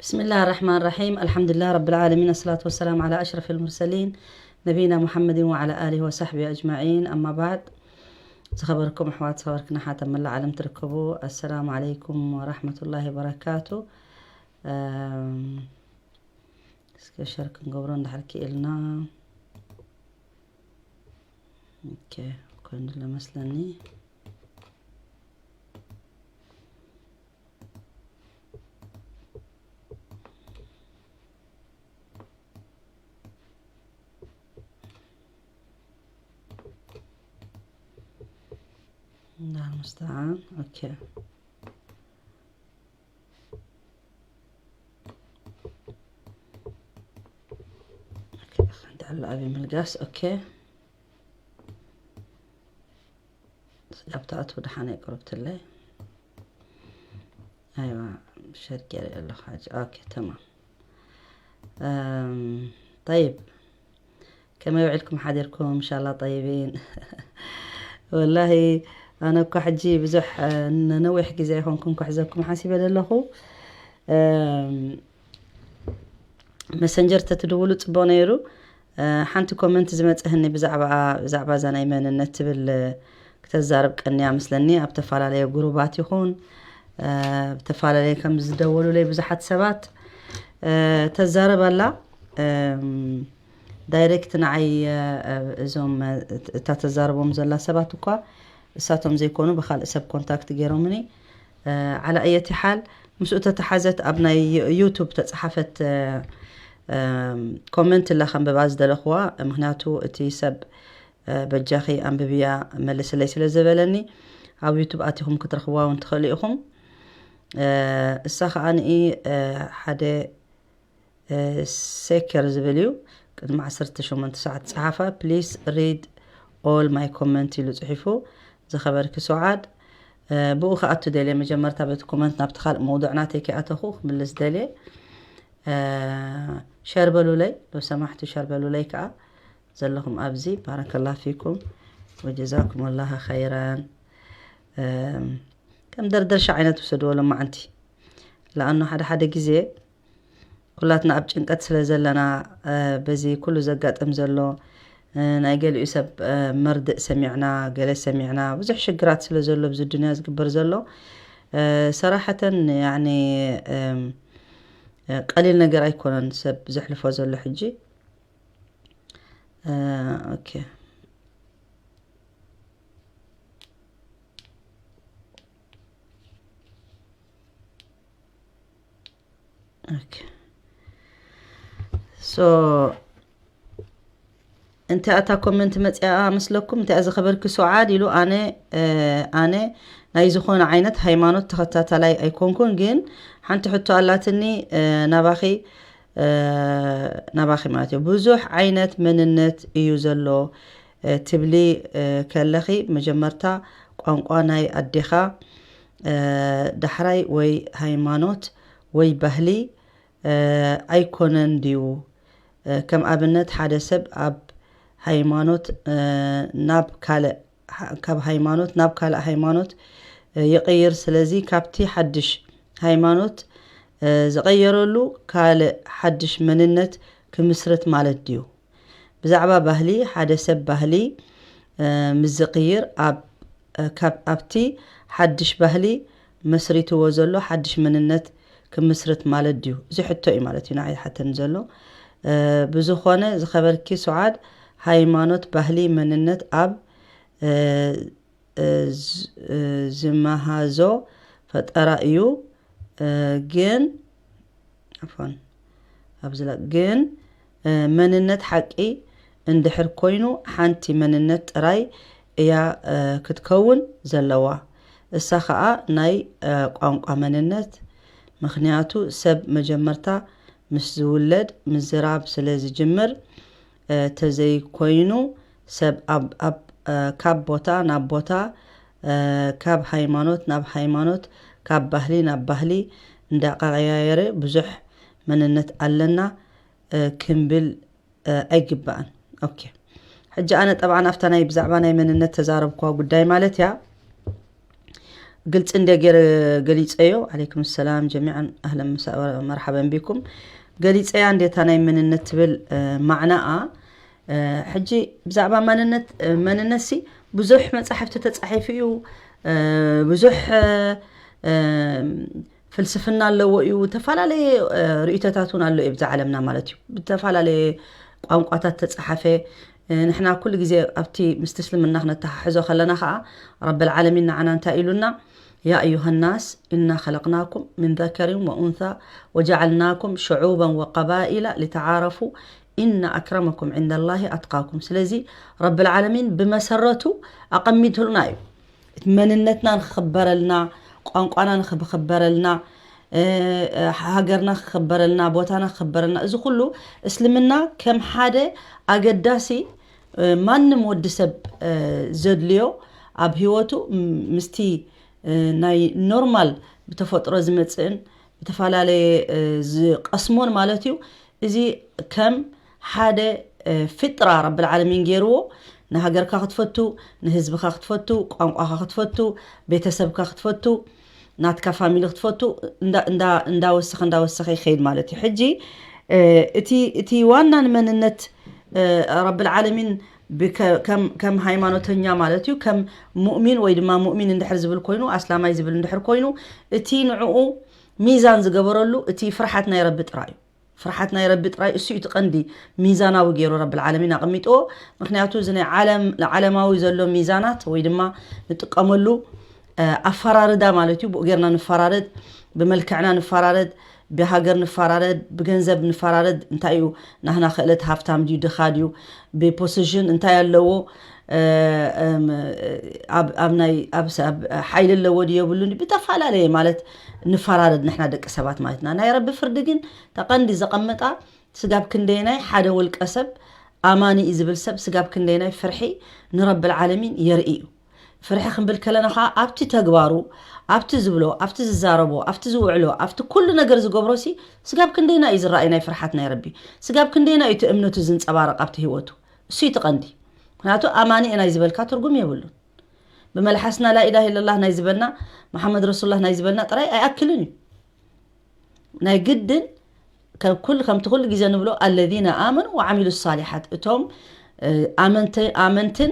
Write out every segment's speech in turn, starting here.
بسم الله الرحمن الرحيم. الحمد لله رب العالمين. الصلاة والسلام على أشرف المرسلين نبينا محمد وعلى آله وصحبه أجمعين. أما بعد. ዝኸበርኩም ኣሕዋት፣ ዝኸበርክን ኣሓት ኣብ መላእ ዓለም ትርከቡ፣ ኣሰላሙ ዓለይኩም ወራሕመቱላሂ ወበረካቱ። እም፣ እስከ ሸር ክንገብሮ እንድሕር ክኢልና። ኦኬ፣ ኮይኑ ለመስለኒ። الله المستعان. ኦኬ። ኦኬ፣ ሓንቲ ኣሎ ኣብ ምልጋስ። ኦኬ። ስጋብ ትኣትው ደሓን ኣይቅርብትለይ። ኣይዋ፣ ሸር ገይረ ኣለኹ ሓጂ። ኦኬ፣ ተማም። እም፣ ጠይብ። ከመይ ውዒልኩም ሓዲርኩም? እንሻላ ጠይቢን። ወላሂ፣ ኣነ እኳ ሕጂ ብዙሕ፣ እ፣ ነነዊሕ ግዜ ኣይኮንኩም ክሕዘኩም ሓሲበ ዘለኹ። እም፣ መሰንጀር ተትድውሉ ጽቡቕ ነይሩ። እ፣ ሓንቲ ኮመንት ዝመጽህኒ ብዛዕባ፣ ብዛዕባ እዛ ናይ መንነት ትብል፣ እ፣ ክተዛርብ ቀንያ መስለኒ። ኣብ ተፈላለየ ጉሩባት ይኹን፣ እ፣ ብተፈላለየ ከም ዝደወሉለይ ብዙሓት ሰባት፣ እ፣ ተዛረብ ኣላ። እም፣ ዳይሬክት ንዓይ፣ እ፣ እዞም፣ እ፣ እታ ተዛርቦም ዘላ ሰባት እኳ እሳቶም ዘይኮኑ ብኻልእ ሰብ ኮንታክት ገይሮምኒ። እ፣ ዓላ ኣየቲ ሓል ምስኡ ተተሓዘት ኣብ ናይ ዩ-፣ ዩቱብ ተጻሓፈት፣ እ፣ እም፣ ኮመንት እላ ከንብባ ዝደለኽዋ። ምኽንያቱ እቲ ሰብ፣ እ፣ በጃኺ ኣንብብያ መልስለይ ስለ ዝበለኒ ኣብ ዩቱብ ኣቲኹም ክትረኽብዋ እውን ትኽእሉ ኢኹም። እ፣ እሳ ከኣ ንኢ፣ እ፣ ሓደ እ፣ ሴከር ዝብል እዩ። ቅድሚ ዓሰርተ ሸሞንተ ሰዓት ጸሓፋ፣ please read all my comment ኢሉ ጽሒፉ። ዝኸበርኪ ሱዓድ፣ እ፣ ብኡ ክኣቱ ደልየ። መጀመርታ በቲ ኮመንት ናብቲ ካልእ መውዱዕ ናተይ ከይኣተኹ ክምልስ ደልየ። እ፣ ሸር በሉለይ፣ ሎ ሰማሕቲ ሸር በሉለይ ከኣ ዘለኹም ኣብዚ። ባረከላ ፊኩም ወጀዛኩም ላህ ኸይራን። እም፣ ከም ደርደርሻ ዓይነት ውሰድዎ ሎማዓንቲ። ለኣኑ ሓደ ሓደ ግዜ ኩላትና ኣብ ጭንቀት ስለ ዘለና፣ እ፣ በዚ ኩሉ ዘጋጥም ዘሎ፣ እ፣ ናይ ገሊኡ ሰብ፣ እ፣ መርድእ ሰሚዕና፣ ገለ ሰሚዕና፣ ብዙሕ ሽግራት ስለ ዘሎ ኣብዚ ዱንያ ዝግበር ዘሎ፣ እ፣ ሰራሐተን፣ ያኒ፣ እም፣ እ፣ ቀሊል ነገር ኣይኮነን ሰብ ዘሕልፎ ዘሎ ሕጂ። እ፣ ኦኬ። ኦኬ። ሶ፣ እንታይ ኣታ ኮመንት መጽኣ መስለኩም? እንታይ ዝኸበርኪ ሱዓድ ኢሉ፣ ኣነ፣ እ፣ ኣነ ናይ ዝኾነ ዓይነት ሃይማኖት ተኸታታላይ ኣይኮንኩን፣ ግን ሓንቲ ሕቶ ኣላትኒ፣ እ፣ ናባኺ፣ እ፣ ናባኺ ማለት እዩ። ብዙሕ ዓይነት መንነት እዩ ዘሎ፣ እ፣ ትብሊ፣ እ፣ ከለኺ፣ መጀመርታ ቋንቋ ናይ ኣዴኻ፣ እ፣ ዳሕራይ ወይ ሃይማኖት ወይ ባህሊ፣ እ፣ ኣይኮነን ድዩ? እ፣ ከም ኣብነት ሓደ ሰብ ኣብ ሃይማኖት፣ እ፣ ናብ ካልእ፣ ካብ ሃይማኖት ናብ ካልእ ሃይማኖት፣ እ፣ ይቕይር። ስለዚ ካብቲ ሓድሽ ሃይማኖት፣ እ፣ ዝቐየረሉ ካልእ ሓድሽ መንነት ክምስርት ማለት ድዩ? ብዛዕባ ባህሊ፣ ሓደ ሰብ ባህሊ፣ እ፣ ምስ ዝቕይር ኣብ፣ እ፣ ካብ፣ ኣብቲ ሓድሽ ባህሊ መስሪትዎ ዘሎ ሓድሽ መንነት ክምስርት ማለት ድዩ? እዚ ሕቶ እዩ ማለት እዩ ንዓይ ዝሓተኒ ዘሎ። እ፣ ብዝኾነ ዝኸበርኪ ሱዓድ፣ ሃይማኖት፣ ባህሊ፣ መንነት ኣብ፣ እ፣ እ፣ ዝ-፣ እ፣ ዝመሃዞ ፈጠራ እዩ። እ፣ ግን፣ ዓፎን፣ ኣብዚ ላ-፣ ግን፣ እ፣ መንነት ሓቂ እንድሕር ኮይኑ ሓንቲ መንነት ጥራይ እያ፣ እ፣ ክትከውን ዘለዋ። እሳ ኸኣ ናይ፣ እ፣ ቋንቋ መንነት። ምኽንያቱ ሰብ መጀመርታ ምስ ዝውለድ ምዝራብ ስለ ዝጅምር፣ እ፣ ተዘይኮይኑ ሰብ ኣብ፣ ኣብ፣ እ፣ ካብ ቦታ ናብ ቦታ፣ እ፣ ካብ ሃይማኖት ናብ ሃይማኖት፣ ካብ ባህሊ ናብ ባህሊ እንዳቀያየረ ብዙሕ መንነት ኣለና፣ እ፣ ክንብል፣ እ፣ ኣይግባእን። ኦኬ። ሕጂ ኣነ ጠብዓን ኣብታ ናይ ብዛዕባ ናይ መንነት ተዛረብኳ ጉዳይ ማለት እያ። ግልፂ እንደ ገይረ ገሊፀዮ። ዓለይኩም ሰላም ጀሚዓን ኣህለን መርሓበን ቢኩም። ገሊፀያ እንዴታ ናይ መንነት ትብል ማዕናኣ። ሕጂ ብዛዕባ መንነት መንነትሲ ብዙሕ መፃሕፍቲ ተፃሒፉ እዩ። ብዙሕ ፍልስፍና ኣለዎ እዩ። ዝተፈላለየ ርእይቶታት እውን ኣሎ እዩ ብዛ ዓለምና ማለት እዩ። ብዝተፈላለየ ቋንቋታት ተፃሓፈ። ንሕና ኩሉ ግዜ ኣብቲ ምስቲ እስልምና ክነተሓሕዞ ከለና ከዓ ረብል ዓለሚን ንዓና እንታይ ኢሉና? ያ ኣዩሃ ናስ ኢና ኸለቅናኩም ምን ዘከሪን ወኡንሳ ወጀዓልናኩም ሽዑበን ወቀባኢላ ሊተዓረፉ ኢና ኣክረመኩም ዕንደላሂ ኣትቃኩም። ስለዚ ረብል ዓለሚን ብመሰረቱ ኣቐሚጥልና እዩ። እቲ መንነትና ንክኽበረልና፣ ቋንቋና ንክኽበረልና፣ ሃገርና ክኽበረልና፣ ቦታና ክኽበረልና፣ እዚ ኩሉ እስልምና ከም ሓደ ኣገዳሲ ማንም ወዲ ሰብ ዘድልዮ ኣብ ህይወቱ ምስቲ ናይ ኖርማል ብተፈጥሮ ዝመፅእን ብተፈላለየ ዝቀስሞን ማለት እዩ። እዚ ከም ሓደ ፊጥራ ረብል ዓለሚን ገይርዎ፣ ንሃገርካ ክትፈቱ፣ ንህዝብካ ክትፈቱ፣ ቋንቋካ ክትፈቱ፣ ቤተሰብካ ክትፈቱ፣ ናትካ ፋሚሊ ክትፈቱ እንዳወሰኸ እንዳወሰኸ ይኸይድ ማለት እዩ። ሕጂ እቲ ዋና ንመንነት ረብል ዓለሚን ከም ሃይማኖተኛ ማለት እዩ፣ ከም ሙእሚን ወይ ድማ ሙእሚን እንድሕር ዝብል ኮይኑ፣ ኣስላማይ ዝብል እንድሕር ኮይኑ፣ እቲ ንዕኡ ሚዛን ዝገበረሉ እቲ ፍርሓት ናይ ረቢ ጥራይ እዩ። ፍርሓት ናይ ረቢ ጥራይ እሱ እዩ እቲ ቀንዲ ሚዛናዊ ገይሩ ረብል ዓለሚን ኣቐሚጥዎ። ምክንያቱ እዚ ናይ ዓለማዊ ዘሎ ሚዛናት ወይ ድማ ንጥቀመሉ ኣፈራርዳ ማለት እዩ። ብኡ ጌርና ንፈራረድ፣ ብመልክዕና ንፈራረድ፣ ብሃገር ንፈራረድ፣ ብገንዘብ ንፈራረድ። እንታይ እዩ ናህና ክእለት፣ ሃፍታም ድዩ ድኻ ድዩ፣ ብፖዚሽን እንታይ ኣለዎ፣ ኣብ ናይ ኣብ ሓይሊ ኣለዎ ድዩ የብሉን፣ ብተፈላለየ ማለት ንፈራረድ ንሕና ደቂ ሰባት ማለትና። ናይ ረቢ ፍርዲ ግን ተቐንዲ ዘቐመጣ ስጋብ ክንደየናይ ሓደ ውልቀ ሰብ ኣማኒ እዩ ዝብል ሰብ ስጋብ ክንደየናይ ፍርሒ ንረብል ዓለሚን የርኢ እዩ። ፍርሒ ክንብል ከለና ከዓ ኣብቲ ተግባሩ፣ ኣብቲ ዝብሎ፣ ኣብቲ ዝዛረቦ፣ ኣብቲ ዝውዕሎ፣ ኣብቲ ኩሉ ነገር ዝገብሮ ሲ ስጋብ ክንደየና እዩ ዝረኣይ ናይ ፍርሓት ናይ ረቢ፣ ስጋብ ክንደየና እዩ እቲ እምነቱ ዝንፀባረቕ ኣብቲ ህይወቱ። እሱ እዩ እቲ ቀንዲ። ምክንያቱ ኣማኒ ናይ ዝበልካ ትርጉም የብሉን። ብመልሓስና ላኢላህ ኢለላህ ናይ ዝበልና፣ መሓመድ ረሱሉላህ ናይ ዝበልና ጥራይ ኣይኣክልን እዩ። ናይ ግድን ከም ኩሉ ከምቲ ኩሉ ግዜ ንብሎ ኣለዚነ ኣመኑ ወዓሚሉ ሳሊሓት፣ እቶም ኣመንትን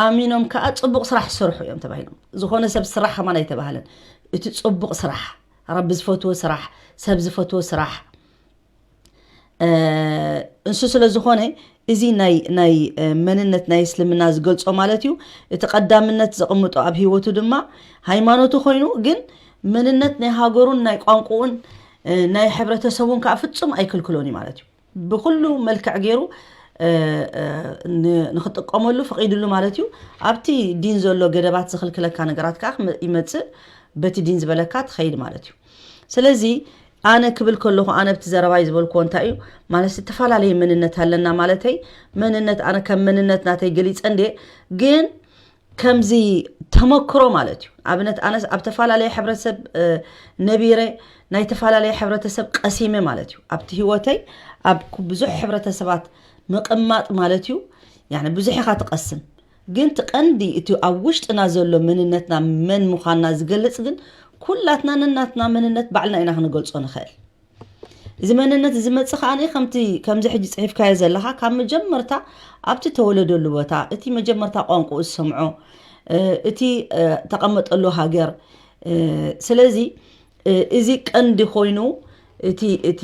ኣሚኖም ከዓ ፅቡቕ ስራሕ ዝሰርሑ እዮም ተባሂሎም። ዝኾነ ሰብ ስራሕ ከማን ኣይተባህለን። እቲ ፅቡቕ ስራሕ፣ ረቢ ዝፈትዎ ስራሕ፣ ሰብ ዝፈትዎ ስራሕ፣ እንሱ ስለ ዝኾነ እዚ ናይ ናይ መንነት ናይ እስልምና ዝገልጾ ማለት እዩ። እቲ ቀዳምነት ዘቕምጦ ኣብ ህይወቱ ድማ ሃይማኖቱ ኮይኑ፣ ግን መንነት ናይ ሃገሩን ናይ ቋንቋኡን ናይ ሕብረተሰቡን ከዓ ፍጹም ኣይክልክሎን እዩ ማለት እዩ። ብኩሉ መልክዕ ገይሩ ንክጥቀመሉ ፈቒድሉ ማለት እዩ። ኣብቲ ዲን ዘሎ ገደባት ዝኽልክለካ ነገራት ከዓ ይመፅእ፣ በቲ ዲን ዝበለካ ትኸይድ ማለት እዩ። ስለዚ ኣነ ክብል ከለኹ፣ ኣነ ብቲ ዘረባይ ዝበልክዎ እንታይ እዩ ማለት፣ ዝተፈላለየ መንነት ኣለና ማለተይ፣ መንነት ኣነ ከም መንነት ናተይ ገሊፀ እንዴ፣ ግን ከምዚ ተመክሮ ማለት እዩ። ኣብነት ኣነስ ኣብ ተፈላለየ ሕብረተሰብ ነቢረ፣ ናይ ተፈላለየ ሕብረተሰብ ቀሲመ ማለት እዩ። ኣብቲ ህይወተይ ኣብ ብዙሕ ሕብረተሰባት ምቕማጥ ማለት እዩ። ያኒ ብዙሕ ኢኻ ትቐስም፣ ግን እቲ ቀንዲ እቲ ኣብ ውሽጥና ዘሎ መንነትና መን ምዃንና ዝገልጽ ግን ኩላትና ነናትና መንነት ባዕልና ኢና ክንገልጾ ንኽእል። እዚ መንነት እዚ መጽእ ከኣ ከምቲ ከምዚ ሕጂ ጽሒፍካዮ ዘለኻ ካብ መጀመርታ ኣብቲ ተወለደሉ ቦታ፣ እቲ መጀመርታ ቋንቋኡ ዝሰምዖ፣ እቲ ተቐመጠሉ ሃገር። ስለዚ እዚ ቀንዲ ኮይኑ እቲ እቲ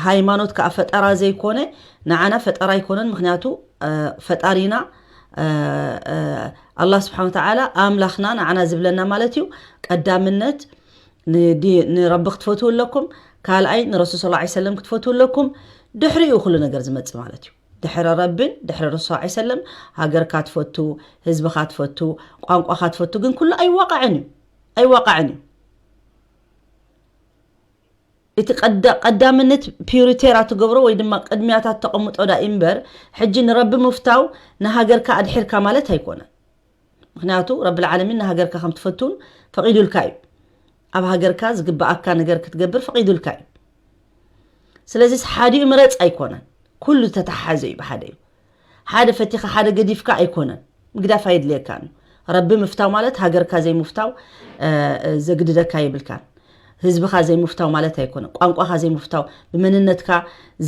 ሃይማኖት ከኣ ፈጠራ ዘይኮነ፣ ንዓና ፈጠራ ኣይኮነን። ምክንያቱ ፈጣሪና ኣላህ ስብሓን ወተዓላ ኣምላኽና ንዓና ዝብለና ማለት እዩ። ቀዳምነት ንረቢ ክትፈትው ኣለኩም፣ ካልኣይ ንረሱል ሰለላሁ ዐለይሂ ወሰለም ክትፈትው ኣለኩም። ድሕሪኡ ኩሉ ነገር ዝመጽእ ማለት እዩ። ድሕሪ ረብን ድሕሪ ረሱል ሰለላሁ ዐለይሂ ወሰለም ሃገርካ ትፈቱ፣ ህዝብኻ ትፈቱ፣ ቋንቋኻ ትፈቱ፣ ግን ኩሉ ኣይዋቃዕን እዩ። ኣይዋቃዕን እዩ። እቲ ቀዳምነት ፒሪቴራ ትገብሮ ወይ ድማ ቅድሚያታት ተቐምጦ ዳ እምበር፣ ሕጂ ንረቢ ምፍታው ንሃገርካ ኣድሒርካ ማለት ኣይኮነን። ምክንያቱ ረብል ዓለሚን ንሃገርካ ከም ትፈቱን ፈቒዱልካ እዩ። ኣብ ሃገርካ ዝግበኣካ ነገር ክትገብር ፈቒዱልካ እዩ። ስለዚስ ሓዲኡ ምረጽ ኣይኮነን፣ ኩሉ ተተሓሓዘ እዩ ብሓደ እዩ። ሓደ ፈቲኻ ሓደ ገዲፍካ ኣይኮነን፣ ምግዳፍ ኣየድልየካን እዩ። ረቢ ምፍታው ማለት ሃገርካ ዘይምፍታው ዘግድደካ የብልካን። ህዝብኻ ዘይምፍታው ማለት ኣይኮነን። ቋንቋኻ ዘይምፍታው፣ ብመንነትካ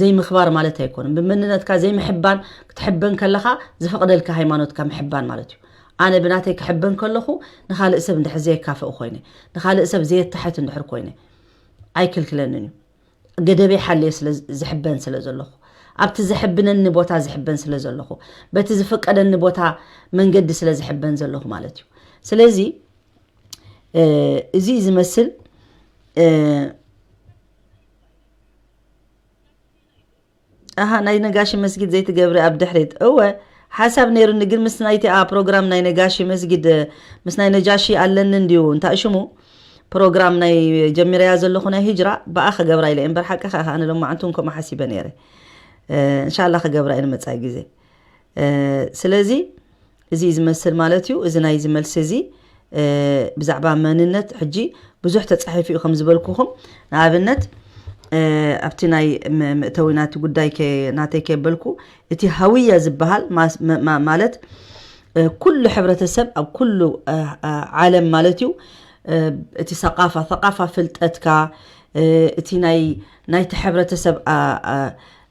ዘይምኽባር ማለት ኣይኮነን። ብመንነትካ ዘይምሕባን፣ ክትሕበን ከለኻ ዝፈቕደልካ ሃይማኖትካ ምሕባን ማለት እዩ። ኣነ ብናተይ ክሕበን ከለኹ ንኻልእ ሰብ እንድሕር ዘየካፍእ ኮይነ፣ ንኻልእ ሰብ ዘየታሕት እንድሕር ኮይነ ኣይክልክለንን እዩ። ገደበይ ሓልየ ስለ ዝሕበን ስለ ዘለኹ፣ ኣብቲ ዝሕብነኒ ቦታ ዝሕበን ስለ ዘለኹ፣ በቲ ዝፍቀደኒ ቦታ መንገዲ ስለ ዝሕበን ዘለኹ ማለት እዩ። ስለዚ እዚ ዝመስል ኣሃ፣ ናይ ነጋሺ መስጊድ ዘይትገብሪ ኣብ ድሕሪት። እወ፣ ሓሳብ ነይሩኒ፣ ግን ምስ ናይቲኣ ፕሮግራም ናይ ነጋሺ መስጊድ፣ ምስ ናይ ነጃሺ ኣለኒ እንድዩ፣ እንታይ ሽሙ ፕሮግራም ናይ ጀሚረያ ዘለኹ ናይ ሂጅራ፣ ብኣ ክገብራ ኢለ እምበር፣ ሓቂ ከኣ ኣነ ሎማዓንቱ እውን ከምኡ ሓሲበ ነይረ። እንሻላ ክገብራ እየ ንመጻኢ ግዜ። ስለዚ እዚ እዩ ዝመስል ማለት እዩ። እዚ ናይዚ መልሲ እዚ ብዛዕባ መንነት ሕጂ ብዙሕ ተጻሒፉ እዩ ከም ዝበልኩኹም። ንኣብነት ኣብቲ ናይ መእተዊ ናቲ ጉዳይ ናተይ ከየበልኩ፣ እቲ ሃውያ ዝበሃል ማለት ኩሉ ሕብረተሰብ ኣብ ኩሉ ዓለም ማለት እዩ። እቲ ሰቃፋ፣ ሰቃፋ ፍልጠትካ፣ እቲ ናይ ናይቲ ሕብረተሰብ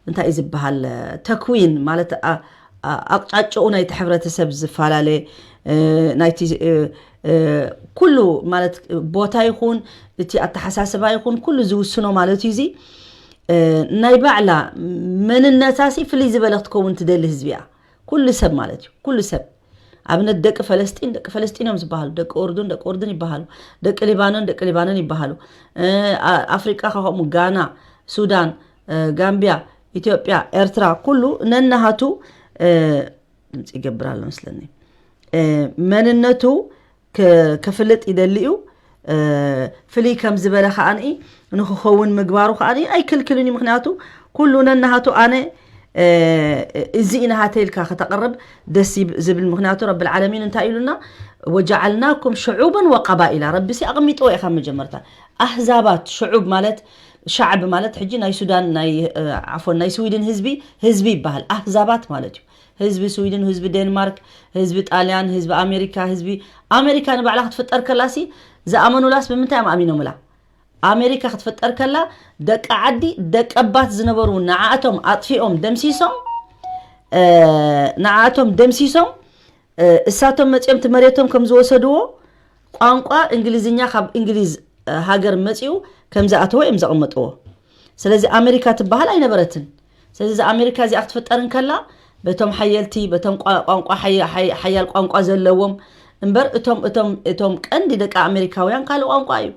እንታይ እዩ ዝበሃል፣ ተክዊን ማለት ኣቅጫጭኡ ናይቲ ሕብረተሰብ ዝፈላለ፣ ናይቲ ኩሉ ማለት ቦታ ይኹን እቲ ኣተሓሳስባ ይኹን ኩሉ ዝውስኖ ማለት እዩ። እዚ ናይ ባዕላ መንነታሲ ፍልይ ዝበለ ክትከውን ትደሊ ህዝቢ እያ። ኩሉ ሰብ ማለት እዩ። ኩሉ ሰብ ኣብነት ደቂ ፈለስጢን ደቂ ፈለስጢን እዮም ዝበሃሉ፣ ደቂ ኡርዱን ደቂ ኡርዱን ይበሃሉ፣ ደቂ ሊባኖን ደቂ ሊባኖን ይበሃሉ፣ ኣፍሪቃ ከምኡ ጋና፣ ሱዳን፣ ጋምቢያ፣ ኢትዮጵያ፣ ኤርትራ ኩሉ ነናሃቱ ድምፂ ይገብር ኣሎ መስለኒ መንነቱ ከፍልጥ ይደሊ እዩ። ፍልይ ከም ዝበለ ከዓኒ ንክኸውን ምግባሩ ከዓኒ ኣይክልክልን እዩ። ምክንያቱ ኩሉ ነናሃቱ ኣነ እዚ ኢናሃተ ኢልካ ከተቕርብ ደስ ዝብል። ምክንያቱ ረብል ዓለሚን እንታይ ኢሉና? ወጀዓልናኩም ሽዑበን ወቀባኢላ። ረቢሲ ኣቕሚጥዎ ኢኻ መጀመርታ ኣህዛባት ሽዑብ ማለት ሻዕብ ማለት ሕጂ ናይ ሱዳን ናይ ዓፎን ናይ ስዊድን ህዝቢ ህዝቢ ይበሃል። ኣህዛባት ማለት እዩ። ህዝቢ ስዊድን፣ ህዝቢ ዴንማርክ፣ ህዝቢ ጣልያን፣ ህዝቢ ኣሜሪካ፣ ህዝቢ ኣሜሪካ ንባዕላ ክትፍጠር ከላሲ ዝኣመኑላስ ብምንታይ እዮም ኣሚኖምላ? ኣሜሪካ ክትፍጠር ከላ ደቂ ዓዲ ደቀባት ዝነበሩ ንዓኣቶም ኣጥፊኦም ደምሲሶም ንዓኣቶም ደምሲሶም እሳቶም መፂኦም እቲ መሬቶም ከም ዝወሰድዎ ቋንቋ እንግሊዝኛ ካብ እንግሊዝ ሃገር መፂኡ ከም ዝኣተወ እዮም ዘቐመጥዎ። ስለዚ ኣሜሪካ ትበሃል ኣይነበረትን። ስለዚ እዛ ኣሜሪካ እዚኣ ክትፍጠር እንከላ በቶም ሓየልቲ በቶም ቋንቋ ሓያል ቋንቋ ዘለዎም እምበር እቶም እቶም እቶም ቀንዲ ደቂ ኣሜሪካውያን ካልእ ቋንቋ እዩ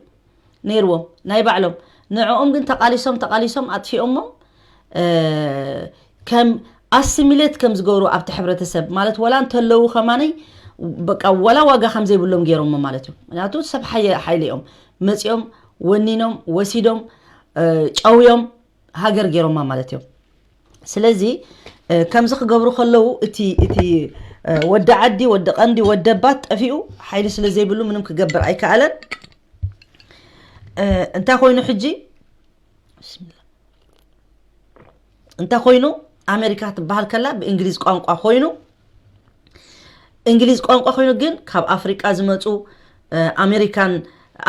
ነይርዎም ናይ ባዕሎም። ንዕኦም ግን ተቓሊሶም ተቓሊሶም ኣጥፊኦሞም ከም ኣሲሚሌት ከም ዝገብሩ ኣብቲ ሕብረተሰብ ማለት ወላ እንተለዉ ከማነይ በቃ ወላ ዋጋ ከም ዘይብሎም ገይሮሞ ማለት እዩ። ምክንያቱ ሰብ ሓይሊ እዮም መፂኦም ወኒኖም ወሲዶም ጨውዮም ሃገር ገይሮማ ማለት እዮም። ስለዚ ከምዚ ክገብሩ ከለዉ እቲ እቲ ወዲ ዓዲ ወዲ ቀንዲ ወዲ ኣባት ጠፊኡ ሓይሊ ስለ ዘይብሉ ምንም ክገብር ኣይከኣለን። እንታይ ኮይኑ ሕጂ እንታይ ኮይኑ ኣሜሪካ ትበሃል ከላ ብእንግሊዝ ቋንቋ ኮይኑ እንግሊዝ ቋንቋ ኮይኑ ግን ካብ ኣፍሪቃ ዝመፁ ኣሜሪካን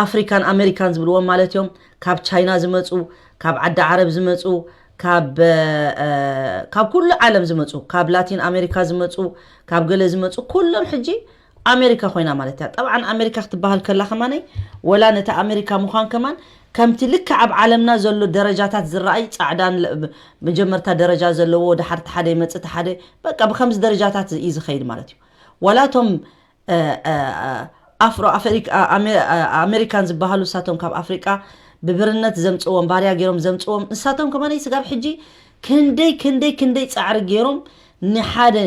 ኣፍሪካን ኣሜሪካን ዝብልዎም ማለት እዮም። ካብ ቻይና ዝመፁ ካብ ዓዲ ዓረብ ዝመፁ ካብ ካብ ኩሉ ዓለም ዝመፁ ካብ ላቲን ኣሜሪካ ዝመፁ ካብ ገለ ዝመፁ ኩሎም ሕጂ ኣሜሪካ ኮይና ማለት እያ። ጠብዓን ኣሜሪካ ክትበሃል ከላ ከማነይ ወላ ነቲ ኣሜሪካ ምዃን ከማን ከምቲ ልክዕ ኣብ ዓለምና ዘሎ ደረጃታት ዝረኣይ ፃዕዳን መጀመርታ ደረጃ ዘለዎ ድሓርቲ ሓደ ይመፅእ ሓደ በቃ ብከምዚ ደረጃታት እዩ ዝኸይድ ማለት እዩ። ዋላ እቶም ኣፍሮ ኣሜሪካን ዝበሃሉ እሳቶም ካብ ኣፍሪቃ ብብርነት ዘምፅዎም ባርያ ገይሮም ዘምፅዎም ንሳቶም ከማነይ ስጋብ ሕጂ ክንደይ ክንደይ ክንደይ ፃዕሪ ገይሮም ንሓደ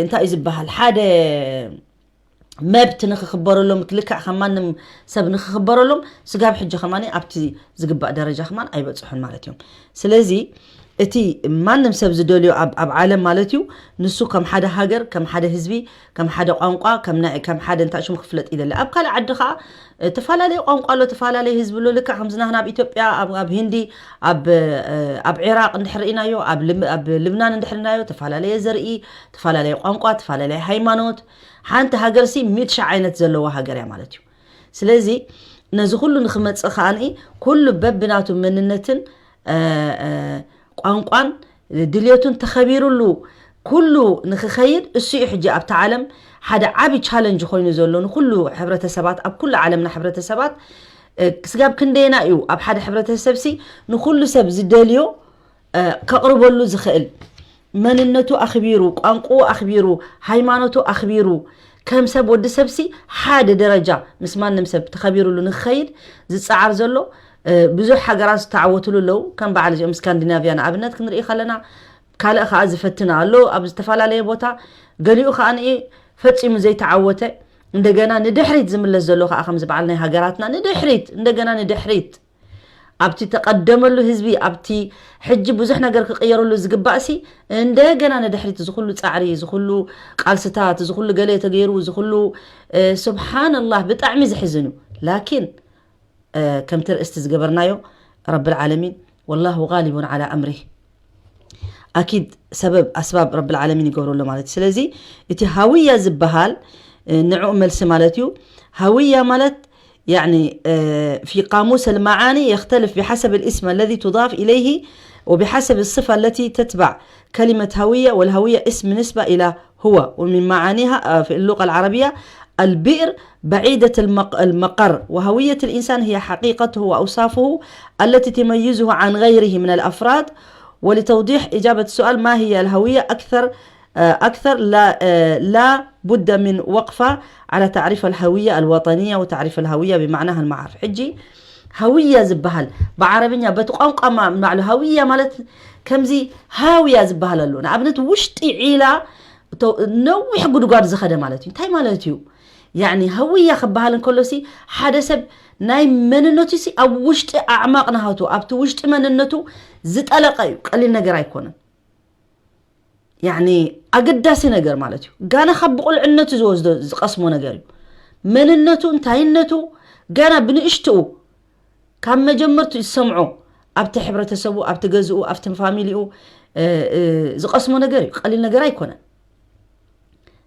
እንታይ እዩ ዝበሃል ሓደ መብት ንክክበረሎም ልክዕ ከም ማንም ሰብ ንክክበረሎም ስጋብ ሕጂ ከማን ኣብቲ ዝግባእ ደረጃ ከማን ኣይበፅሑን ማለት እዮም። ስለዚ እቲ ማንም ሰብ ዝደልዮ ኣብ ኣብ ዓለም ማለት እዩ፣ ንሱ ከም ሓደ ሃገር፣ ከም ሓደ ህዝቢ፣ ከም ሓደ ቋንቋ፣ ከም ናይ ከም ሓደ እንታይ ሽሙ ክፍለጥ ይደሊ። ኣብ ካልእ ዓዲ ኸኣ ተፈላለየ ቋንቋ ኣሎ፣ ተፈላለየ ህዝቢ ኣሎ። ልክዕ ከምዚ ናህና ኣብ ኢትዮጵያ፣ ኣብ ኣብ ሂንዲ፣ ኣብ ኣብ ዒራቕ እንድሕር ርኢናዮ፣ ኣብ ልብ ኣብ ልብናን እንድሕር ርኢናዮ፣ ተፈላለየ ዘርኢ፣ ተፈላለየ ቋንቋ፣ ተፈላለየ ሃይማኖት። ሓንቲ ሃገርሲ ሚእቲ ሽሕ ዓይነት ዘለዋ ሃገር እያ ማለት እዩ። ስለዚ ነዚ ኩሉ ንክመጽእ ከኣ ኩሉ በብናቱ መንነትን ቋንቋን ድልየቱን ተኸቢሩሉ ኩሉ ንክኸይድ እሱ እዩ። ሕጂ ኣብቲ ዓለም ሓደ ዓቢ ቻለንጅ ኮይኑ ዘሎ ንኩሉ ሕብረተሰባት፣ ኣብ ኩሉ ዓለምና ሕብረተሰባት ስጋብ ክንደየና እዩ ኣብ ሓደ ሕብረተሰብሲ ንኩሉ ሰብ ዝደልዮ ከቕርበሉ ዝኽእል፣ መንነቱ ኣኽቢሩ፣ ቋንቋኡ ኣኽቢሩ፣ ሃይማኖቱ ኣኽቢሩ፣ ከም ሰብ ወዲ ሰብሲ ሓደ ደረጃ ምስ ማንም ሰብ ተኸቢሩሉ ንክኸይድ ዝጸዓር ዘሎ ብዙሕ ሃገራት ዝተዓወትሉ ኣለዉ። ከም በዓል እዚኦም ስካንዲናቪያ ንኣብነት ክንርኢ ከለና፣ ካልእ ከኣ ዝፈትን ኣሎ ኣብ ዝተፈላለየ ቦታ። ገሊኡ ከኣ ፈጺሙ ዘይተዓወተ፣ እንደገና ንድሕሪት ዝምለስ ዘሎ ከኣ ከምዚ በዓል ናይ ሃገራትና ንድሕሪት፣ እንደገና ንድሕሪት ኣብቲ ተቐደመሉ ህዝቢ፣ ኣብቲ ሕጂ ብዙሕ ነገር ክቕየረሉ ዝግባእሲ እንደገና ንድሕሪት ዝኹሉ ጻዕሪ፣ ዝኹሉ ቃልስታት፣ ዝኹሉ ገለ ተገይሩ፣ ዝኹሉ ስብሓንላህ ብጣዕሚ ዝሕዝን እዩ። ላኪን ከምቲ ርእስቲ ዝገበርናዮ ረብል ዓለሚን ወላሁ ጋሊቡን ዓላ ኣምሪህ። ኣኪድ ሰበብ ኣስባብ ረብል ዓለሚን ይገብረሉ ማለት እዩ። ስለዚ እቲ ሃውያ ዝበሃል ንዕኡ መልሲ ማለት እዩ። ሃውያ ማለት يعني في قاموس المعاني يختلف بحسب الاسم الذي تضاف إليه وبحسب الصفة التي تتبع كلمة هوية، والهوية اسم نسبة إلى هو، ومن معانيها في اللغة العربية البئر بعيدة المقر، وهوية الإنسان هي حقيقته وأوصافه التي تميزه عن غيره من الأفراد. ولتوضيح إجابة السؤال ما هي الهوية أكثر أكثر لا لا بد من وقفة على تعريف الهوية الوطنية وتعريف الهوية بمعناها المعروف. ሕጂ ሃውያ ዝበሃል ብዓረብኛ በቲ ቋንቋ ንባዕሉ ሃውያ ማለት ከምዚ ሃውያ ዝበሃል ኣሎ። ንኣብነት ውሽጢ ዒላ ነዊሕ ጉድጓድ ዝኸደ ማለት እዩ። እንታይ ማለት እዩ? ያኒ ሃውያ ክበሃል እንከሎሲ ሓደ ሰብ ናይ መንነቱ ሲ ኣብ ውሽጢ ኣዕማቕ ናሃቱ ኣብቲ ውሽጢ መንነቱ ዝጠለቀ እዩ። ቀሊል ነገር ኣይኮነን። ያኒ ኣገዳሲ ነገር ማለት እዩ። ጋና ካብ ብቁልዕነቱ ዝወስዶ ዝቀስሞ ነገር እዩ። መንነቱ እንታይነቱ ጋና ብንእሽትኡ ካብ መጀመርቱ ዝሰምዖ ኣብቲ ሕብረተሰቡ ኣብቲ ገዝኡ ኣብቲ ፋሚሊኡ ዝቀስሞ ነገር እዩ። ቀሊል ነገር ኣይኮነን።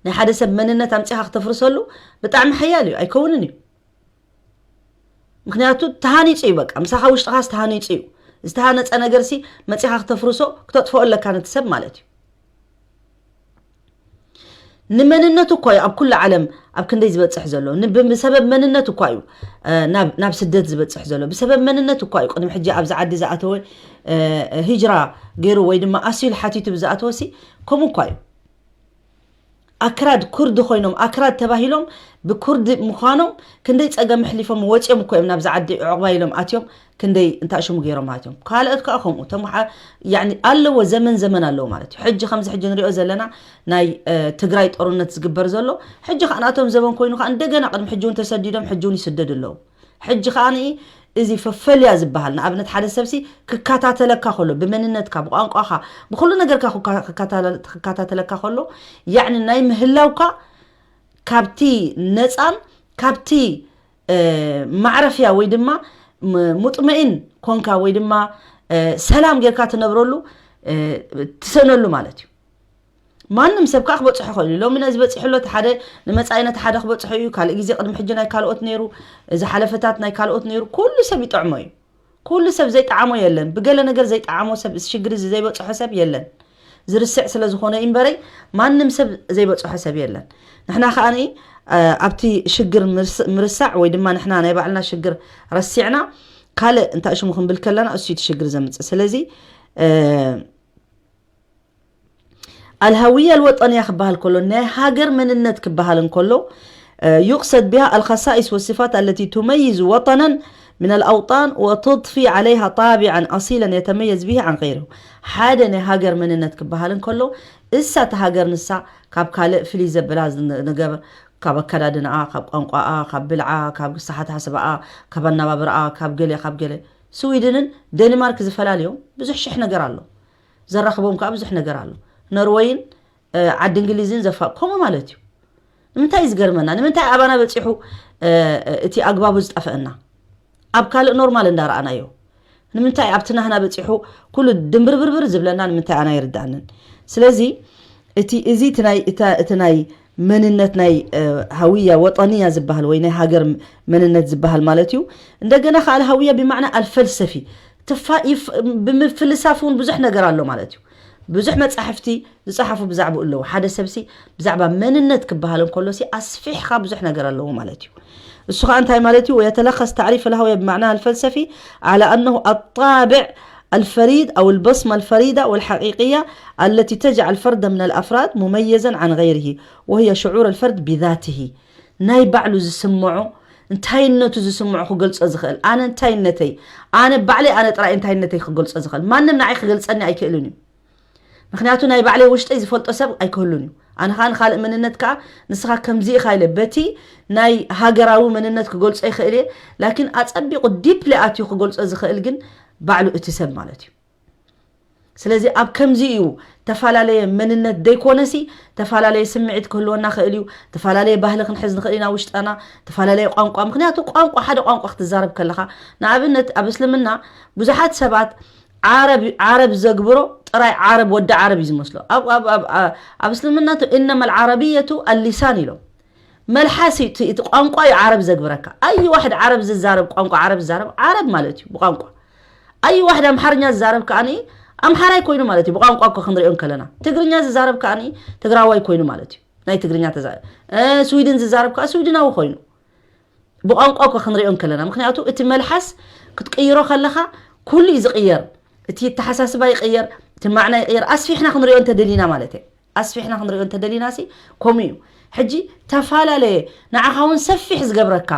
ናይ ሓደ ሰብ መንነት ኣምፂኻ ክተፍርሰሉ ብጣዕሚ ሓያል እዩ። ኣይከውንን እዩ። ምክንያቱ ተሃኒፁ እዩ። በቃ ምሳኻ ውሽጥኻስ ተሃኒፁ እዩ። ዝተሃነፀ ነገርሲ መፂኻ ክተፍርሶ ክተጥፍኦ ኣለካ ነቲ ሰብ ማለት እዩ። ንመንነቱ እኳ እዩ ኣብ ኩሉ ዓለም ኣብ ክንደይ ዝበፅሕ ዘሎ። ብሰበብ መንነቱ እኳ እዩ ናብ ስደት ዝበፅሕ ዘሎ። ብሰበብ መንነቱ እኳ እዩ ቅድሚ ሕጂ ኣብዚ ዓዲ ዝኣተወ ሂጅራ ገይሩ ወይ ድማ ኣሲል ሓቲቱ ብዝኣተወሲ ከምኡ እኳ እዩ። ኣክራድ ኩርድ ኮይኖም ኣክራድ ተባሂሎም ብኩርድ ምዃኖም ክንደይ ፀገም ኣሕሊፎም ወፂኦም እኮ እዮም ናብዚ ዓዲ ዕቑባ ኢሎም ኣትዮም። ክንደይ እንታሽሙ ገይሮም ኣትዮም። ካልኦት ከዓ ከምኡ እቶም ኣለዎ ዘመን ዘመን ኣለዎ ማለት እዩ። ሕጂ ከምዚ ሕጂ ንሪኦ ዘለና ናይ ትግራይ ጦርነት ዝግበር ዘሎ ሕጂ ከዓ ናቶም ዘበን ኮይኑ ከዓ እንደገና ቅድሚ ሕጂ እውን ተሰዲዶም ሕጂ እውን ይስደዱ ኣለዉ። ሕጂ ከዓ እዚ ፈፈልያ ዝበሃል ንኣብነት ሓደ ሰብሲ ክከታተለካ ከሎ ብመንነትካ ብቋንቋኻ ብኩሉ ነገርካ ክከታተለካ ከሎ ያኒ ናይ ምህላውካ ካብቲ ነፃን ካብቲ ማዕረፍያ ወይ ድማ ሙጥመኢን ኮንካ ወይ ድማ ሰላም ጌርካ ትነብረሉ ትሰእነሉ ማለት እዩ። ማንም ሰብ ከዓ ክበፅሖ ይኽእል እዩ። ሎሚ ነዚ በፂሑ ኣሎ እቲ ሓደ ንመፃኢ ነቲ ሓደ ክበፅሖ እዩ። ካልእ ግዜ ቅድሚ ሕጂ ናይ ካልኦት ነይሩ፣ እዚ ሓለፈታት ናይ ካልኦት ነይሩ። ኩሉ ሰብ ይጥዕሞ እዩ። ኩሉ ሰብ ዘይጠዓሞ የለን። ብገለ ነገር ዘይጠዓሞ ሰብ እዚ ሽግር እዚ ዘይበፅሖ ሰብ የለን። ዝርስዕ ስለ ዝኾነ እዩ እምበረይ ማንም ሰብ ዘይበፅሖ ሰብ የለን። ንሕና ከዓ ኣብቲ ሽግር ምርሳዕ ወይ ድማ ንሕና ናይ ባዕልና ሽግር ረሲዕና ካልእ እንታይ ሽሙ ክንብል ከለና እሱ እቲ ሽግር ዘምፅእ። ስለዚ الهوية الوطنية ክበሃል ከሎ ናይ ሃገር መንነት ክበሃል እንከሎ يقصد بها الخصائص والصفات التي تميز وطنا من الأوطان وتضفي عليها طابعا أصيلا يتميز به عن غيره. ሓደ ናይ ሃገር መንነት ክበሃል እንከሎ እሳ እቲ ሃገር ንሳ ካብ ካልእ ፍልይ ዘብላ ንገብር ካብ ኣከዳድንኣ፣ ካብ ቋንቋኣ፣ ካብ ብልዓ፣ ካብ ኣተሓሳስባኣ፣ ካብ ኣነባብራኣ፣ ካብ ገለ ካብ ገለ ስዊድንን ደንማርክ ዝፈላልዮም ብዙሕ ሽሕ ነገር ኣሎ። ዘራኽቦም ከዓ ብዙሕ ነገር ኣሎ። ኖርወይን ዓዲ እንግሊዝን ዘፋ ከምኡ ማለት እዩ። ንምንታይ እዩ ዝገርመና? ንምንታይ ኣባና በፂሑ እቲ ኣግባቡ ዝጠፈአና? ኣብ ካልእ ኖርማል እንዳረኣናዮ ንምንታይ ኣብቲ ናህና በፂሑ ኩሉ ድምብርብርብር ዝብለና ንምንታይ ኣና ይርዳእንን። ስለዚ እቲ እዚ እቲ ናይ እታ እቲ ናይ መንነት ናይ ሃውያ ወጠንያ ዝበሃል ወይ ናይ ሃገር መንነት ዝበሃል ማለት እዩ። እንደገና ከዓ ሃውያ ብማዕና ኣልፈልሰፊ ትፋ ይፍ- ብምፍልሳፍ እውን ብዙሕ ነገር ኣሎ ማለት እዩ። ብዙሕ መጻሕፍቲ ዝጸሓፉ ብዛዕባኡ ኣለዉ። ሓደ ሰብሲ ብዛዕባ መንነት ክበሃል እንከሎሲ ኣስፊሕካ ብዙሕ ነገር ኣለዎ ማለት እዩ። እሱ ከዓ እንታይ ማለት እዩ? ويتلخص تعريف الهوية بمعناها الفلسفي على أنه الطابع الفريد أو البصمة الفريدة والحقيقية التي تجعل فردا من الأفراد مميزا عن غيره، وهي شعور الفرد بذاته. ናይ ባዕሉ ዝስምዖ እንታይነቱ ዝስምዖ ክገልጾ ዝኽእል ኣነ እንታይነተይ ኣነ ባዕለይ ኣነ ጥራይ እንታይነተይ ክገልጾ ዝኽእል ማንም ንዓይ ክገልጸኒ ኣይክእልን እዩ። ምክንያቱ ናይ ባዕለይ ውሽጠይ ዝፈልጦ ሰብ ኣይክህሉን እዩ። ኣነ ከዓ ንካልእ መንነት ከዓ ንስኻ ከምዚ ኢኻ ኢለ በቲ ናይ ሃገራዊ መንነት ክገልጾ ይኽእል እየ። ላኪን ኣጸቢቑ ዲፕሊ ኣትዩ ክገልጾ ዝኽእል ግን ባዕሉ እቲ ሰብ ማለት እዩ። ስለዚ ኣብ ከምዚ እዩ ተፈላለየ መንነት ደይኮነሲ ተፈላለየ ስምዒት ክህልወና ክእል እዩ። ተፈላለየ ባህሊ ክንሕዝ ንኽእል ኢና ውሽጠና ተፈላለየ ቋንቋ ምክንያቱ ቋንቋ ሓደ ቋንቋ ክትዛረብ ከለኻ ንኣብነት ኣብ እስልምና ብዙሓት ሰባት ዓረብ ዓረብ ዘግብሮ ጥራይ ዓረብ ወዲ ዓረብ እዩ ዝመስሎ ኣብ ኣብ ኣብ ኣብ እስልምና እነማ العربية اللسان ኢሎም መልሓስ እዩ እቲ ቋንቋ እዩ ዓረብ ዘግብረካ ኣይ ዋሕድ ዓረብ ዝዛረብ ቋንቋ ዓረብ ዝዛረብ ዓረብ ማለት እዩ ብቋንቋ ኣይ ዋሕድ ኣምሓርኛ ዝዛረብ ከኣ ኣምሓራይ ኮይኑ ማለት እዩ ብቋንቋ እኮ ክንሪኦ እንከለና ትግርኛ ዝዛረብ ከኣ ትግራዋይ ኮይኑ ማለት እዩ ናይ ትግርኛ ተዛ ስዊድን ዝዛረብ ከኣ ስዊድናዊ ኮይኑ ብቋንቋ እኮ ክንሪኦ እንከለና ምክንያቱ እቲ መልሓስ ክትቅይሮ ከለኻ ኩሉ እዩ ዝቅየር እቲ ተሓሳስባ ይቅየር እቲ ማዕና ይቅየር ኣስፊሕና ክንሪኦ እንተደሊና ማለት እየ ኣስፊሕና ክንሪኦ እንተደሊና ሲ ከምኡ እዩ ሕጂ ተፈላለየ ንዓኻ እውን ሰፊሕ ዝገብረካ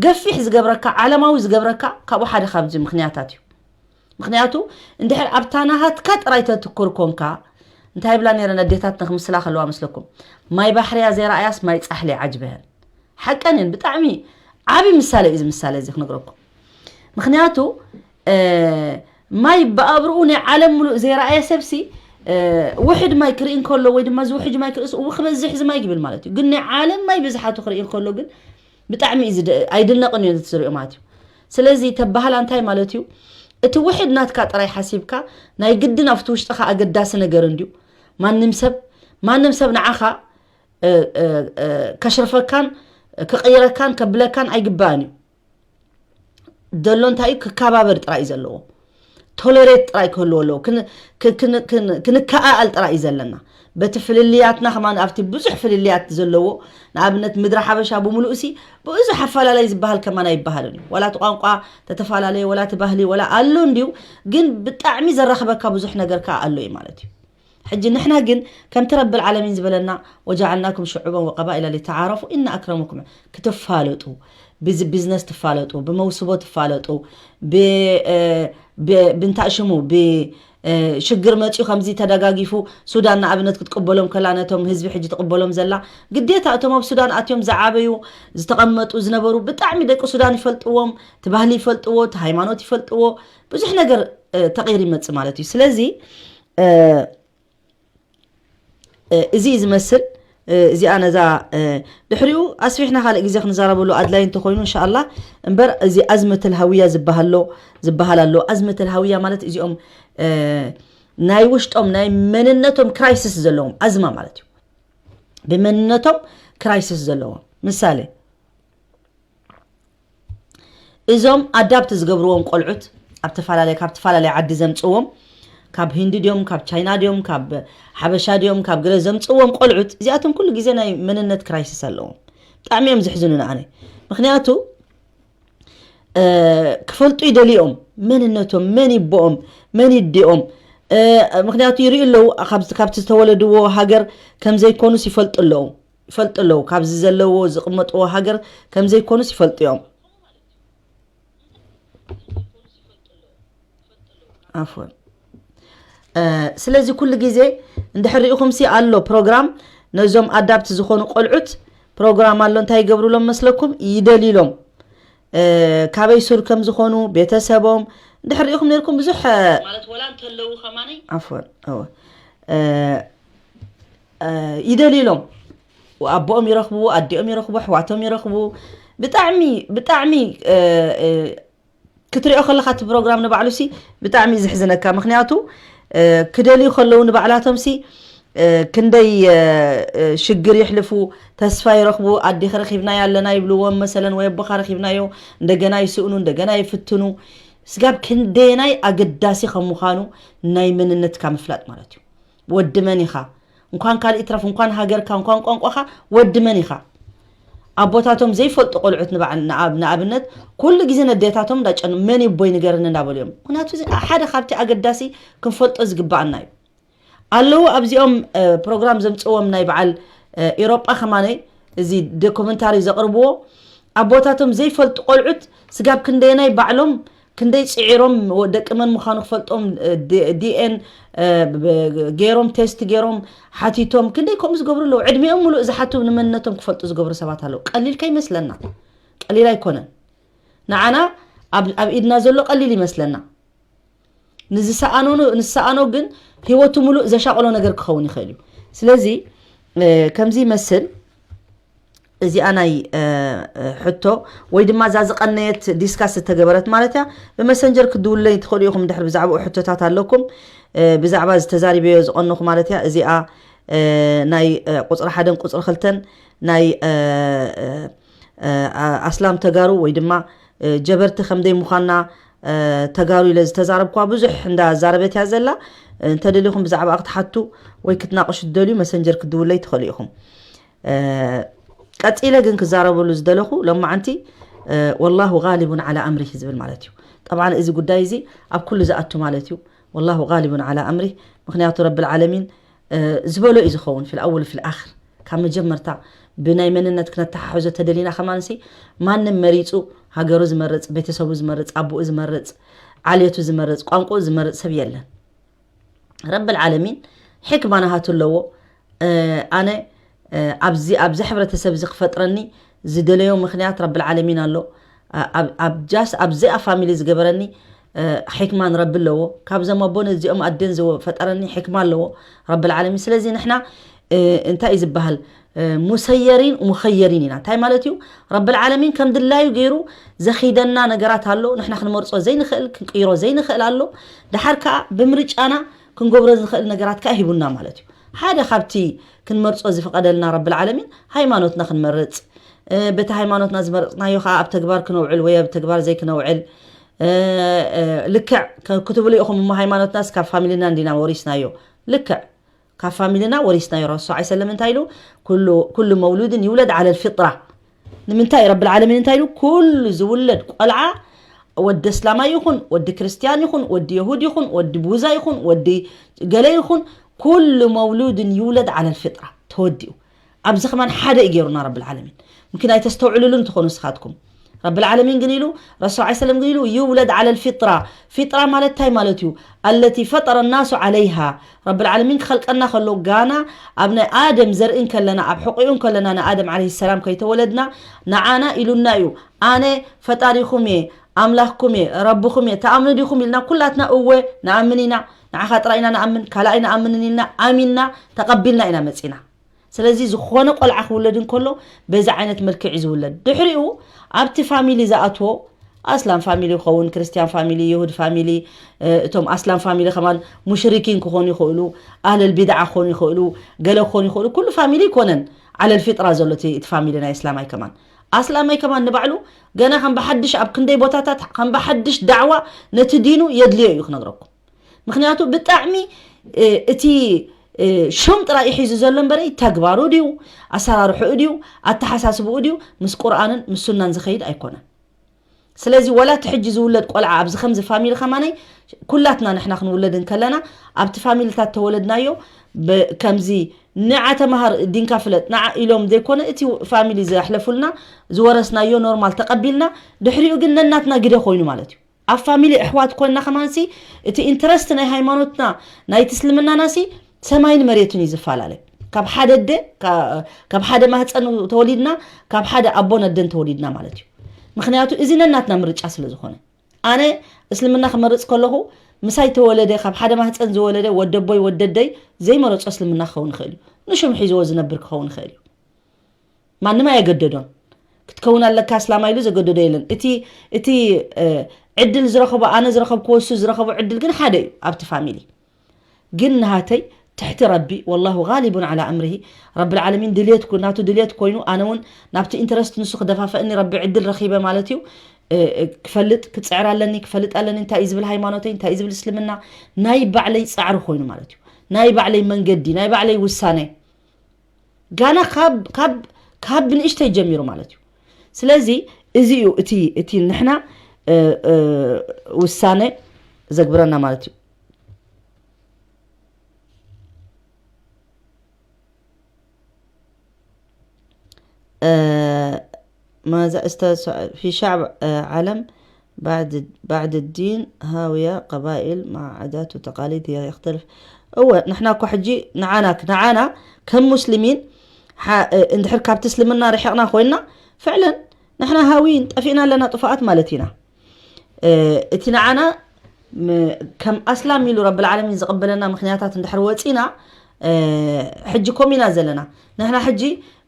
ገፊሕ ዝገብረካ ዓለማዊ ዝገብረካ ካብኡ ሓደ ካብዚ ምክንያታት እዩ ምክንያቱ እንድሕር ኣብታ ናሃትካ ጥራይ ተትኩር ኮንካ እንታይ ይብላ ነይረን ኣዴታትና ክምስላ ከለዋ መስለኩም ማይ ባሕርያ ዘይረኣያስ ማይ ፃሕሊ ዓጅበሀን ሓቀን እየን ብጣዕሚ ዓብዪ ምሳሌ እዩ እዚ ምሳሌ እዚ ክነግረኩም ምክንያቱ ማይ ብኣብርኡ ናይ ዓለም ሙሉእ ዘይረኣየ ሰብሲ ውሕድ ማይ ክርኢ እንከሎ ወይ ድማ ዝውሕጅ ማይ ክርእስ እው ክበዝሕ እዚ ማይ ይብል ማለት እዩ ግን ናይ ዓለም ማይ ብዝሓቱ ክርኢ እንከሎ ግን ብጣዕሚ እዩ ዝድ- ኣይድነቕን እዩ ዝሪኦ ማለት እዩ ስለዚ ተባህላ እንታይ ማለት እዩ እቲ ውሕድ ናትካ ጥራይ ሓሲብካ ናይ ግድን ኣብቲ ውሽጥኻ ኣገዳሲ ነገር እንድዩ ማንም ሰብ ማንም ሰብ ንዓኻ እ፣ እ፣ እ፣ ከሽርፈካን ክቕይረካን ከብለካን ኣይግባእን እዩ ዘሎ እንታይ እዩ ክከባበር ጥራይ እዩ ዘለዎ ቶለሬት ጥራይ ክህልዎ ኣለዎ ክን- ክ- ክን- ክን- ክንከኣኣል ጥራይ እዩ ዘለና በቲ ፍልልያትና ከማን ኣብቲ ብዙሕ ፍልልያት ዘለዎ ንኣብነት ምድሪ ሓበሻ ብምሉእ ሲ ብዙሕ ኣፈላላይ ዝበሃል ከማን ኣይበሃልን እዩ ዋላ እቲ ቋንቋ ተተፈላለየ ወላ እቲ ባህሊ ወላ ኣሎ እንድዩ ግን ብጣዕሚ ዘራኽበካ ብዙሕ ነገር ከዓ ኣሎ እዩ ማለት እዩ ሕጂ ንሕና ግን ከምቲ ረብል ዓለሚን ዝበለና وجعلناكم شعوبا وقبائل لتعارفوا إن أكرمكم ክትፋለጡ ብዚ ቢዝነስ ትፋለጡ ብመውስቦ ትፋለጡ ብ- እ፣ ብ- ብንታእ ሽሙ ብ- እ፣ ሽግር መፅዩ ከምዚ ተደጋጊፉ ሱዳን ንኣብነት ክትቅበሎም ከላ ነቶም ህዝቢ ሕጂ ትቅበሎም ዘላ ግዴታ እቶም ኣብ ሱዳን ኣትዮም ዝዓበዩ ዝተቐመጡ ዝነበሩ ብጣዕሚ ደቂ ሱዳን ይፈልጥዎም እቲ ባህሊ ይፈልጥዎ እቲ ሃይማኖት ይፈልጥዎ ብዙሕ ነገር እ፣ ተቐይሩ ይመፅእ ማለት እዩ ስለዚ እ፣ እዚ እዩ ዝመስል እዚኣ ነዛ ድሕሪኡ ኣስፊሕና ካልእ ግዜ ክንዛረበሉ ኣድላይ እንተኮይኑ እንሻኣላ እምበር እዚ ኣዝመተል ሃውያ ዝበሃሎ ዝበሃል ኣሎ ኣዝመተል ሃውያ ማለት እዚኦም ናይ ውሽጦም ናይ መንነቶም ክራይሲስ ዘለዎም ኣዝማ ማለት እዩ ብመንነቶም ክራይሲስ ዘለዎም ምሳሌ እዞም ኣዳፕት ዝገብርዎም ቆልዑት ኣብ ተፈላለየ ካብ ተፈላለየ ዓዲ ዘምፅዎም ካብ ሂንዲ ድዮም ካብ ቻይና ድዮም ካብ ሓበሻ ድዮም ካብ ገለ ዘምፅዎም ቆልዑት እዚኣቶም ኩሉ ግዜ ናይ መንነት ክራይሲስ ኣለዎም ብጣዕሚ እዮም ዝሕዝኑ ንኣነ ምክንያቱ ክፈልጡ ይደልዮም መንነቶም መን ይቦኦም መን ይዲኦም ምክንያቱ ይርእዩ ኣለዉ ካብቲ ዝተወለድዎ ሃገር ከምዘይኮኑስ ይፈልጡ ኣለዉ ይፈልጡ ኣለዉ ካብዚ ዘለዎ ዝቕመጥዎ ሃገር ከምዘይኮኑስ ይፈልጡ እዮም ኣፍወን ስለዚ ኩሉ ግዜ እንድሕር ሪኢኹም ሲ ኣሎ ፕሮግራም ነዞም ኣዳፕት ዝኾኑ ቆልዑት ፕሮግራም ኣሎ እንታይ ይገብሩሎም መስለኩም ይደልዩሎም ካበይ ሱር ከም ዝኾኑ ቤተሰቦም ድሕር ሪኢኹም ነርኩም ብዙሕ ማለት ወላ እንተለዉ ከማነይ ኣፎን እወ እ፣ እ፣ ይደልዩ ኢሎም ኣቦኦም ይረኽቡ ኣዲኦም ይረኽቡ ኣሕዋቶም ይረኽቡ ብጣዕሚ ብጣዕሚ እ፣ እ፣ ክትሪኦ ከለካ እቲ ፕሮግራም ንባዕሉ ሲ ብጣዕሚ እዩ ዝሕዝነካ ምክንያቱ እ፣ ክደልዩ ከለዉ ንባዕላቶም ሲ እ፣ ክንደይ እ፣ እ፣ ሽግር ይሕልፉ ተስፋ ይረኽቡ ኣዴኸ ረኺብናያ ኣለና ይብልዎም መሰለን ወይ ኣቦኻ ረኺብናዮ እንደገና ይስእኑ እንደገና ይፍትኑ ስጋብ ክንደየናይ ኣገዳሲ ከም ምዃኑ ናይ መንነትካ ምፍላጥ ማለት እዩ ወዲ መን ኢኻ እንኳን ካልእ ይትረፍ እንኳን ሃገርካ እንኳን ቋንቋኻ ወዲ መን ኢኻ ኣቦታቶም ዘይፈልጡ ቆልዑት ንኣብነት ኩሉ ግዜ ነዴታቶም እንዳጨኑ መን ይቦይ ንገርኒ እንዳበሉ እዮም ምክንያቱ ሓደ ካብቲ ኣገዳሲ ክንፈልጦ ዝግባኣና እዩ ኣለዉ ኣብዚኦም ፕሮግራም ዘምፅዎም ናይ በዓል ኤሮጳ ከማነይ እዚ ዶኩመንታሪ ዘቕርብዎ ኣቦታቶም ዘይፈልጡ ቆልዑት ስጋብ ክንደየናይ ባዕሎም ክንደይ ፅዒሮም ደቂ መን ምዃኑ ክፈልጦም ዲኤን ገይሮም ቴስት ገይሮም ሓቲቶም ክንደይ ከምኡ ዝገብሩ ኣለዉ ዕድሚኦም ሙሉእ ዝሓቱ ንመንነቶም ክፈልጡ ዝገብሩ ሰባት ኣለዉ ቀሊል ከይመስለና ቀሊል ኣይኮነን ንዓና ኣብ ኢድና ዘሎ ቀሊል ይመስለና ንዝሰኣኖ ግን ህይወቱ ሙሉእ ዘሻቕሎ ነገር ክኸውን ይኽእል እዩ ስለዚ ከምዚ ይመስል እዚኣ ናይ ሕቶ ወይ ድማ እዛ ዝቐነየት ዲስካስ ዝተገበረት ማለት እያ ብመሰንጀር ክድውለይ ትኽእሉ ኢኹም ድሕር ብዛዕባኡ ሕቶታት ኣለኩም ብዛዕባ ዝተዛሪበዮ ዝቐነኹ ማለት እያ እዚኣ ናይ ቁፅሪ ሓደን ቁፅሪ ክልተን ናይ ኣስላም ተጋሩ ወይ ድማ ጀበርቲ ከምደይ ምዃና ተጋሩ ኢለ ዝተዛረብኳ ብዙሕ እንዳዛረበት እያ ዘላ እንተደሊኹም ብዛዕባ ክትሓቱ ወይ ክትናቕሹ ትደልዩ መሰንጀር ክድውለይ ትኽእሉ ኢኹም ቀፂለ ግን ክዛረበሉ ዝደለኹ ሎማዓንቲ ወላሁ ጋሊቡን ዓላ ኣምሪህ ዝብል ማለት እዩ ጠብዓን እዚ ጉዳይ እዚ ኣብ ኩሉ ዝኣቱ ማለት እዩ ወላሁ ጋሊቡን ዓላ ኣምሪህ ምክንያቱ ረብል ዓለሚን ዝበሎ እዩ ዝኸውን ፊል ኣወል ፊል ኣኽር ካብ መጀመርታ ብናይ መንነት ክነተሓሕዞ ተደሊና ከማንሲ ማንም መሪፁ ሃገሩ ዝመርፅ ቤተሰቡ ዝመርፅ ኣቦኡ ዝመርፅ ዓልየቱ ዝመርፅ ቋንቋኡ ዝመርፅ ሰብ የለን ረብል ዓለሚን ሕክማ ናሃቱ ኣለዎ ኣነ ኣብዚ ኣብዚ ሕብረተሰብ እዚ ክፈጥረኒ ዝደለዮ ምክንያት ረብል ዓለሚን ኣሎ ጃስ ኣብዚኣ ፋሚሊ ዝገበረኒ ሕክማ ንረቢ ኣለዎ ካብዞም ኣቦን እዚኦም ኣደን ዝፈጠረኒ ሕክማ ኣለዎ ረብል ዓለሚን ስለዚ ንሕና እንታይ እዩ ዝበሃል ሙሰየሪን ሙኸየሪን ኢና እንታይ ማለት እዩ ረብል ዓለሚን ከም ድላዩ ገይሩ ዘኺደና ነገራት ኣሎ ንሕና ክንመርጾ ዘይንኽእል ክንቅይሮ ዘይንኽእል ኣሎ ድሓር ከዓ ብምርጫና ክንገብሮ ዝኽእል ነገራት ከዓ ሂቡና ማለት እዩ ሓደ ካብቲ ክንመርጾ ዝፈቐደልና ረብል ዓለሚን ሃይማኖትና ክንመርጽ በቲ ሃይማኖትና ዝመረጽናዮ ከዓ ኣብ ተግባር ክነውዕል ወይ ኣብ ተግባር ዘይክነውዕል ልክዕ ክትብሉ ኢኹም እሞ ሃይማኖትናስ ካብ ፋሚሊና እንዲና ወሪስናዮ ልክዕ ካብ ፋሚሊና ወሪስናዮ ረሱ ዓ ሰለም እንታይ ኢሉ ኩሉ መውሉድን ይውለድ ዓለ ልፊጥራ ንምንታይ ረብል ዓለሚን እንታይ ኢሉ ኩሉ ዝውለድ ቆልዓ ወዲ እስላማይ ይኹን ወዲ ክርስትያን ይኹን ወዲ የሁድ ይኹን ወዲ ቡዛ ይኹን ወዲ ገለ ይኹን ኩሉ መውሉድን ይውለድ ዓለ ልፊጥራ ተወዲኡ ኣብዚ ከማን ሓደ እዩ ገይሩና ረብል ዓለሚን ምኪን ኣይተስተውዕልሉ እንትኾኑ ስኻትኩም ረብል ዓለሚን ግን ኢሉ ረሱል ዓ ሰለም ግን ኢሉ ይውለድ ዓለ ልፊጥራ ፊጥራ ማለት እንታይ ማለት እዩ ኣለቲ ፈጠረ ናሱ ዓለይሃ ረብል ዓለሚን ክኸልቀና ከሎ ጋና ኣብ ናይ ኣደም ዘርእን ከለና ኣብ ሕቑኡን ከለና ንኣደም ዓለይሂ ሰላም ከይተወለድና ንዓና ኢሉና እዩ ኣነ ፈጣሪኹም እየ ኣምላኽኩም እየ ረብኹም እየ ተኣምኑ ዲኹም ኢልና ኩላትና እወ ንኣምን ኢና ንዓኻ ጥራይ ኢና ንኣምን ካልኣይ ንኣምንን ኢልና ኣሚንና ተቐቢልና ኢና መፂና ስለዚ ዝኾነ ቆልዓ ክውለድ እንከሎ በዚ ዓይነት መልክዕ እዩ ዝውለድ ድሕሪኡ ኣብቲ ፋሚሊ ዝኣትዎ ኣስላም ፋሚሊ ይኸውን ክርስትያን ፋሚሊ ይሁድ ፋሚሊ እቶም ኣስላም ፋሚሊ ከማን ሙሽሪኪን ክኾኑ ይኽእሉ ኣህለል ቢድዓ ክኾኑ ይኽእሉ ገለ ክኾኑ ይኽእሉ ኩሉ ፋሚሊ ይኮነን ዓለል ፊጥራ ዘሎ እቲ ፋሚሊ ናይ እስላማይ ከማን ኣስላማይ ከማን ንባዕሉ ገና ከም ብሓድሽ ኣብ ክንደይ ቦታታት ከም ብሓድሽ ዳዕዋ ነቲ ዲኑ የድልዮ እዩ ክነግረኩም ምክንያቱ ብጣዕሚ እቲ ሽም ጥራይ ሒዙ ዘሎ እምበረ ተግባሩ ድዩ ኣሰራርሕኡ ድዩ ኣተሓሳስብኡ ድዩ ምስ ቁርኣንን ምስ ሱናን ዝኸይድ ኣይኮነን ስለዚ ወላ እቲ ሕጂ ዝውለድ ቆልዓ ኣብዚ ከምዚ ፋሚሊ ከማነይ ኩላትና ንሕና ክንውለድ እንከለና ኣብቲ ፋሚሊታት ተወለድናዮ ከምዚ ንዓ ተምሃር ዲንካ ፍለጥ ንዓ ኢሎም ዘይኮነ እቲ ፋሚሊ ዘሕለፉልና ዝወረስናዮ ኖርማል ተቐቢልና ድሕሪኡ ግን ነናትና ግደ ኮይኑ ማለት እዩ ኣብ ፋሚሊ ኣሕዋት ኮንና ከማንሲ እቲ ኢንትረስት ናይ ሃይማኖትና ናይቲ እስልምናናሲ ሰማይን መሬትን እዩ ዝፈላለ ካብ ሓደ ኣደ ካብ ሓደ ማህፀን ተወሊድና ካብ ሓደ ኣቦን ኣደን ተወሊድና ማለት እዩ ምክንያቱ እዚ ነናትና ምርጫ ስለ ዝኾነ ኣነ እስልምና ክመርጽ ከለኹ ምሳይ ተወለደ፣ ካብ ሓደ ማህፀን ዝወለደ ወደቦይ ወደደይ ዘይመረጾ እስልምና ክኸውን ይኽእል እዩ። ንሹም ሒዝዎ ዝነብር ክኸውን ይኽእል እዩ። ማንም ኣየገደዶን። ክትከውን ኣለካ እስላማ ኢሉ ዘገደዶ የለን። እቲ እቲ ዕድል ዝረኸቦ፣ ኣነ ዝረኸብክዎ እሱ ዝረኸቦ ዕድል ግን ሓደ እዩ። ኣብቲ ፋሚሊ ግን ናሃተይ ትሕቲ ረቢ፣ ወላሁ ጋሊቡን ዓላ ኣምርሂ፣ ረብል ዓለሚን ድልየት ናቱ ድልየት ኮይኑ ኣነ እውን ናብቲ ኢንተረስት ንሱ ክደፋፈእኒ ረቢ ዕድል ረኺበ ማለት እዩ። ክፈልጥ ክፅዕር ኣለኒ፣ ክፈልጥ ኣለኒ እንታይ እዩ ዝብል ሃይማኖተይ፣ እንታይ እዩ ዝብል እስልምና፣ ናይ ባዕለይ ፃዕሪ ኮይኑ ማለት እዩ። ናይ ባዕለይ መንገዲ፣ ናይ ባዕለይ ውሳነ፣ ጋና ካብ ካብ ካብ ብንእሽተይ ጀሚሩ ማለት እዩ። ስለዚ እዚ እዩ እቲ እቲ ንሕና ውሳነ ዘግብረና ማለት እዩ። ماذا استفدت في شعب عالم بعد بعد الدين هاوية قبائل مع عادات وتقاليد يختلف. እወ ንሕና እኮ ሕጂ ንዓና ንዓና ከም ሙስሊሚን እንድሕር ካብቲ እስልምና ርሒቕና ኮይና ፍዕለን ንሕና ሃዊን ጠፊእና ኣለና ጥፋኣት ማለት ኢና። እቲ ንዓና ከም ኣስላም ኢሉ ረብል ዓለሚን ዝቕበለና ምክንያታት እንድሕር ወፂና ሕጂ ኮም ኢና ዘለና። ንሕና ሕጂ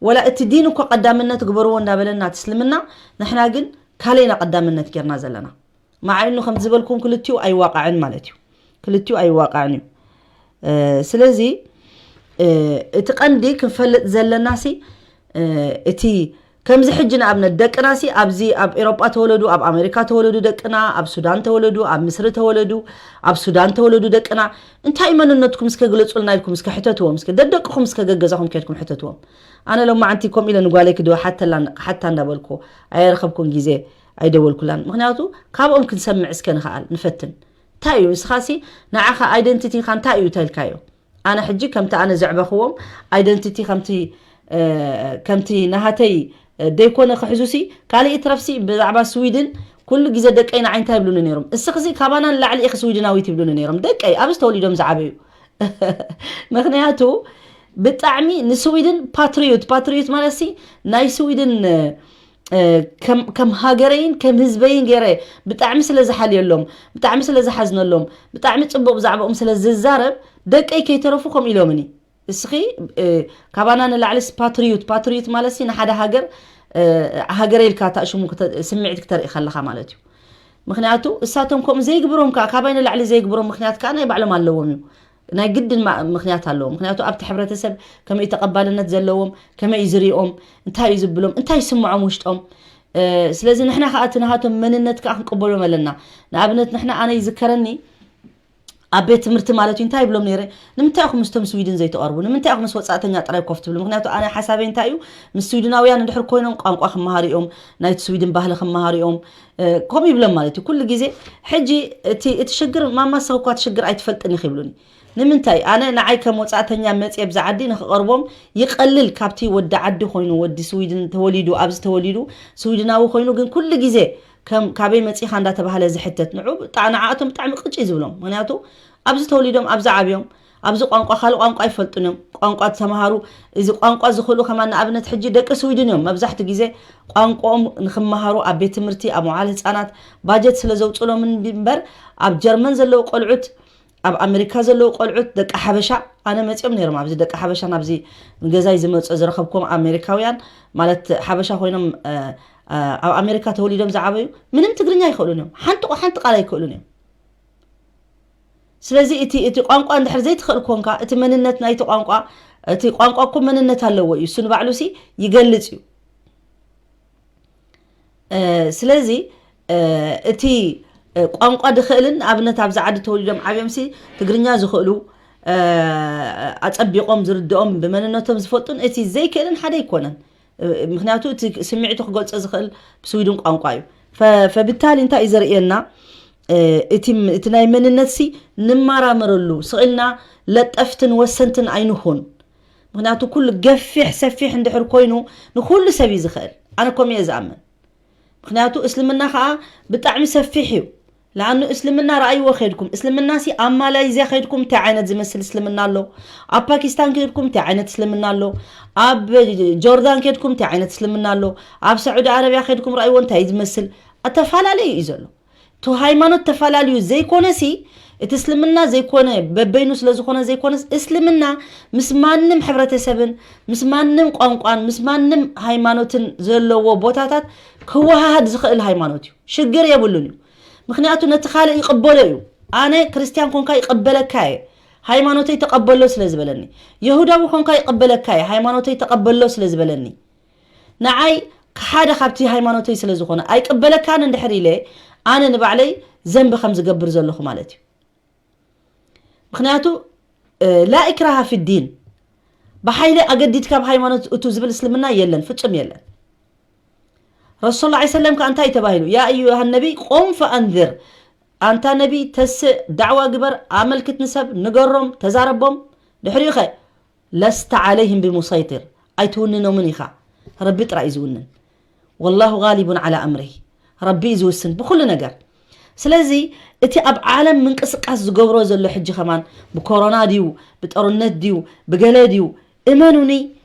ወላ እቲ ዲን እኮ ቀዳምነት ግበርዎ እንዳበለና እቲ እስልምና ንሕና ግን ካልእ ኢና ቀዳምነት ጌርና ዘለና። ማዓይኑ ከም ዝበልኩም ክልቲኡ ኣይዋቃዕን ማለት እዩ። ክልቲኡ ኣይዋቃዕን እዩ። ስለዚ እቲ ቀንዲ ክንፈልጥ ዘለናሲ እቲ ከምዚ ሕጂ ንኣብነት ደቅናሲ ኣብዚ ኣብ ኤሮጳ ተወለዱ፣ ኣብ ኣሜሪካ ተወለዱ ደቅና፣ ኣብ ሱዳን ተወለዱ፣ ኣብ ምስሪ ተወለዱ፣ ኣብ ሱዳን ተወለዱ ደቅና፣ እንታይ መንነትኩም እስከ ግለጹልና ኢልኩም እስከ ሕተትዎም፣ እስከ ደደቅኹም እስከ ገገዛኹም ከድኩም ሕተትዎም። ኣነ ሎማዓንቲ ከምኡ ኢለ ንጓለይ ክድዋ ሓተላ ሓታ እንዳበልኩ ኣየረኸብኩን ግዜ ኣይደወልኩላን። ምክንያቱ ካብኦም ክንሰምዕ እስከ ንኽኣል ንፈትን። እንታይ እዩ እስኻሲ ንዓኻ ኣይደንቲቲኻ እንታይ እዩ ተልካዮ? ኣነ ሕጂ ከምቲ ኣነ ዘዕበኽዎም ኣይደንቲቲ ከምቲ ከምቲ ናሃተይ ደይኮነ ክሕዙሲ ካልእ ይትረፍሲ ብዛዕባ ስዊድን ኩሉ ግዜ ደቀይ ንዓይ እንታይ ይብሉኒ ነይሮም? እስኽሲ ካባና ንላዕሊ ኢኺ ስዊድናዊት ይብሉኒ ነይሮም ደቀይ ኣብዚ ተወሊዶም ዝዓበዩ። ምክንያቱ ብጣዕሚ ንስዊድን ፓትሪዮት ፓትሪዮት ማለት ሲ ናይ ስዊድን ከም ሃገረይን ከም ህዝበይን ገይረ ብጣዕሚ ስለ ዝሓልየሎም ብጣዕሚ ስለ ዝሓዝነሎም ብጣዕሚ ፅቡቅ ብዛዕባኦም ስለ ዝዛረብ ደቀይ ከይተረፉ ከምኡ ኢሎምኒ። እስኺ ካባና ንላዕሊስ ፓትሪዩት ፓትሪዩት ማለት ሲ ንሓደ ሃገር ሃገረ ኢልካ ታሽሙ ስምዒት ክተርኢ ከለካ ማለት እዩ። ምክንያቱ እሳቶም ከምኡ ዘይግብሮም ከዓ ካባይ ንላዕሊ ዘይግብሮም ምክንያት ከዓ ናይ ባዕሎም ኣለዎም እዩ። ናይ ግድን ምክንያት ኣለዎም። ምክንያቱ ኣብቲ ሕብረተሰብ ከመይ ተቐባልነት ዘለዎም፣ ከመይ እዩ ዝሪኦም፣ እንታይ እዩ ዝብሎም፣ እንታይ ይስምዖም ውሽጦም። ስለዚ ንሕና ከዓ እቲ ናሃቶም መንነት ከዓ ክንቅበሎም ኣለና። ንኣብነት ንሕና ኣነ ይዝከረኒ ኣብ ቤት ትምህርቲ ማለት እዩ እንታይ ይብሎም ነይረ? ንምንታይ ኢኹም ምስቶም ስዊድን ዘይትቐርቡ? ንምንታይ ኢኹም ምስ ወፃእተኛ ጥራይ ኮፍ ትብሉ? ምክንያቱ ኣነ ሓሳበይ እንታይ እዩ? ምስ ስዊድናውያን እንድሕር ኮይኖም ቋንቋ ክመሃሩ እዮም፣ ናይቲ ስዊድን ባህሊ ክመሃሩ እዮም፣ ከምኡ ይብሎም ማለት እዩ ኩሉ ግዜ። ሕጂ እቲ እቲ ሽግር ማማ ንስኺ እኳ እቲ ሽግር ኣይትፈልጥን ኢኺ ይብሉኒ። ንምንታይ ኣነ ንዓይ ከም ወፃእተኛ መፅየ ብዛ ዓዲ ንክቐርቦም ይቐልል ካብቲ ወዲ ዓዲ ኮይኑ ወዲ ስዊድን ተወሊዱ ኣብዚ ተወሊዱ ስዊድናዊ ኮይኑ ግን ኩሉ ግዜ ከም ካበይ መፂኻ እንዳተባሃለ ዝሕተት ንዑ ንዓኣቶም ብጣዕሚ ቅጭ እዩ ዝብሎም። ምክንያቱ ኣብዚ ተወሊዶም ኣብዚ ዓብዮም ኣብዚ ቋንቋ ካልእ ቋንቋ ኣይፈልጡን እዮም። ቋንቋ ተምሃሩ እዚ ቋንቋ ዝኽእሉ ከማን ንኣብነት ሕጂ ደቂ ስዊድን እዮም መብዛሕትኡ ግዜ ቋንቋኦም ንክመሃሩ ኣብ ቤት ትምህርቲ ኣብ መዋዕለ ህፃናት ባጀት ስለ ዘውፅሎም እምበር ኣብ ጀርመን ዘለዉ ቆልዑት ኣብ ኣሜሪካ ዘለዉ ቆልዑት ደቂ ሓበሻ ኣነ መፂኦም ነይሮም ኣብዚ ደቂ ሓበሻ ናብዚ ንገዛይ ዝመፁ ዝረኸብኩም ኣሜሪካውያን ማለት ሓበሻ ኮይኖም ኣብ ኣሜሪካ ተወሊዶም ዝዓበዩ ምንም ትግርኛ ኣይክእሉን እዮም። ሓንቲ ሓንቲ ቃል ኣይክእሉን እዮም። ስለዚ እቲ እቲ ቋንቋ እንድሕር ዘይትኽእል ኮንካ እቲ መንነት ናይቲ ቋንቋ እቲ ቋንቋ እኮ መንነት ኣለዎ እዩ እሱ ንባዕሉ ሲ ይገልፅ እዩ። ስለዚ እቲ ቋንቋ ድኽእልን ኣብነት ኣብዚ ዓዲ ተወሊዶም ዓብዮም ሲ ትግርኛ ዝኽእሉ ኣፀቢቖም ዝርድኦም ብመንነቶም ዝፈልጡን እቲ ዘይክእልን ሓደ ኣይኮነን። ምክንያቱ እቲ ስምዒቱ ክገልፆ ዝኽእል ብስዊድን ቋንቋ እዩ። ፈብታሊ እንታይ እዩ ዘርእየና? እቲ ናይ መንነት ሲ ንመራመረሉ ስቕ ኢልና ለጠፍትን ወሰንትን ኣይንኹን። ምክንያቱ ኩሉ ገፊሕ ሰፊሕ እንድሕር ኮይኑ ንኩሉ ሰብ እዩ ዝኽእል። ኣነ ከምኡ እየ ዝኣምን። ምክንያቱ እስልምና ከዓ ብጣዕሚ ሰፊሕ እዩ። ለኣኑ እስልምና ረኣይዎ ከድኩም እስልምና ሲ ኣብ ማላይዝያ ከድኩም እንታይ ዓይነት ዝመስል እስልምና ኣሎ፣ ኣብ ፓኪስታን ከድኩም እንታይ ዓይነት እስልምና ኣሎ፣ ኣብ ጆርዳን ከድኩም እንታይ ዓይነት እስልምና ኣሎ፣ ኣብ ሳዑዲ ኣረብያ ከድኩም ረኣይዎ እንታይ ዝመስል ኣተፈላለዩ እዩ ዘሎ። እቲ ሃይማኖት ተፈላለዩ ዘይኮነሲ፣ እቲ እስልምና ዘይኮነ በበይኑ ስለ ዝኾነ ዘይኮነስ፣ እስልምና ምስ ማንም ሕብረተሰብን ምስ ማንም ቋንቋን ምስ ማንም ሃይማኖትን ዘለዎ ቦታታት ክወሃሃድ ዝኽእል ሃይማኖት እዩ። ሽግር የብሉን እዩ። ምኽንያቱ ነቲ ካልእ ይቕበሎ እዩ። ኣነ ክርስትያን ኮንካ ይቕበለካ እየ፣ ሃይማኖተይ ተቐበሎ ስለ ዝበለኒ። የሁዳዊ ኮንካ ይቕበለካ እየ፣ ሃይማኖተይ ተቐበሎ ስለ ዝበለኒ። ንዓይ ሓደ ካብቲ ሃይማኖተይ ስለ ዝኾነ ኣይቅበለካን እንድሕር ኢለ፣ ኣነ ንባዕለይ ዘንቢ ከም ዝገብር ዘለኹ ማለት እዩ። ምኽንያቱ ላ ኢክራሃ ፊ ዲን፣ ብሓይሊ ኣገዲድካ ኣብ ሃይማኖት እቱ ዝብል እስልምና የለን፣ ፍጹም የለን። ረሱል ላ ሰለም ከ እንታይ ተባሂሉ? ያ ኣዩሃ ነቢይ ቁም ፈኣንዝር፣ ኣንታ ነቢ ተስእ፣ ዳዕዋ ግበር፣ ኣመልክት ንሰብ፣ ንገሮም፣ ተዛረቦም። ድሕሪኡ ኸ ለስተ ዓለይህም ብሙሰይጢር፣ ኣይትውንኖምን ኢኻ፣ ረቢ ጥራይ እዩ ዝውንን። ወላሁ ጋሊቡን ዓላ ኣምሪሂ፣ ረቢ እዩ ዝውስን ብኩሉ ነገር። ስለዚ እቲ ኣብ ዓለም ምንቅስቃስ ዝገብሮ ዘሎ ሕጂ ከማን ብኮሮና ድዩ ብጦርነት ድዩ ብገለ ድዩ፣ እመኑኒ፣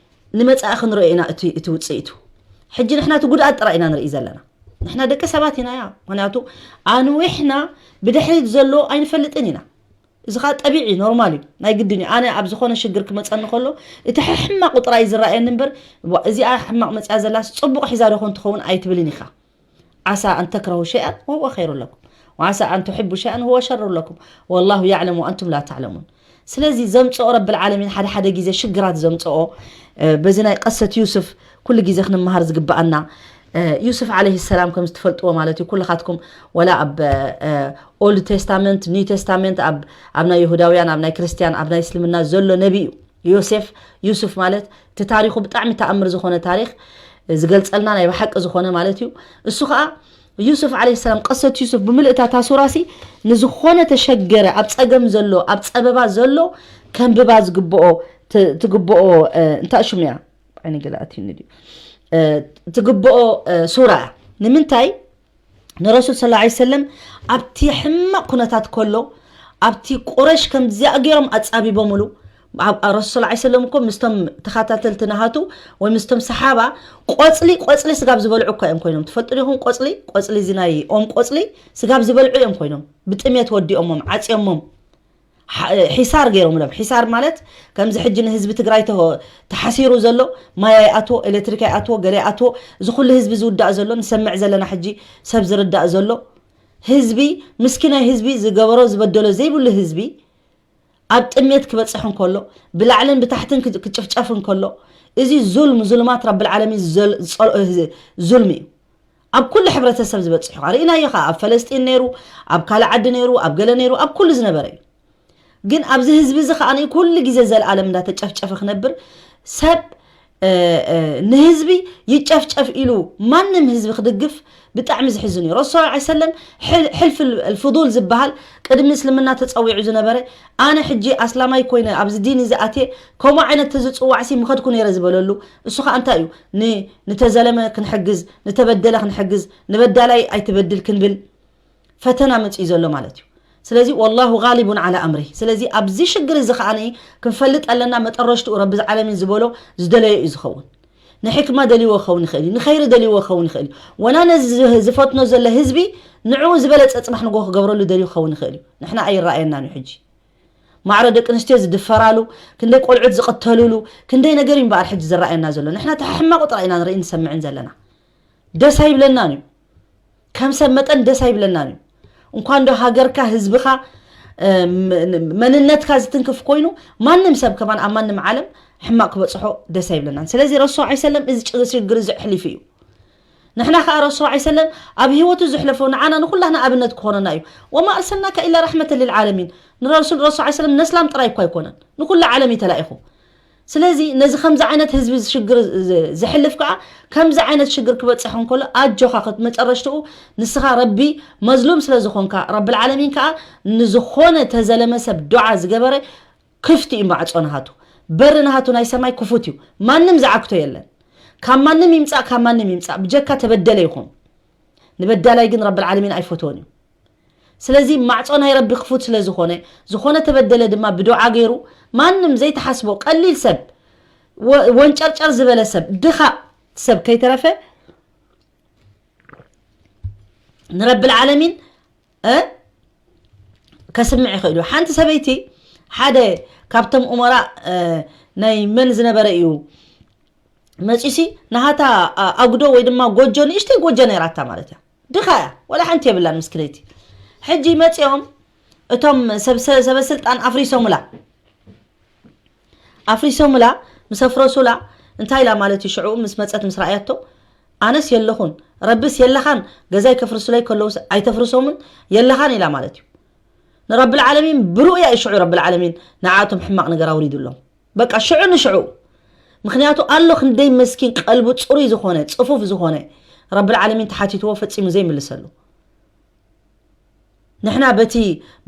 ንመጻኢ ክንሪኦ ኢና እቲ እቲ ውፅኢቱ። ሕጂ ንሕና እቲ ጉድኣት ጥራይ ኢና ንርኢ ዘለና። ንሕና ደቂ ሰባት ኢና ያ፣ ምክንያቱ ኣንዊሕና ብድሕሪት ዘሎ ኣይንፈልጥን ኢና። እዚ ከዓ ጠቢዒ ኖርማል እዩ፣ ናይ ግድን እዩ። ኣነ ኣብ ዝኾነ ሽግር ክመፀኒ ከሎ እቲ ሕማቁ ጥራይ ዝረኣየኒ እምበር፣ እዚኣ ሕማቅ መፅያ ዘላስ ፅቡቅ ሒዛ ዶ ኮን ትኸውን ኣይትብልን ኢኻ። ዓሳ ኣን ተክረሁ ሸይኣን ወሁወ ኸይሩ ለኩም፣ ወዓሳ ኣን ትሕቡ ሸይኣን ወሁወ ሸሩ ለኩም፣ ወላሁ ያዕለም ወኣንቱም ላ ተዕለሙን። ስለዚ ዘምፅኦ ረብል ዓለሚን ሓደ ሓደ ግዜ ሽግራት ዘምፅኦ፣ በዚ ናይ ቀሰት ዩስፍ ኩሉ ግዜ ክንመሃር ዝግበኣና። ዩስፍ ዓለይሂ ሰላም ከም ዝትፈልጥዎ ማለት እዩ፣ ኩልኻትኩም ወላ ኣብ ኦልድ ቴስታመንት፣ ኒው ቴስታመንት፣ ኣብ ኣብ ናይ ይሁዳውያን፣ ኣብ ናይ ክርስትያን፣ ኣብ ናይ እስልምና ዘሎ ነቢ እዩ። ዮሴፍ ዩስፍ ማለት እቲ ታሪኹ ብጣዕሚ ተኣምር ዝኾነ ታሪኽ ዝገልጸልና ናይ ብሓቂ ዝኾነ ማለት እዩ። እሱ ኸዓ ዩስፍ ዓለይሂ ሰላም፣ ቀሰት ዩስፍ ብምልእታ እታ ሱራሲ ንዝኾነ ተሸገረ፣ ኣብ ጸገም ዘሎ፣ ኣብ ጸበባ ዘሎ ከንብባ ዝግብኦ፣ ት- ትግብኦ፣ እ፣ እንታይ ሽሙ እያ? ዓይኒ ገለ ኣትዩኒ ድዩ? እ፣ ትግብኦ፣ እ፣ ሱራ እያ። ንምንታይ? ንረሱል ሰለላሁ ዐለይሂ ወሰለም ኣብቲ ሕማቕ ኩነታት ከሎ፣ ኣብቲ ቁረሽ ከምዚኣ ገይሮም ኣጻቢቦምሉ፣ ኣብ ረሱል ሰለላሁ ዐለይሂ ወሰለም እኮ ምስቶም ተኸታተልቲ ናሃቱ ወይ ምስቶም ሰሓባ ቆጽሊ፣ ቆጽሊ ስጋብ ዝበልዑ እኮ እዮም ኮይኖም። ትፈልጡ ዲኹም? ቆጽሊ፣ ቆጽሊ እዚ ናይ ኦም ቆጽሊ ስጋብ ዝበልዑ እዮም ኮይኖም። ብጥሜት ወዲኦሞም፣ ዓጽዮሞም፣ ሓ- ሒሳር ገይሮምሎም። ሒሳር ማለት ከምዚ ሕጂ ንህዝቢ ትግራይ ተሆ- ተሓሲሩ ዘሎ፣ ማይ ኣይኣትዎ፣ ኤሌክትሪክ ኣይኣትዎ፣ ገለ ኣይኣትዎ፣ እዚ ኩሉ ህዝቢ ዝውዳእ ዘሎ፣ ንሰምዕ ዘለና ሕጂ ሰብ ዝርዳእ ዘሎ ህዝቢ፣ ምስኪናይ ህዝቢ፣ ዝገበሮ ዝበደሎ ዘይብሉ ህዝቢ ኣብ ጥሜት ክበፅሕ እንከሎ፣ ብላዕልን ብታሕትን ክጭፍጨፍ እንከሎ፣ እዚ ዙልም ዙልማት ረብል ዓለሚን ዝጸልኦ ዙልም እዩ። ኣብ ኩሉ ሕብረተሰብ ዝበፅሕ እዩ። ርኢናዮ ከዓ ኣብ ፈለስጢን ነይሩ፣ ኣብ ካልእ ዓዲ ነይሩ፣ ኣብ ገለ ነይሩ፣ ኣብ ኩሉ ዝነበረ እዩ። ግን ኣብዚ ህዝቢ እዚ ከዓ ኩሉ ግዜ ዘለኣለም እንዳተጨፍጨፈ ክነብር ሰብ ንህዝቢ ይጨፍጨፍ ኢሉ ማንም ህዝቢ ክድግፍ ብጣዕሚ ዝሕዝን እዩ። ረሱል ሰለላሁ ዐለይሂ ወሰለም ሕል- ሕልፍ ል- ፍዱል ዝበሃል ቅድሚ እስልምና ተፀዊዑ ዝነበረ፣ ኣነ ሕጂ ኣስላማይ ኮይነ ኣብዚ ዲን እዚ ኣትየ ከምኡ ዓይነት ተዝፅዋዕሲ ምኸድኩ ነይረ ዝበለሉ፣ እሱ ከዓ እንታይ እዩ? ን- ንተዘለመ ክንሕግዝ፣ ንተበደለ ክንሕግዝ፣ ንበዳላይ ኣይትበድል ክንብል ፈተና መፂኡ ዘሎ ማለት እዩ። ስለዚ ወላሁ ጋሊቡን ዓላ ኣምሪሂ። ስለዚ ኣብዚ ሽግር እዚ ከዓ ክንፈልጥ ኣለና፣ መጠረሽትኡ ረቢ ዓለሚን ዝበሎ ዝደለዮ እዩ ዝኸውን። ንሕክማ ደልይዎ ክኸውን ይኽእል እዩ፣ ንኸይሪ ደልይዎ ክኸውን ይኽእል እዩ። ወላ ነዚ ዝ- ዝፈትኖ ዘሎ ህዝቢ ንዕኡ ዝበለፀ ፅባሕ ንጎ ክገብረሉ ደልዩ ክኸውን ይኽእል እዩ። ንሕና ኣይረኣየናን እዩ ሕጂ። ማዕረ ደቂ ኣንስትዮ ዝድፈራሉ፣ ክንደይ ቆልዑት ዝቕተሉሉ፣ ክንደይ ነገር እዩ እምበኣር ሕጂ ዝረኣየና ዘሎ። ንሕና እቲ ሕማቑ ጥራይ ኢና ንርኢ ንሰምዕን ዘለና። ደስ ኣይብለናን እዩ። ከም ሰብ መጠን ደስ ኣይብለናን እዩ። እንኳን ዶ ሃገርካ፣ ህዝብኻ፣ እ፣ ም- መንነትካ ዝትንክፍ ኮይኑ፣ ማንም ሰብ ከማን ኣብ ማንም ዓለም ሕማቕ ክበፅሖ ደስ ኣይብለናን። ስለዚ ረሱል ሰለላሁ ዐለይሂ ወሰለም እዚ ጭ- ሽግር እዚ ኣሕሊፉ እዩ። ንሕና ከዓ ረሱል ሰለላሁ ዐለይሂ ወሰለም ኣብ ህይወቱ ዘሕለፎ ንዓና ንኩላህና ኣብነት ክኾነና እዩ። ወማ ኣርሰልናካ ኢላ ረሕመተ ልልዓለሚን። ንረሱል ረሱል ሰለላሁ ዐለይሂ ወሰለም ነስላም ጥራይ እኳ ኣይኮነን፣ ንኩሉ ዓለም እዩ ተላኢኹ። ስለዚ ነዚ ከምዚ ዓይነት ህዝቢ ሽግር ዝ- ዘሕልፍ ከዓ ከምዚ ዓይነት ሽግር ክበፅሕ እንከሎ ኣጆኻ ክት- መጨረሽትኡ ንስኻ ረቢ መዝሉም ስለ ዝኾንካ ረብል ዓለሚን ከዓ ንዝኾነ ተዘለመ ሰብ ዱዓ ዝገበረ ክፍቲ እዩ ማዕፆ ናሃቱ፣ በሪ ናሃቱ ናይ ሰማይ ክፉት እዩ። ማንም ዝዓግቶ የለን። ካብ ማንም ይምፃእ ካብ ማንም ይምፃእ ብጀካ ተበደለ ይኹን፣ ንበዳላይ ግን ረብል ዓለሚን ኣይፈትዎን እዩ። ስለዚ ማዕፆ ናይ ረቢ ክፉት ስለ ዝኾነ፣ ዝኾነ ተበደለ ድማ ብዱዓ ገይሩ ማንም ዘይተሓስቦ ቀሊል ሰብ፣ ወ- ወንጨርጨር ዝበለ ሰብ፣ ድኻ ሰብ ከይተረፈ ንረብል ዓለሚን እ ከስምዕ ይኽእል እዩ። ሓንቲ ሰበይቲ ሓደ ካብቶም ኡመራ ናይ መን ዝነበረ እዩ መፂሲ ናሃታ ኣጉዶ ወይ ድማ ጎጆ ንእሽተይ ጎጆ ነይራታ ማለት እያ። ድኻ እያ፣ ወላ ሓንቲ የብላን ምስክነይቲ። ሕጂ መፂኦም እቶም ሰበስልጣን ኣፍሪሶምላ ኣፍሪሶምላ ምስ ኣፍረሱላ እንታይ ኢላ ማለት እዩ? ሽዑ ምስ መፀት ምስ ረኣያቶ ኣነስ የለኹን ረብስ የለኻን ገዛይ ከፍርስለይ ከለውስ ኣይተፍርሶምን የለኻን ኢላ ማለት እዩ። ንረብል ዓለሚን ብሩእያ እዩ ሽዑ ረብል ዓለሚን ንዓቶም ሕማቕ ነገር ኣውሪዱሎም። በቃ ሽዑ ንሽዑ ምክንያቱ ኣሎ ክንደይ መስኪን ቀልቡ ፅሩይ ዝኾነ ፅፉፍ ዝኾነ ረብል ዓለሚን ተሓቲትዎ ፈፂሙ ዘይምልሰሉ። ንሕና በቲ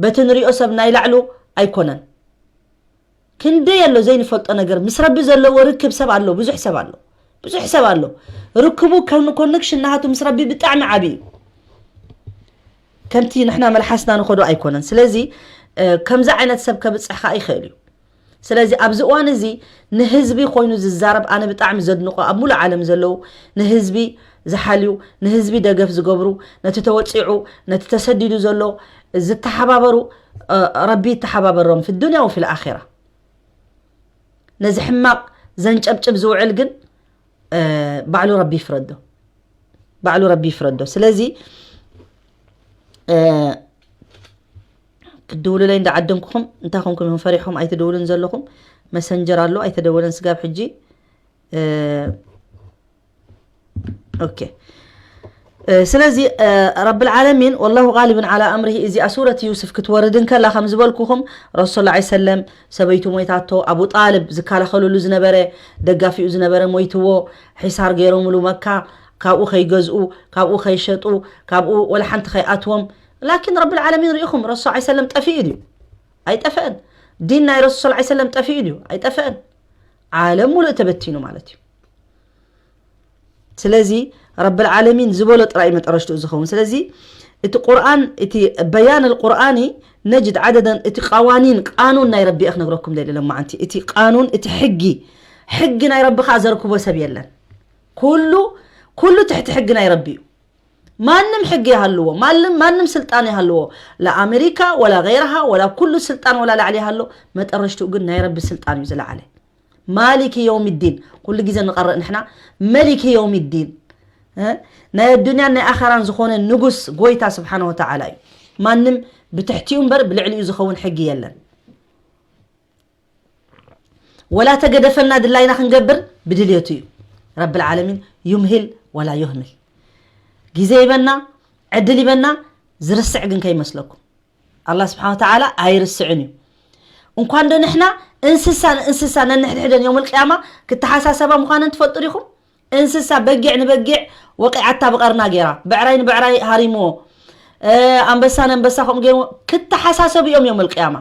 በቲ ንሪኦ ሰብ ናይ ላዕሉ ኣይኮነን። ክንደይ ኣሎ ዘይንፈልጦ ነገር ምስ ረቢ ዘለዎ ርክብ ሰብ ኣሎ ብዙሕ ሰብ ኣሎ ብዙሕ ሰብ ኣሎ። ርክቡ ኮኔክሽን ናሃቱ ምስ ረቢ ብጣዕሚ ዓብዪ እዩ። ከምቲ ንሕና መልሓስና ንኸዶ ኣይኮነን። ስለዚ ከምዚ ዓይነት ሰብ ከብፅሕ ከዓ ይኽእል እዩ። ስለዚ ኣብዚ እዋን እዚ ንህዝቢ ኮይኑ ዝዛረብ ኣነ ብጣዕሚ ዘድንቆ ኣብ ሙሉእ ዓለም ዘለዉ ንህዝቢ ዝሓልዩ ንህዝቢ ደገፍ ዝገብሩ ነቲ ተወፂዑ ነቲ ተሰዲዱ ዘሎ ዝተሓባበሩ ረቢ ይተሓባበሮም ፊ ዱንያ ወፊ ልኣራ። ነዚ ሕማቕ ዘንጨብጭብ ዝውዕል ግን ባዕሉ ረቢ ይፍረዶ። ባዕሉ ረቢ ይፍረዶ። ስለዚ ክድውሉለይ እንዳዓደምኩኹም እንታይ ኮንኩም ኢኹም ፈሪሕኩም ኣይትድውሉን ዘለኹም? መሰንጀር ኣሎ ኣይተደወለን ስጋብ ሕጂ። ኦኬ። ስለዚ ረብል ዓለሚን ወላሁ ጋሊብን ዓላ ኣምሪሂ እዚኣ ሱረት ዩስፍ ክትወርድ እንከላ ከም ዝበልኩኹም ረሱል ላ ሰለም ሰበይቱ ሞይታቶ ኣቡ ጣልብ ዝከላኸሉሉ ዝነበረ ደጋፊኡ ዝነበረ ሞይትዎ ሒሳር ገይሮምሉ መካ ካብኡ ከይገዝኡ ካብኡ ከይሸጡ ካብኡ ወላ ሓንቲ ከይኣትዎም ላኪን ረብል ዓለሚን ርኢኹም ረሱል ላ ሰለም ጠፊኡ ድዩ? ኣይጠፈአን። ዲን ናይ ረሱል ላ ሰለም ጠፊኡ ድዩ? ኣይጠፈአን። ዓለም ሙሉእ ተበቲኑ ማለት እዩ። ስለዚ ረብል ዓለሚን ዝበሎ ጥራይ መጠረሽትኡ ዝኸውን። ስለዚ እቲ ቁርኣን እቲ በያን ቁርኣኒ ነጅድ ዓደደን እቲ ቀዋኒን ቃኑን ናይ ረቢ እየ ክነግረኩም ደሊ ሎማዓንቲ እቲ ቃኑን እቲ ሕጊ ሕጊ ናይ ረቢ ከዓ ዘርክቦ ሰብ የለን። ኩሉ ኩሉ ትሕቲ ሕጊ ናይ ረቢ እዩ። ማንም ሕጊ ይሃልዎ ማንም ማንም ስልጣን ይሃልዎ ለኣሜሪካ ወላ ገይርሃ ወላ ኩሉ ስልጣን ወላ ላዕሊ ይሃሎ መጠረሽትኡ ግን ናይ ረቢ ስልጣን እዩ ዝለዓለ። ማሊኪ የውም ዲን ኩሉ ግዜ ንቐርእ ንሕና መሊኪ የውም ዲን ናይ ኣዱንያን ናይ ኣኸራን ዝኾነ ንጉስ ጎይታ ስብሓን ወተዓላ እዩ። ማንም ብትሕቲኡ እምበር ብልዕሊኡ ዝኸውን ሕጊ የለን። ወላ ተገደፈና ድላይና ክንገብር ብድልየቱ እዩ። ረብል ዓለሚን ዩምሂል ወላ ዩህምል ግዜ ይበና ዕድል ይበና ዝርስዕ ግን ከይመስለኩም ኣላ ስብሓን ወተዓላ ኣይርስዕን እዩ። እንኳን ዶ ንሕና እንስሳ ንእንስሳ ነንሕድሕደን ዮም ልቅያማ ክተሓሳሰባ ምዃነን ትፈልጡ ዲኹም? እንስሳ በጊዕ ንበጊዕ ወቂዓታ ብቐርና ገይራ ብዕራይ ንብዕራይ ሃሪምዎ ኣንበሳ ነንበሳ ከምኡ ገይርዎ ክተሓሳሰቡ እዮም ዮም ልቅያማ።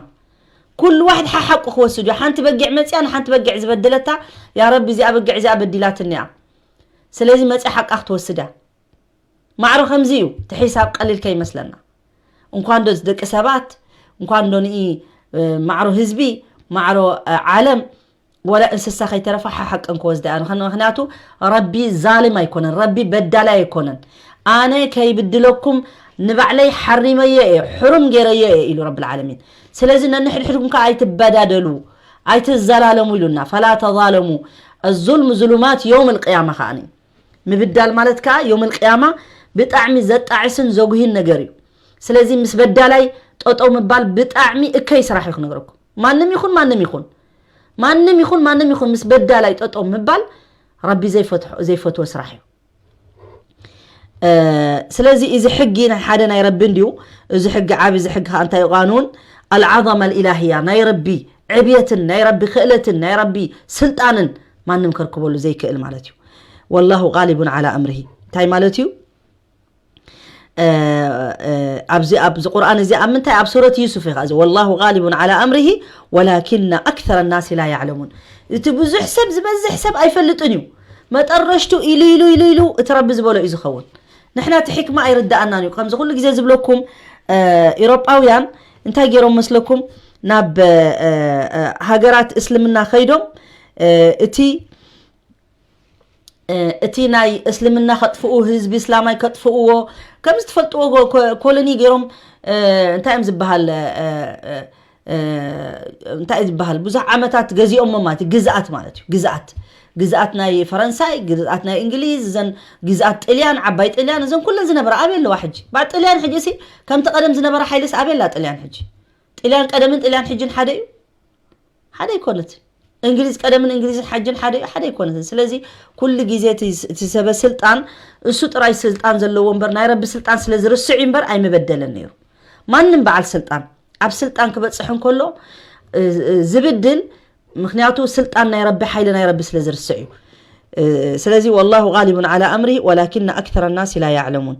ኩሉ ዋሕድ ሓሓቁ ክወስድ እዩ። ሓንቲ በጊዕ መፅያ ንሓንቲ በጊዕ ዝበደለታ ያ ረቢ እዚኣ በጊዕ እዚኣ በዲላትኒ እያ ስለዚ መፅያ ሓቃ ክትወስድ እያ። ማዕሮ ከምዚ እዩ እቲ ሒሳብ ቀሊል ከይመስለና። እንኳን ዶ ደቂ ሰባት እንኳን ዶ ንኢ ማዕሮ ህዝቢ ማዕሮ ዓለም ወላ እንስሳ ከይተረፋ ሓሓቀን ክወስዳ እያ። ምክንያቱ ረቢ ዛልም ኣይኮነን፣ ረቢ በዳላይ ኣይኮነን። ኣነ ከይብድለኩም ንባዕለይ ሓሪመዮ እየ፣ ሕሩም ገይረዮ እየ ኢሉ ረብል ዓለሚን። ስለዚ ነንሕድሕድኩም ከዓ ኣይትበዳደሉ፣ ኣይትዘላለሙ ኢሉና። ፈላ ተዛለሙ፣ الظلم ظلمات يوم القيامة ከዓኒ ምብዳል ማለት ከዓ ዮም ልቅያማ ብጣዕሚ ዘጣዕስን ዘጉሂን ነገር እዩ። ስለዚ ምስ በዳላይ ጠጠው ምባል ብጣዕሚ እከይ ስራሕ እዩ ክነግረኩም። ማንም ይኹን ማንም ይኹን ማንም ይኹን ማንም ይኹን ምስ በዳላይ ጠጠው ምባል ረቢ ዘይፈትሖ- ዘይፈትዎ ስራሕ እዩ። ስለዚ እዚ ሕጊ ናይ ሓደ ናይ ረቢ እንድዩ። እዚ ሕጊ ዓብ እዚ ሕጊ ከዓ እንታይ እዩ ቃኑን ኣልዓظማ ልኢላህያ ናይ ረቢ ዕብየትን ናይ ረቢ ክእለትን ናይ ረቢ ስልጣንን ማንም ከርክበሉ ዘይክእል ማለት እዩ። ወላሁ ቃሊቡን ዓላ ኣምርሂ እንታይ ማለት እዩ? ኣብዚ ኣብዚ ቁርኣን እዚ ኣብ ምንታይ ኣብ ሱረት ዩሱፍ ኢኻ እዚ ወላሁ ጋሊቡን ዓላ ኣምርሂ ወላኪና ኣክተረ ናሲ ላ ያዕለሙን። እቲ ብዙሕ ሰብ ዝበዝሕ ሰብ ኣይፈልጥን እዩ። መጠረሽቱ ኢሉ ኢሉ ኢሉ ኢሉ እቲ ረቢ ዝበሎ እዩ ዝኸውን። ንሕና እቲ ሕክማ ኣይርዳኣናን እዩ። ከምዚ ኩሉ ግዜ ዝብለኩም ኢሮጳውያን እንታይ ገይሮም መስለኩም ናብ ሃገራት እስልምና ከይዶም እቲ እቲ ናይ እስልምና ከጥፍኡ፣ ህዝቢ እስላማይ ከጥፍእዎ፣ ከምዚ ትፈልጥዎ ኮ- ኮ- ኮሎኒ ገይሮም፣ እ፣ እንታይ እዮም ዝበሃል፣ እ፣ እ፣ እ፣ እንታይ ዝበሃል፣ ብዙሕ ዓመታት ገዚኦሞ ማለት እዩ። ግዝኣት ማለት እዩ። ግዝኣት ግዝኣት ናይ ፈረንሳይ፣ ግዝኣት ናይ እንግሊዝ፣ እዘን ግዝኣት ጥልያን፣ ዓባይ ጥልያን፣ እዘን ኩለን ዝነበራ ኣበይ ኣለዋ ሕጂ? ባዕ ጥልያን ሕጂ ሲ ከምቲ ቀደም ዝነበረ ሓይልስ ኣበይ ኣላ ጥልያን ሕጂ? ጥልያን ቀደምን ጥልያን ሕጅን ሓደ እዩ? ሓደ ኣይኮነትን። እንግሊዝ ቀደምን እንግሊዝን ሓጅን ሓደ እዩ? ሓደ ኣይኮነትን። ስለዚ ኩሉ ግዜ እቲ እቲ ሰበ ስልጣን እሱ ጥራይ ስልጣን ዘለዎ እምበር ናይ ረቢ ስልጣን ስለ ዝርስዕ እዩ እምበር ኣይምበደለን ነይሩ። ማንም በዓል ስልጣን ኣብ ስልጣን ክበጽሕ እንከሎ እ፣ እ፣ ዝብድል፣ ምክንያቱ ስልጣን ናይ ረቢ ሓይሊ ናይ ረቢ ስለ ዝርስዕ እዩ። እ፣ ስለዚ والله غالب على أمره ولكن أكثر الناس لا يعلمون።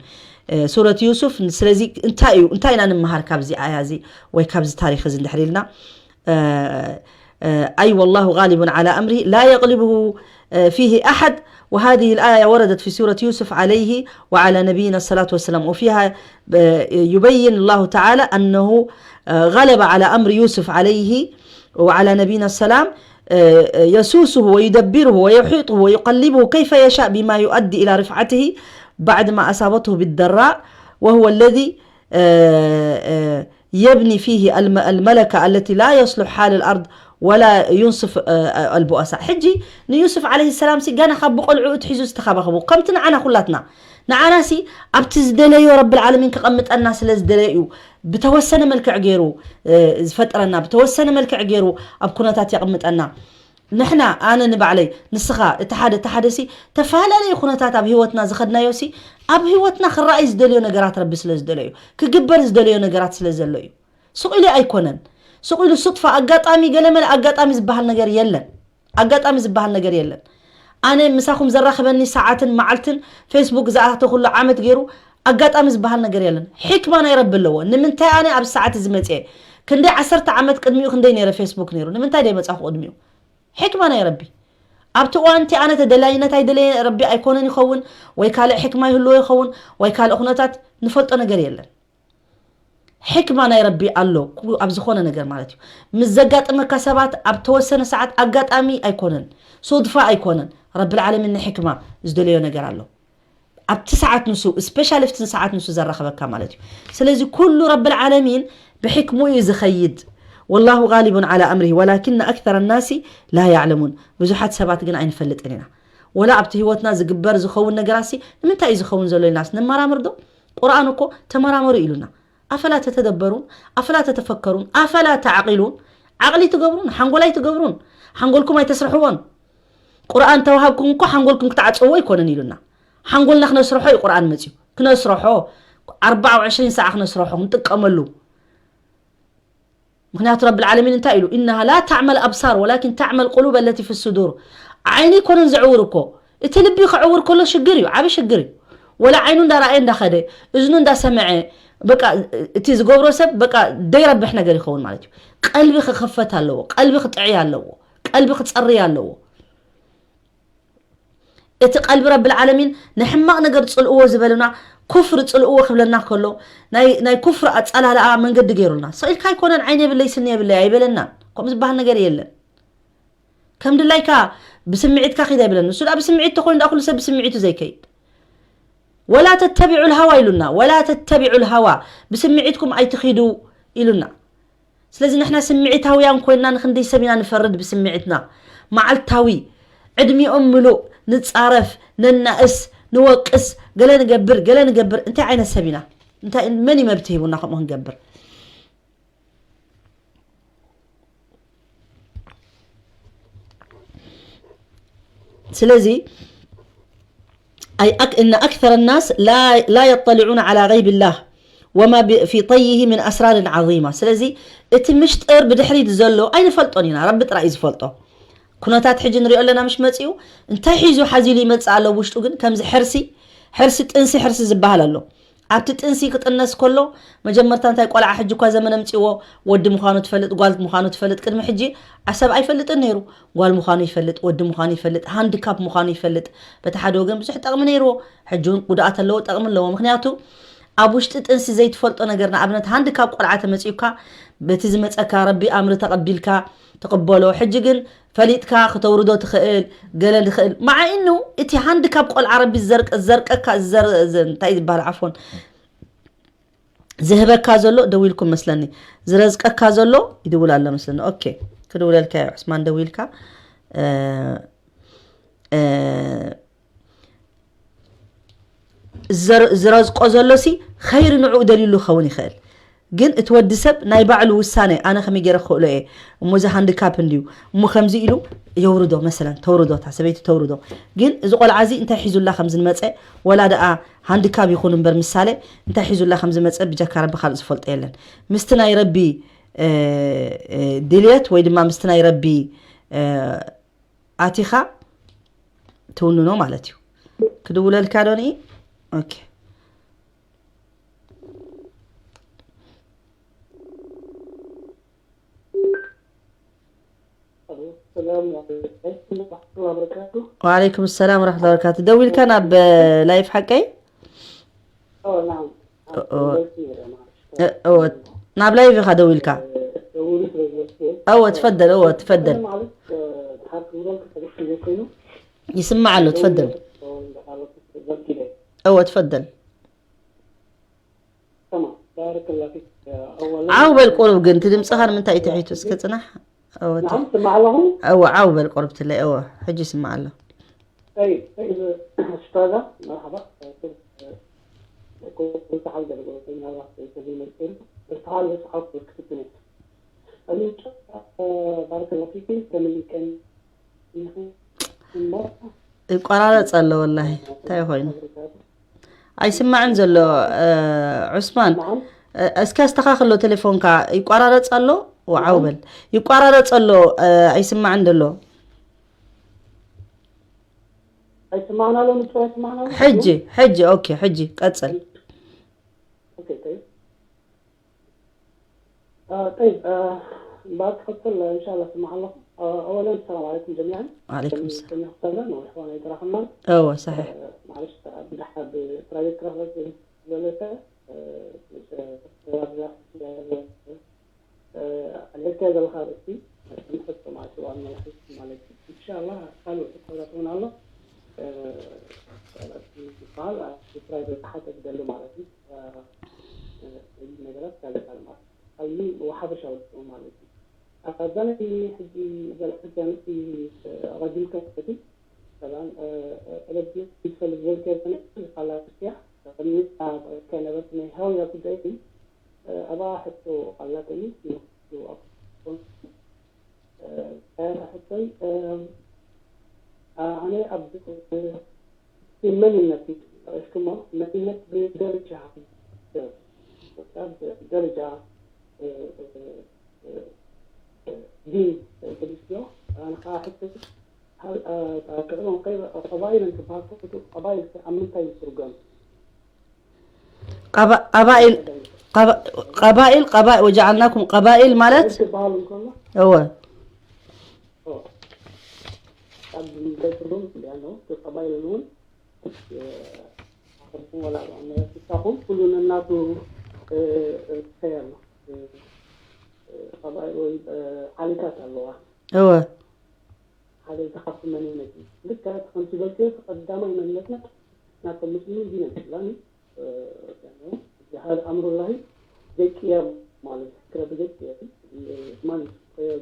እ፣ ሱረት ዩሱፍ ስለዚ እንታይ እዩ እንታይ ኢና ንምሃር ካብዚ ኣያ እዚ ወይ ካብዚ ታሪክ እዚ እንድሕር ኢልና እ፣ እ፣ أي والله غالب على أمره لا يغلبه فيه أحد. وهذه الآية وردت في سورة يوسف عليه وعلى نبينا الصلاة والسلام، وفيها يبين الله تعالى أنه غلب على أمر يوسف عليه وعلى نبينا السلام، يسوسه ويدبره ويحيطه ويقلبه كيف يشاء بما يؤدي إلى رفعته بعد ما أصابته بالضراء، وهو الذي يبني فيه الم- الملكة التي لا يصلح حال الأرض ولا ينصف البؤساء. ሕጂ ንዩሱፍ ዓለይሂ ሰላም ሲ ገና ካብ ብቆልዑ ትሒዙ ዝተኸባኸቡ ከምቲ ንዓና ኩላትና ንዓና ሲ ኣብቲ ዝደለዮ ረብል ዓለሚን ከቐምጠና ስለ ዝደለዩ ብተወሰነ መልክዕ ገይሩ ዝፈጥረና ብተወሰነ መልክዕ ገይሩ ኣብ ኩነታት የቕምጠና። ንሕና ኣነ ንባዕለይ ንስኻ እቲ ሓደ እቲ ሓደ ሲ ተፈላለየ ኩነታት ኣብ ህይወትና ዝኸድናዮ ሲ ኣብ ህይወትና ክረኣይ ዝደልዮ ነገራት ረቢ ስለ ዝደለዩ ክግበር ዝደልዮ ነገራት ስለ ዘሎ እዩ። ስቕ ኢሉ ኣይኮነን። ስቕ ኢሉ ሱጥፋ ኣጋጣሚ ገለመለ ኣጋጣሚ ዝበሃል ነገር የለን። ኣጋጣሚ ዝበሃል ነገር የለን። ኣነ ምሳኹም ዘራኽበኒ ሰዓትን መዓልትን ፌስቡክ ዝኣተኹሉ ዓመት ገይሩ ኣጋጣሚ ዝበሃል ነገር የለን። ሕክማ ናይ ረቢ ኣለዎ። ንምንታይ ኣነ ኣብ ሰዓት እዚ መፅየ? ክንደይ ዓሰርተ ዓመት ቅድሚኡ ክንደይ ነይረ ፌስቡክ ነይሩ? ንምንታይ ደይ መፃኹ ቅድሚኡ? ሕክማ ናይ ረቢ ኣብቲ እዋንቲ ኣነ ተደላይነት ኣይደለየ ረቢ ኣይኮነን ይኸውን ወይ ካልእ ሕክማ ይህልዎ ይኸውን ወይ ካልእ ኩነታት ንፈልጦ ነገር የለን። ሕክማ ናይ ረቢ ኣሎ ኣብ ዝኾነ ነገር ማለት እዩ። ምስ ዘጋጥመካ ሰባት ኣብ ተወሰነ ሰዓት ኣጋጣሚ ኣይኮነን፣ ሱድፋ ኣይኮነን። ረብል ዓለሚን ንሕክማ ዝደለዮ ነገር ኣሎ ኣብቲ ሰዓት ንሱ ስፔሻሊ ኣብቲ ሰዓት ንሱ ዘራኸበካ ማለት እዩ። ስለዚ ኩሉ ረብል ዓለሚን ብሕክሙ እዩ ዝኸይድ። والله غالب على أمره ولكن أكثر الناس لا يعلمون። ብዙሓት ሰባት ግን ኣይንፈልጥን ኢና። ወላ ኣብቲ ህይወትና ዝግበር ዝኸውን ነገራሲ ንምንታይ እዩ ዝኸውን ዘሎ ኢልናስ ንመራምር ዶ? ቁርኣን እኮ ተመራመሩ ኢሉና። ኣፈላ ተተደበሩን ኣፈላ ተተፈከሩን ኣፈላ ተዓቂሉን ዓቕሊ ትገብሩን ሓንጎል ኣይትገብሩን ሓንጎልኩም ኣይተስርሕዎን። ቁርኣን ተዋሃብኩም እኮ ሓንጎልኩም ክትዓፀዎ ኣይኮነን ኢሉና። ሓንጎልና ክነስርሖ እዩ ቁርኣን መፅዩ ክነስርሖ ኣርባዓ ወዕሽሪን ሰዓ ክነስርሖ ክንጥቀመሉ። ምክንያቱ ረብል ዓለሚን እንታይ ኢሉ إنها لا تعمى الأبصار ولكن تعمى القلوب التي في الصدور። ዓይኒ ኣይኮነን ዘዕውር እኮ እቲ ልቢ ክዕውር ከሎ ሽግር እዩ ዓብ ሽግር እዩ። ወላ ዓይኑ እንዳረኣየ እንዳኸደ እዝኑ እንዳሰምዐ በቃ እቲ ዝገብሮ ሰብ በቃ ደይረብሕ ነገር ይኸውን ማለት እዩ። ቀልቢ ክኽፈት ኣለዎ። ቀልቢ ክጥዕይ ኣለዎ። ቀልቢ ክፀርይ ኣለዎ። እቲ ቀልቢ ረብል ዓለሚን ንሕማቕ ነገር ፅልእዎ ዝበልና ኩፍሪ ፅልእዎ ክብለና ከሎ ናይ ኩፍሪ ኣፀላልኣ መንገዲ ገይሩልና ስቕ ኢልካ ኣይኮነን ዓይኒ የብለይ ስኒ የብለይ ኣይበለናን። ከምኡ ዝበሃል ነገር የለን። ከም ድላይካ ብስምዒትካ ኪድ ኣይብለን። ንሱ ደኣ ብስምዒት ተኮይኑ ደኣ ኩሉ ሰብ ብስምዒቱ ዘይከይድ። ولا تتبعوا الهوى ኢሉና። ولا تتبعوا الهوى ብስምዒትኩም ኣይትኺዱ ኢሉና። ስለዚ ንሕና ስምዒታውያን ኮይንና ንክንደይ ሰብ ኢና ንፈርድ ብስምዒትና። መዓልታዊ ዕድሚኦም ምሉእ ንጻረፍ፣ ነናእስ፣ ንወቅስ፣ ገለ ንገብር፣ ገለ ንገብር። እንታይ ዓይነት ሰብ ኢና? እንታይ መን እዩ መብት ሂቡና ከምኡ ክንገብር? ስለዚ أي أك إن أكثر الناس لا لا يطلعون على غيب الله وما في طيه من أسرار عظيمة። ስለዚ እቲ ምሽጥር ብድሕሪት ዘሎ ኣይንፈልጦን ኢና፣ ረቢ ጥራይ እዩ ዝፈልጦ። ኩነታት ሕጂ ንሪኦ ኣለና ምሽ መፂኡ እንታይ ሒዙ ሓዚሉ ይመፅእ ኣሎ ውሽጡ ግን ከምዚ ሕርሲ ሕርሲ ጥንሲ ሕርሲ ዝበሃል ኣሎ። ኣብቲ ጥንሲ ክጥነስ ከሎ መጀመርታ እንታይ ቆልዓ ሕጂ እኳ ዘመን ኣምፂዎ ወዲ ምዃኑ ትፈልጥ ጓል ምዃኑ ትፈልጥ ቅድሚ ሕጂ ዓሰብ ኣይፈልጥን ነይሩ። ጓል ምዃኑ ይፈልጥ ወዲ ምዃኑ ይፈልጥ ሃንዲካፕ ምዃኑ ይፈልጥ። በቲ ሓደ ወገን ብዙሕ ጠቕሚ ነይርዎ። ሕጂ እውን ጉድኣት ኣለዎ ጠቕሚ ኣለዎ ምክንያቱ ኣብ ውሽጢ ጥንሲ ዘይትፈልጦ ነገር፣ ንኣብነት ሃንዲ ካብ ቆልዓ ተመጺኡካ፣ በቲ ዝመጸካ ረቢ ኣምሪ ተቐቢልካ ትቕበሎ። ሕጂ ግን ፈሊጥካ ክተውርዶ ትኽእል፣ ገለ ትኽእል። መዓ ኢኑ እቲ ሃንዲ ካብ ቆልዓ ረቢ ዝዘርቀ-፣ ዝዘርቀካ፣ ዝዘር-፣ ዝ-፣ እንታይ ዝበሃል፣ ዓፎን፣ ዝህበካ ዘሎ፣ ደዊልኩም መስለኒ፣ ዝረዝቀካ ዘሎ ይድውል ኣሎ መስለኒ። ኦኬ፣ ክድውለልካ እዩ፣ ዑስማን፣ ደዊልካ። እ፣ እ፣ ዝረ-፣ ዝረዝቆ ዘሎ ሲ ኸይሪ ንዕኡ ደልዩሉ ክኸውን ይኽእል። ግን እቲ ወዲ ሰብ ናይ ባዕሉ ውሳነ፣ ኣነ ከመይ ገይረ ክኽእሎ እየ፣ እሞ እዚ ሃንዲካፕ እንድዩ፣ እሞ ከምዚ ኢሉ የውርዶ፣ መሰለን ተውርዶ፣ እታ ሰበይቲ ተውርዶ። ግን እዚ ቆልዓ እዚ እንታይ ሒዙላ ከም ዝመፀ፣ ወላ ደኣ ሃንዲካፕ ይኹን እምበር፣ ምሳሌ፣ እንታይ ሒዙላ ከም ዝመፀ ብጀካ ረቢ ካልእ ዝፈልጦ የለን። ምስቲ ናይ ረቢ፣ እ፣ እ፣ ድልየት ወይ ድማ ምስቲ ናይ ረቢ፣ እ፣ ኣቲኻ ትውንኖ ማለት እዩ። ክድውለልካ ዶ ንኢ? ኦኬ። ሰላም ዓለይኩም ወራህመቱላሂ ወበረካቱ። ወዓለይኩም ሰላም ወራህመቱላሂ ወበረካቱ። ደዊልካ ናብ ላይፍ ሓቀይ? ኦ፣ ናም። ኦ፣ ኦ። እ፣ እወ፣ ናብ ላይቭ ኢኻ ደዊልካ። እ፣ ደውሉ ስለ ዝበልኩ። እወ፣ ትፈደል፣ እወ፣ ትፈደል። ማለት፣ እ፣ ሓቂ ዝበልኩ ተገሽ ዘይኮይኑ፣ ይስማዕ ኣሎ፣ ትፈደል። ደውሉ፣ እ፣ እንዳሓለፉ ዘርጊለ። እወ፣ ትፈደል። ተማም። ባረከላሁ ፊክ። ኣወለን፣ ዓው በል ቁሩብ ግን፣ እቲ ድምፅኻ ንምንታይ እዩ ትሒቱ? እስከ ጽናሕ። እወ፣ ተ-፣ ናም፣ ስማዕ ኣለኹ። እወ፣ ዓው በል ቁሩብ ትለይ። እወ፣ ሕጂ ይስማዕ ኣሎ። طيب، طيب، أستاذة، مرحبا. كنت، كنت حاجة بقول لك، أنا راح أسوي مشكلة. بس تعال بس عفوا، كتبت لك. أنا، آه، بارك الله فيك، كمل كان. ይቆራረፅ ኣሎ ወላሂ፣ እንታይ ኮይኑ? ኣይስማዕን ዘሎ። እ፣ ዑስማን፣ እ፣ እስኪ ኣስተኻኽሎ ቴሌፎንካ። ይቆራረፅ ኣሎ። ወዓው በል። ይቆራረፅ ኣሎ። እ፣ ኣይስማዕን ዘሎ። ኣይስማዕን ኣሎ፣ ንጹር ኣይስማዕን ኣሎ። ሕጂ፣ ሕጂ፣ ኦኬ፣ ሕጂ ቀጽል። ኦኬ፣ ጠይብ። آه، طيب، آه، بعد تفضل، إن شاء الله، سمع الله. آه، أولًا، السلام عليكم جميعًا. وعليكم السلام. سميح وسهلًا، وإخوانا يتراخمنا. أوه، صحيح. آه، معلش، بدحة بتراجع كرافة زلفة. آه، آه، آه، الحكاية ده الخارج فيه. نحط مع شو عمل نحط مع الحكاية. إن شاء الله، قالوا حتى لا تكون الله. آه، قال، آه، بتراجع حتى بدلوا مع الحكاية. እ፣ እዚ ነገራት ካልእ ካልእ ማለት እዩ። ኣብዚ ወሓፈሻዊ ማለት እዩ። ኣብዛ ናይ ሕጂ ዘላ ሕጂ ኣነቲ ረጅም ከቲ ሰላም፣ እ፣ እ፣ ረቢ ይፈልግ ዘልከ ዘነ ኻላ ክርስቲያ፣ ቅድሚ ኣብ ከነበርት ናይ ሃውያ ጉዳይ እዩ። እ፣ ኣብኣ ሕቶ ኣላተኒ፣ እ፣ ሕቶይ፣ እ፣ ኣነ ኣብ፣ እ፣ መንነት እዩ ተጠቒስኩሞ። መንነት ብደረጃ፣ እ፣ ደረጃ፣ እ፣ እ፣ እ፣ እ፣ ዲን፣ እ፣ ቅዱስ ዶ? ኣነ ከዓ ሕቶ፣ እ፣ እ፣ ቅድሚ ቀይ-፣ ቀባይል እንትበሃል ከሎ፣ ቀባይል ኣብ ምንታይ ይትርጎም? ቀባ-፣ ቀባኢል፣ ቀባ-፣ ቀባኢል፣ ቀባ-፣ ወጀዓልናኩም ቀባኢል ማለት? ክበሃል እንከሎ? እወ። ኦ። ኣብ ገጽ ሩም ያለው ቀባኢል እውን፣ እ፣ ወላ ንሳኹም ኩሉ ነናቱ፣ እ፣ እ፣ ክኸይ ኣሎ። እ፣ እ፣ ቀባኢል ወይ፣ እ፣ ዓሌታት ኣለዋ። እወ። ሓደ ካብቲ መንነት እዩ። ልክዕ ከምቲ ዝበልክዮ፣ እቲ ቀዳማይ መንነትና ናቶም ሙስሊም ዲን ኣልእስላም እዩ። እ፣ ያኒ፣ ጅሃድ ኣምሩላሂ ዘይቅየም ማለት፣ ክረብ ዘይቅየም፣ እ፣ ማን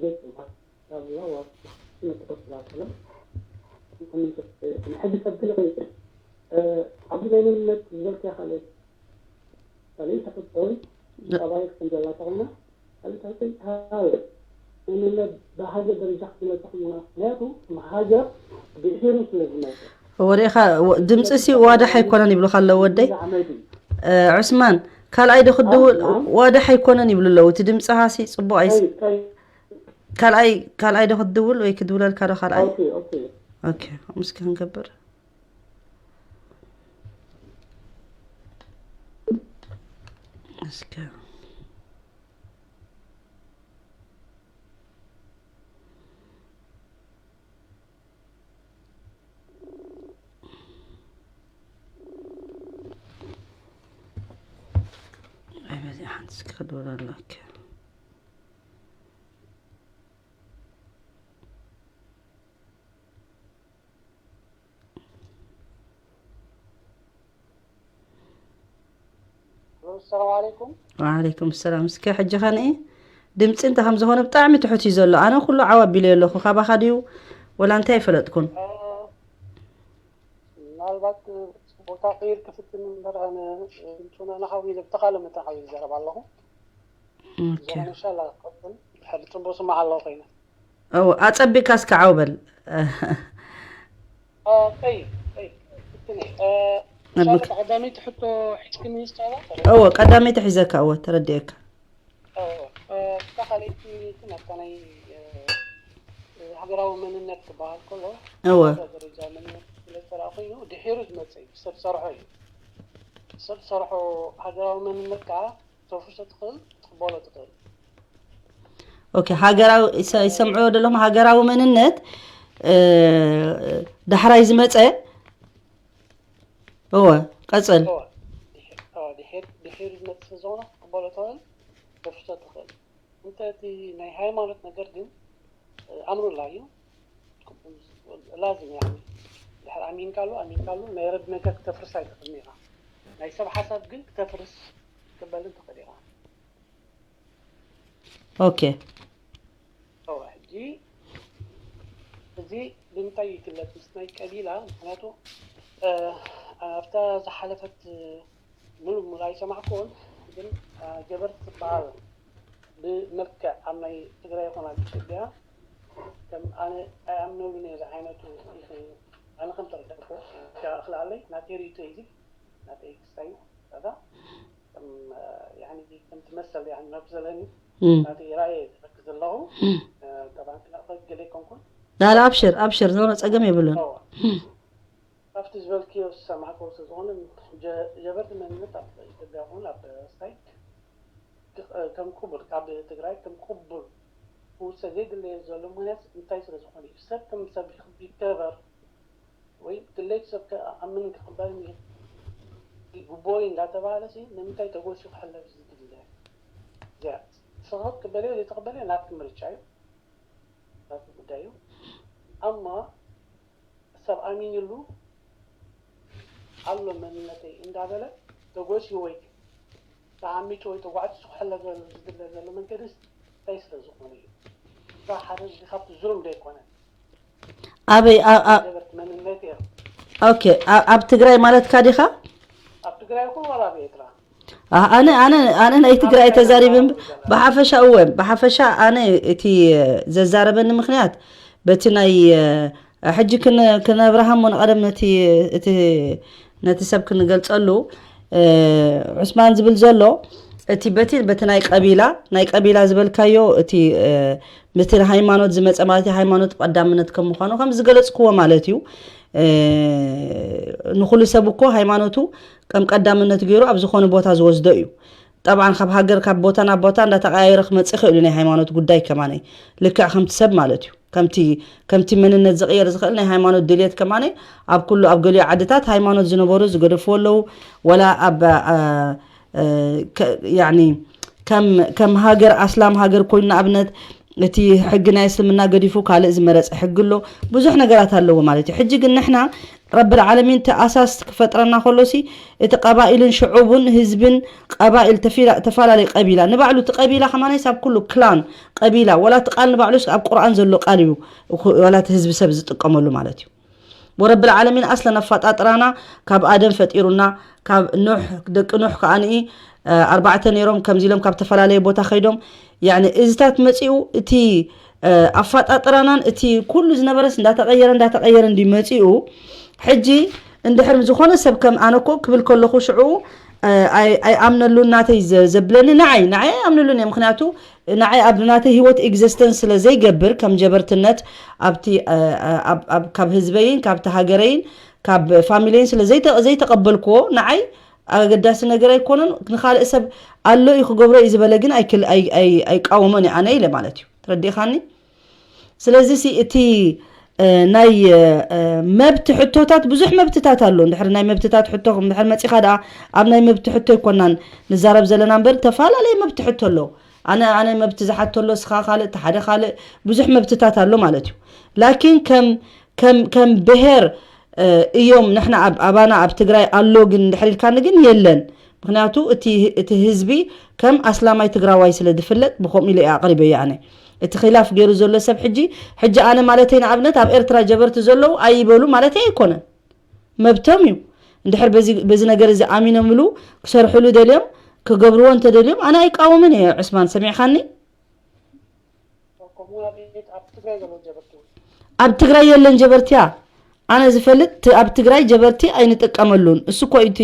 ዘይቅየም ማለት፣ ያላ ዋ፣ ስነ ጥበብ ስላሰለም፣ ሕጂ ሰብ ግን፣ እ፣ ኣብዚ ናይ መንነት ዝበልክያ ካልእ ካልእ ተፈጥሮን ጸባይ ከም ዘላ ተኾይና፣ ካልእ ካልእ ሃለ እንነ ብሃገር ደረጃ ክትመጽእ ምኽንያቱ፣ መሃገር ብድሒሩ ስለ ዝመጽእ። ወዲኻ፣ ወ-፣ ድምፂ ሲ ዋድሕ ኣይኮነን ይብሉኻ ኣለዉ ወደይ። ብዛዕባ መዲ። እ፣ ዑስማን፣ ካልኣይ ዶ ክትድውል? አ? ናም? ዋድሕ ኣይኮነን ይብሉ ኣለዉ። እቲ ድምፅኻ ሲ ጽቡቕ ኣይስ-፣ ታይ፣ ታይ? ካልኣይ፣ ካልኣይ ዶ ክትድውል ወይ ክድውለልካ ዶ ካልኣይ? ኦኬ፣ ኦኬ። ኦኬ፣ ምስኪ ክንገብር። እስከ እስኪ ክድወል ኣለኪ። ሰላም ዓለይኩም። ወዓለይኩም ሰላም። እስከ ሕጂ ኸንኢ ድምፂ እንታይ ከም ዝኾነ ብጣዕሚ ትሑት እዩ ዘሎ። ኣነ ኩሉ ዓው ኣቢለ ኣለኹ። ካባኻ ድዩ ወላ እንታይ ኣይፈለጥኩን። ምናልባት ቦታ ቀይር ክፍትን እምበር ኣነ ድምፁና ንሓዊ ብተኻለ መጠን ሓዊ ይዛረብ ኣለኹ። ኦኬ። ኢንሻላ ቀጥል። ድሕሪ ፅቡቅ ስማዕ ኣለኹ ኮይነ ኦ ኣጸቢቅካ እስከ ዓው በል። ኦይ ኦይ ነብክ- ቀዳመይቲ ሕቶ ሒዝክኒ ስታላ እወ ቀዳመይቲ ሒዘካ እወ ተረዲኤካ። እታ ካልኣይቲ ናብታ ናይ ሃገራዊ መንነት ክበሃል ከሎ እወ ደረጃ መንነት ስለ ዝረኣ ኮይኑ ድሒሩ ዝመፅእ እዩ። ሰብ ሰርሖ እዩ። ሰብ ሰርሖ ሃገራዊ መንነት ከዓ ተፍርሶ ትኽእል ትቕበሎ ትኽእል። ኦኬ ሃገራዊ ይሰ- ይሰምዕዎ ዘለኹም ሃገራዊ መንነት እ፣ ዳሕራይ ዝመፀ እወ ቀፅል። እወ፣ ድሒር- እወ፣ ድሒር- ድሒር ዝመፅእ ስለ ዝኾነ ክትቕበሎ ትኽእል ተፍርሶ ትኽእል። እንተ እቲ ናይ ሃይማኖት ነገር ግን ኣምሩላ እዩ። ላዝም ያ ድሕር ኣሚንካሉ ኣሚንካሉ ናይ ረቢ ነገር ክተፍርስ ኣይትኽእልን ኢኻ። ናይ ሰብ ሓሳብ ግን ክተፍርስ ክትበልን ትኽእል ኢኻ። ኦኬ እወ፣ ሕጂ እዚ ብምንታይ ይግለፅ ምስ ናይ ቀቢላ? ምክንያቱ ኣብታ ዝሓለፈት ሙሉ ሙሉ ኣይሰማዕኩን፣ ግን ጀበርቲ ዝበሃል ብመልክዕ ኣብ ናይ ትግራይ ይኹን ኣብ ኢትዮጵያ ከም ኣነ ኣይኣምነሉን እየ ዝዓይነቱ። ኣነ ከም ተረዳእኩ ክኣኽል ኣለይ ናተይ ርእይቶ እዩ። ናተይ ክስታይ እዩ። ከዛ ከም ያኒ ከምቲ መሰል ያኒ መብት ዘለኒ እም። ናተይ ራእየ ዝረክ ዘለኹ ጠባን ክናፈት ገለ ይኮንኩን ላላ ኣብሽር ኣብሽር ዝኾነ ፀገም የብሉን። ኣብቲ ዝበልክዮ ዝሰማዕክዎ ስለ ዝኾነ ጀበርቲ መንነት ኣብ ኢትዮጵያ ይኹን ኣብ ስታይት ከም ቅቡል ካብ ትግራይ ከም ቅቡል ክውሰድ ዘይድለየ ዘሎ ምክንያት እንታይ ስለ ዝኾነ እዩ? ሰብ ከም ሰብ ይከበር ወይ ድሌት ሰብ ከኣምን ክቕበል ግቡእ እዩ እንዳተባሃለ ሲ ንምንታይ ተጎሲዩ ክሕለፍ ዝድለ? እዚኣ ስኽት ክበልዮ ዘይተቕበልዮ ናትኪ ምርጫ እዩ። ናትኪ ጉዳይ እዩ። ኣማ ሰብ ኣሚንሉ ኣሎ መንነተይ እንዳበለ ተጎሲዩ ወይ ተዓሚፁ ወይ ተጓዕፂ ክሕለፍ ዘሎ ዝድለ ዘሎ መንገድስ እንታይ ስለ ዝኾነ እዩ? እዛ ሓደ እዚ ካብቲ ዙሩም ዶ ኣይኮነን? ኣበይ ኣ- ኣ- ነበርቲ መንነት እዮም። ኦኬ ኣ- ኣብ ትግራይ ማለትካ ዲኻ? ኣብ ትግራይ ይኹን ዋላ ኣብ ኤርትራ ኣ- ኣነ ኣነ ኣነ ናይ ትግራይ ተዛሪበ እምበር ብሓፈሻ እወ ብሓፈሻ ኣነ እቲ ዘዛረበኒ ምክንያት በቲ ናይ እ፣ ሕጂ ክን ክነብርሃሞ ንቐደም ነቲ እቲ ነቲ ሰብ ክንገልጸሉ እ፣ ዑስማን ዝብል ዘሎ እቲ በቲ በቲ ናይ ቀቢላ ናይ ቀቢላ ዝበልካዮ እቲ እ፣ በቲ ሃይማኖት ዝመጸ ማለት እዩ ሃይማኖት ቀዳምነት ከም ምዃኑ ከም ዝገለጽክዎ ማለት እዩ። እ፣ ንኹሉ ሰብ እኮ ሃይማኖቱ ከም ቀዳምነት ገይሩ ኣብ ዝኾነ ቦታ ዝወስዶ እዩ። ጠብዓን ካብ ሃገር ካብ ቦታ ናብ ቦታ እንዳተቀያየረ ክመጽእ ይኽእል እዩ ናይ ሃይማኖት ጉዳይ ከማነይ ልክዕ ከምቲ ሰብ ማለት እዩ። ከምቲ ከምቲ መንነት ዝቕየር ዝኽእል ናይ ሃይማኖት ድልየት ከማነይ ኣብ ኩሉ ኣብ ገሊኡ ዓድታት ሃይማኖት ዝነበሩ ዝገደፍዎ ኣለዉ። ወላ ኣብ ኣ- እ፣ ከ- ያኒ ከም ከም ሃገር ኣስላም ሃገር ኮይኑ ንኣብነት እቲ ሕጊ ናይ እስልምና ገዲፉ ካልእ ዝመረፀ ሕጊ ኣሎ። ብዙሕ ነገራት ኣለዎ ማለት እዩ። ሕጂ ግን ንሕና ረብል ዓለሚን እቲ ኣሳስ ክፈጥረና ከሎሲ እቲ ቀባኢልን ሽዑቡን ህዝብን ቀባኢል ተፊላ- ተፈላለዩ ቀቢላ ንባዕሉ እቲ ቀቢላ ከማነይስ ኣብ ኩሉ ክላን ቀቢላ ወላ እቲ ቃል ንባዕሉስ ኣብ ቁርኣን ዘሎ ቃል እዩ። እኹ- ወላ እቲ ህዝቢ ሰብ ዝጥቀመሉ ማለት እዩ። ወረብል ዓለሚን ኣስለን ኣፋጣጥራና ካብ ኣደም ፈጢሩና ካብ ኑሕ ደቂ ኑሕ ከዓንኢ ኣርባዕተ ነይሮም ከምዚ ኢሎም ካብ ተፈላለየ ቦታ ከይዶም ያኒ እዚታት መፂኡ እቲ ኣፋጣጥራናን እቲ ኩሉ ዝነበረስ እንዳተቀየረ እንዳተቀየረ እንዲ መፂኡ ሕጂ እንድሕር ዝኾነ ሰብ ከም ኣነ እኮ ክብል ከለኹ ሽዑ ኣይኣምነሉን ናተይ ዘብለኒ ንዓይ ንዓይ ኣይኣምነሉን እየ ምክንያቱ ንዓይ ኣብ ናተይ ህይወት ኤግዘስተንስ ስለ ዘይገብር ከም ጀበርትነት ኣብቲ ካብ ህዝበይን ካብቲ ሃገረይን ካብ ፋሚለይን ስለ ዘይተቀበልክዎ ንዓይ ኣገዳሲ ነገር ኣይኮነን ንካልእ ሰብ ኣሎ እዩ ክገብሮ እዩ ዝበለ ግን ኣይቃወሞን ኣነ ኢለ ማለት እዩ ተረዲእካኒ ስለዚ እቲ ናይ መብት ሕቶታት ብዙሕ መብትታት ኣሎ። እንድሕር ናይ መብትታት ሕቶ እንድሕር መፂኻ ደኣ ኣብ ናይ መብት ሕቶ ይኮናን ንዛረብ ዘለና እምበር ተፈላለየ መብት ሕቶ ኣሎ። ኣነ ኣነ መብት ዝሓቶ ኣሎ፣ ስኻ ካልእ፣ እቲ ሓደ ካልእ፣ ብዙሕ መብትታት ኣሎ ማለት እዩ። ላኪን ከም ከም ከም ብሄር እዮም ንሕና ኣብ ኣባና ኣብ ትግራይ ኣሎ ግን እንድሕር ኢልካኒ ግን የለን። ምክንያቱ እቲ እቲ ህዝቢ ከም ኣስላማይ ትግራዋይ ስለ ዝፍለጥ ብከምኡ ኢለ እየ ኣቕሪበዮ። ኣነ እቲ ኺላፍ ገይሩ ዘሎ ሰብ ሕጂ ሕጂ ኣነ ማለተይ ንኣብነት ኣብ ኤርትራ ጀበርቲ ዘለዉ ኣይበሉ ማለተይ ኣይኮነን፣ መብቶም እዩ። እንድሕር በዚ በዚ ነገር እዚ ኣሚኖምሉ ክሰርሕሉ ደልዮም ክገብርዎ እንተደልዮም ኣነ ኣይቃወምን እየ። ዑስማን ሰሚዕካኒ? ኣብ ትግራይ የለን ጀበርቲያ። ኣነ ዝፈልጥ እቲ ኣብ ትግራይ ጀበርቲ ኣይንጥቀመሉን። እሱ እኮ እዩ እቲ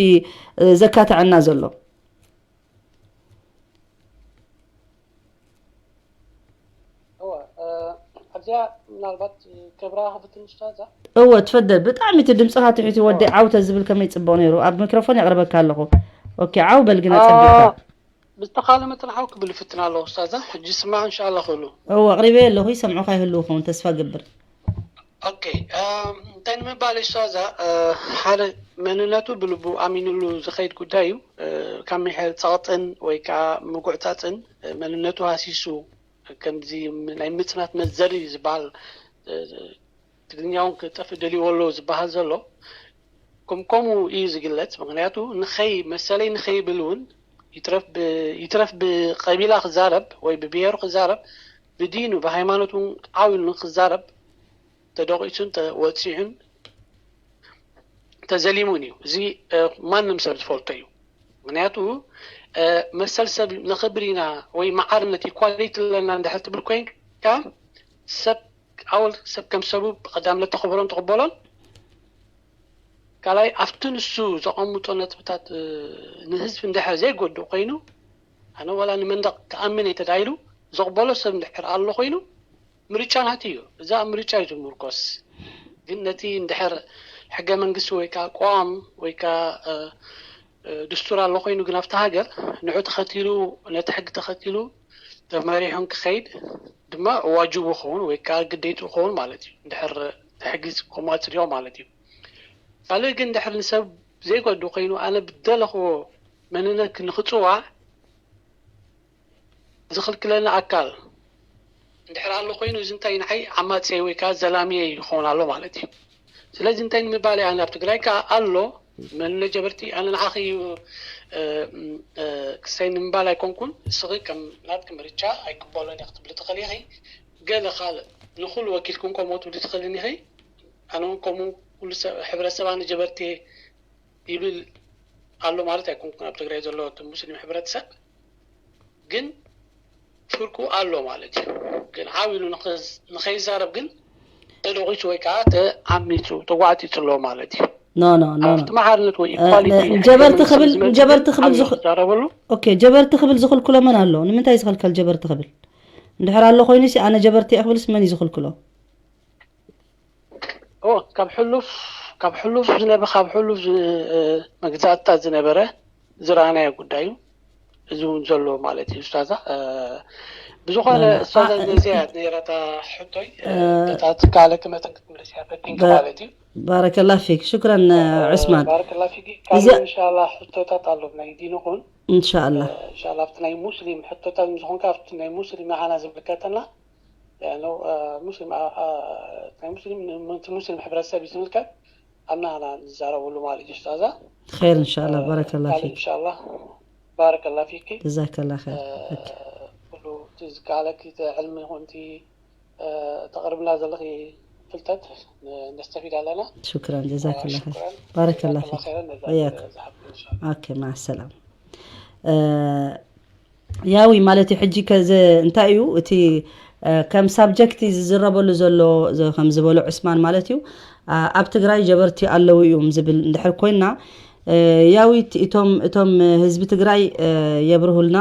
ዘካትዐና ዘሎ። እወ ኣብዚኣ ምናልባት ክብራ ክፍትን ስታዛ እወ ትፈደል። ብጣዕሚ እቲ ድምፅኻ ትሒቱ ወደይ ዓው ተዝብል ከመይ ፅቡቕ ነይሩ። ኣብ ሚክሮፎን የቕርበካ ኣለኹ። ኦኬ ዓው በል ግን ኣፀቢቕካ። ብዝተኻለ መጠን ዓው ክብል ይፍትን ኣለኹ ስታዛ። ሕጂ ስማዕ እንሻላ ክእሉ። እወ ኣቕሪበዮ ኣለኹ፣ ይሰምዑኻ ይህልዉ ኸውን ተስፋ ገብር። ኦኬ እንታይ ንምባል እሷ እዛ ሓደ መንነቱ ብልቡ ኣሚኑሉ ዝኸይድ ጉዳይ እዩ። ካብ ምሕር ፀቕጥን ወይ ከዓ ምጉዕፃፅን መንነቱ ሃሲሱ ከምዚ ናይ ምፅናት መዘሪ ዝበሃል ትግርኛ እውን ክጠፍእ ደልይዎ ኣሎ ዝበሃል ዘሎ ከም ከምኡ እዩ ዝግለፅ። ምክንያቱ ንኸይ መሰለይ ንኸይብል እውን ይትረፍ ብቐቢላ ክዛረብ ወይ ብብሄሩ ክዛረብ ብዲኑ ብሃይማኖት እውን ዓው ኢሉ ንክዛረብ ተደቂሱን ወፂዑን ተዘሊሙን እዩ። እዚ ማንም ሰብ ዝፈልጦ እዩ። ምክንያቱ መሰል ሰብ ንኽብር ኢና ወይ መዓርነት ኢኳሊቲ ኣለና እንድሕር ትብል ኮይንካ ሰብ ኣወል ሰብ ከም ሰቡ ብቀዳምነት ተኽብሮን ትቕበሎን ካልኣይ ኣብቲ ንሱ ዘቐምጦ ነጥብታት ንህዝቢ እንድሕር ዘይጎድእ ኮይኑ ኣነ ዋላ ንመንደቕ ክኣምን እየ ተዳኢሉ ዘቕበሎ ሰብ እንድሕር ኣሎ ኮይኑ ምርጫ ናቱ እዩ። እዚ ኣብ ምርጫ እዩ ዝምርኮስ። ግን ነቲ እንድሕር ሕገ መንግስቲ ወይ ከዓ ቆዋም ወይ ከዓ ድስቱር ኣሎ ኮይኑ ግን ኣብቲ ሃገር ንዑ ተኸቲሉ ነቲ ሕጊ ተኸቲሉ ተመሪሑ ክኸይድ ድማ ዋጅቡ ክኸውን ወይ ከዓ ግዴትኡ ክኸውን ማለት እዩ። እንድሕር ሕጊ ከምኡ ኣፅዲቖ ማለት እዩ። ካልእ ግን እንድሕር ንሰብ ዘይጎዱ ኮይኑ ኣነ ብደለኽዎ መንነት ንክፅዋዕ ዝኽልክለኒ ኣካል እንድሕር ኣሎ ኮይኑ እዚ እንታይ ንዓይ ዓማፀይ ወይ ከዓ ዘላሚየ ይኸውን ኣሎ ማለት እዩ። ስለዚ እንታይ ንምባል ኣነ ኣብ ትግራይ ከዓ ኣሎ መንነት ጀበርቲ ኣነ ንዓኺ እዩ ክሰይ ንምባል ኣይኮንኩን። እስኺ ከም ናትኪ ምርጫ ኣይቅበሎን እየ ክትብሊ ትኽእል ኢኺ። ገለ ካልእ ንኹሉ ወኪልኩም ከምኡ ትብሊ ትኽእልን ኢኺ። ኣነ እውን ከምኡ ኩሉ ሰብ ሕብረተሰብ ኣነ ጀበርቲ ይብል ኣሎ ማለት ኣይኮንኩን። ኣብ ትግራይ ዘሎ እቲ ሙስሊም ሕብረተሰብ ግን ፍርቁ ኣሎ ማለት እዩ። ግን ዓው ኢሉ ንኸይዛረብ ግን ተደቂሱ ወይ ከዓ ተዓሚፁ ተጓዕፂፁ ኣሎ ማለት እዩ። ኖ ኖ ኖ ኖ ኣብቲ መሓርነት ወይ ኢኳሊቲ ጀበርቲ ክብል ጀበርቲ ክብል ዝኽ- ዝዛረበሉ ኦኬ ጀበርቲ ክብል ዝኽልክሎ መን ኣሎ? ንምንታይ ዝኽልከል ጀበርቲ ክብል? እንድሕር ኣሎ ኮይኑ ሲ ኣነ ጀበርቲ እየ ክብልስ መን እዩ ዝኽልክሎ? ኦ ካብ ሕሉፍ ካብ ሕሉፍ ዝነበ ካብ ሕሉፍ ዝ- እ፣ መግዛእትታት ዝነበረ ዝረኣናዮ ጉዳይ እዩ። እዚ እውን ዘሎ ማለት እዩ ስታዛ ብዝኾነ እ፣ ስታዛ እ፣ ነዚያ ነይራታ ሕቶይ እ፣ እ፣ እታ ትካለ ክመተን ክትምለስ እያ ፈቲንካ እ፣ ማለት እዩ። ባረከላ ፊክ ሽክረን ዑስማን። ባረከላ ፊክ እዚ ካልእ እንሻላ ሕቶታት ኣሎ ናይ ዲንኹን እንሻላ እንሻላ ኣብቲ ናይ ሙስሊም ሕቶታት ዝኾንካ ኣብቲ ናይ ሙስሊም ንዓና ዝምልከተና ያው ሙስሊም ናይ ሙስሊም ነቲ ሙስሊም ሕብረተሰብ እዩ ዝምልከት ኣና ኣና ንዛረበሉ ማለት እዩ ስታዛ ኸይር እንሻላ ባረከላ ካልእ ፊክ እንሻላ ባረከላ ፊኪ ጀዛከላ ኸይር ኦኬ። ኩሉ እቲ ዝከኣለኪ እቲ ዕልሚ ይኹን እቲ ተቕርብና ዘለኺ ፍልጠት ነስተፊድ ኣለና ሽክራን ጀዛከላ ኸይር ባረከላ ፊክ ኸይረን ነዛ ወያክ ዝሓፍት እንሻ ኦኬ ማዓ ሰላም ያዊ ማለት እዩ ሕጂ ከዚ እንታይ እዩ እቲ ከም ሳብጀክት ዝዝረበሉ ዘሎ ከም ዝበሎ ዕስማን ማለት እዩ ኣብ ትግራይ ጀበርቲ ኣለዉ እዮም ዝብል እንድሕር ኮይና ያዊት እቶም እቶም ህዝቢ ትግራይ የብርሁልና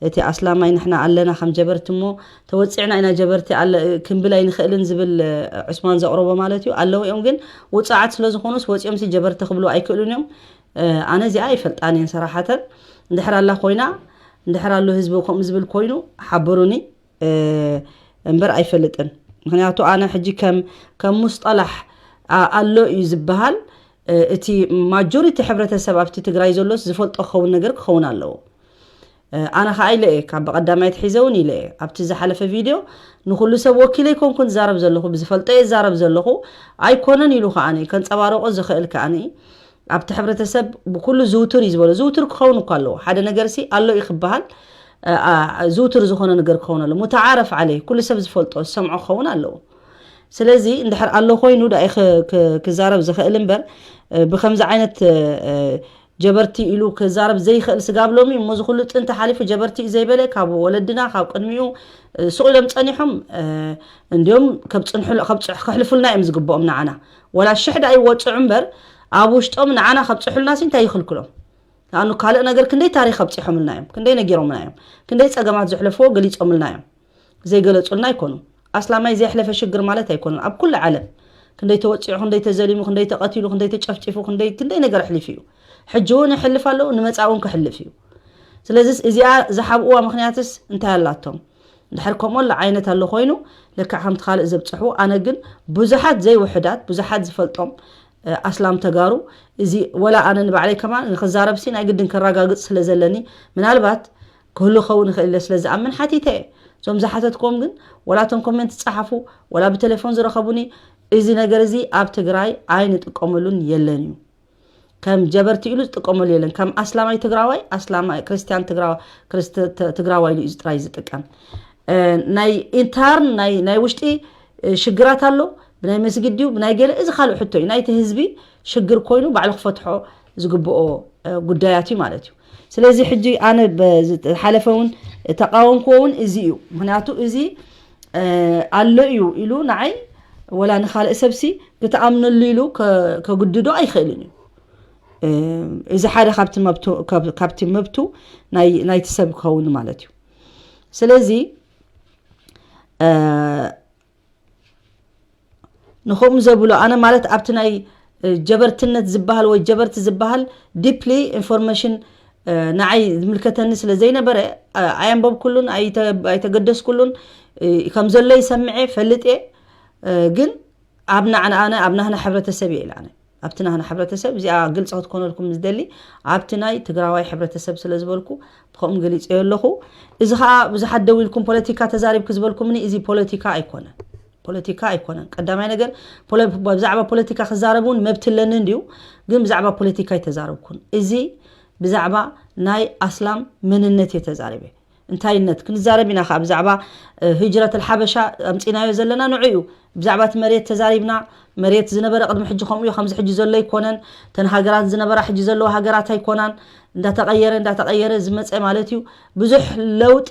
እቲ ኣስላማይ ንሕና ኣለና ከም ጀበርቲ እሞ ተወፂዕና ኢና ጀበርቲ ክንብል ኣይንኽእልን ዝብል ዕስማን ዘቕረቦ ማለት እዩ ኣለዉ እዮም ግን ውፃዓት ስለ ዝኾኑስ ወፂኦም ሲ ጀበርቲ ክብሉ ኣይክእሉን እዮም ኣነ እዚኣ ኣይፈልጣን እየን ሰራሓተን እንድሕር ኣላ ኮይና እንድሕር ኣሎ ህዝቢ ከምኡ ዝብል ኮይኑ ሓብሩኒ እምበር ኣይፈልጥን ምክንያቱ ኣነ ሕጂ ከም ከም ሙስጠላሕ ኣሎ እዩ ዝበሃል። እቲ ማጆሪቲ ሕብረተሰብ ኣብቲ ትግራይ ዘሎስ ዝፈልጦ ክኸውን ነገር ክኸውን ኣለዎ። ኣነ ከዓ ኢለ እየ ካብ ቀዳማይ ትሒዘ እውን ኢለ እየ ኣብቲ ዝሓለፈ ቪድዮ፣ ንኩሉ ሰብ ወኪለ ኣይኮንኩን ዝዛረብ ዘለኹ፣ ብዝፈልጦ እየ ዝዛረብ ዘለኹ። ኣይኮነን ኢሉ ከዓ ከንፀባረቆ ዝኽእል ከዓ ኣብቲ ሕብረተሰብ ብኩሉ ዝውቱር እዩ ዝበሎ። ዝውቱር ክኸውን እኳ ኣለዎ። ሓደ ነገር ሲ ኣሎ እዩ ክበሃል ዝውቱር ዝኾነ ነገር ክኸውን ኣሎ። ሙተዓረፍ ዓለይ፣ ኩሉ ሰብ ዝፈልጦ ዝሰምዖ ክኸውን ኣለዎ። ስለዚ እንድሕር ኣሎ ኮይኑ ዳኢ ክዛረብ ዝኽእል እምበር፣ ብከምዚ ዓይነት ጀበርቲ ኢሉ ክዛረብ ዘይኽእል ስጋብ ሎሚ እሞ፣ እዚ ኩሉ ጥንቲ ሓሊፉ ጀበርቲ እዩ ዘይበለ ካብ ወለድና ካብ ቅድሚኡ ሱቕ ኢሎም ጸኒሖም። እንዲዮም ከሕልፉልና እዮም ዝግብኦም ንዓና። ወላ ሽሕ ዳኣ ይወፅዑ እምበር፣ ኣብ ውሽጦም ንዓና ከብፅሑልና ሲ እንታይ ይኽልክሎም? ንኣኑ ካልእ ነገር ክንደይ ታሪክ ኣብፂሖምልና እዮም፣ ክንደይ ነጊሮምና እዮም፣ ክንደይ ፀገማት ዘሕለፍዎ ገሊፆምልና እዮም። ዘይገለፁልና ኣይኮኑ። ኣስላማይ ዘየሕለፈ ሽግር ማለት ኣይኮኑን። ኣብ ኩሉ ዓለም ክንደይ ተወፂዑ፣ ክንደይ ተዘሊሙ፣ ክንደይ ተቐቲሉ፣ ክንደይ ተጨፍጪፉ፣ ክንደይ ክንደይ ነገር ኣሕሊፉ እዩ። ሕጂ እውን ይሕልፍ ኣለዉ፣ ንመፃእ እውን ክሕልፍ እዩ። ስለዚ እዚኣ ዝሓብእዋ ምክንያትስ እንታይ ኣላቶም? ድሕር ከምኡ ኣሎ ዓይነት ኣሎ ኮይኑ ልክዕ ከምቲ ካልእ ዘብፅሕዎ። ኣነ ግን ብዙሓት ዘይውሕዳት፣ ብዙሓት ዝፈልጦም ኣስላም ተጋሩ፣ እዚ ወላ ኣነ ንባዕለይ ከማን ንክዛረብሲ ናይ ግድን ከረጋግፅ ስለ ዘለኒ፣ ምናልባት ክህሉ ኸውን ይኽእል ኢለ ስለ ዝኣምን ሓቲተ እየ። እዞም ዝሓተትክዎም ግን ወላ እቶም ኮሜንት ዝፀሓፉ ወላ ብቴሌፎን ዝረኸቡኒ፣ እዚ ነገር እዚ ኣብ ትግራይ ኣይንጥቀመሉን የለን እዩ። ከም ጀበርቲ ኢሉ ዝጥቀመሉ የለን። ከም ኣስላማይ ትግራዋይ፣ ኣስላማይ ክርስቲያን ትግራዋ- ክርስት- ትግራዋይ ኢሉ እዩ ጥራይ ዝጥቀም። ናይ ኢንተርን ናይ ናይ ውሽጢ ሽግራት ኣሎ፣ ብናይ መስጊድ ድዩ ብናይ ገለ፣ እዚ ካልእ ሕቶ እዩ። ናይቲ ህዝቢ ሽግር ኮይኑ ባዕሉ ክፈትሖ ዝግብኦ ጉዳያት እዩ ማለት እዩ። ስለዚ ሕጂ ኣነ ዝሓለፈ እውን ተቃወምክዎ እውን እዚ እዩ። ምክንያቱ እዚ ኣሎ እዩ ኢሉ ንዓይ ወላ ንካልእ ሰብሲ ክትኣምነሉ ኢሉ ከጉድዶ ኣይኽእልን እዩ። እዚ ሓደ ካብቲ መብቱ ናይቲ ሰብ ክኸውን ማለት እዩ። ስለዚ ንከምኡ ዘብሎ ኣነ ማለት ኣብቲ ናይ ጀበርትነት ዝበሃል ወይ ጀበርቲ ዝበሃል ዲፕሊ ኢንፎርሜሽን ንዓይ ዝምልከተኒ ስለ ዘይነበረ ኣየንበብኩሉን ኣይተገደስኩሉን። ከም ዘሎ ይሰምዐ ፈልጥ እየ። ግን ኣብ ናዕና ኣነ ኣብ ናህና ሕብረተሰብ እየ ኢለ ኣነ ኣብቲ ናህና ሕብረተሰብ እዚኣ ግልፂ ክትኮነልኩም ዝደሊ ኣብቲ ናይ ትግራዋይ ሕብረተሰብ ስለ ዝበልኩ ብኸምኡ ገሊፀዮ ኣለኹ። እዚ ከዓ ብዙሓት ደው ኢልኩም ፖለቲካ ተዛሪብኪ ዝበልኩምኒ እዚ ፖለቲካ ኣይኮነን። ፖለቲካ ኣይኮነን። ቀዳማይ ነገር ብዛዕባ ፖለቲካ ክዛረብ እውን መብት ኣለኒ እንድዩ፣ ግን ብዛዕባ ፖለቲካ ኣይተዛረብኩን። እዚ ብዛዕባ ናይ ኣስላም መንነት እየ ተዛሪበ። እንታይነት ክንዛረብ ኢና ከዓ ብዛዕባ ህጅረት ኣልሓበሻ ኣምፂናዮ ዘለና ንዑ እዩ። ብዛዕባ እቲ መሬት ተዛሪብና። መሬት ዝነበረ ቅድሚ ሕጂ ከምኡ እዩ፣ ከምዚ ሕጂ ዘሎ ኣይኮነን። እተን ሃገራት ዝነበራ ሕጂ ዘለዋ ሃገራት ኣይኮናን። እንዳተቐየረ እንዳተቐየረ ዝመፀ ማለት እዩ። ብዙሕ ለውጢ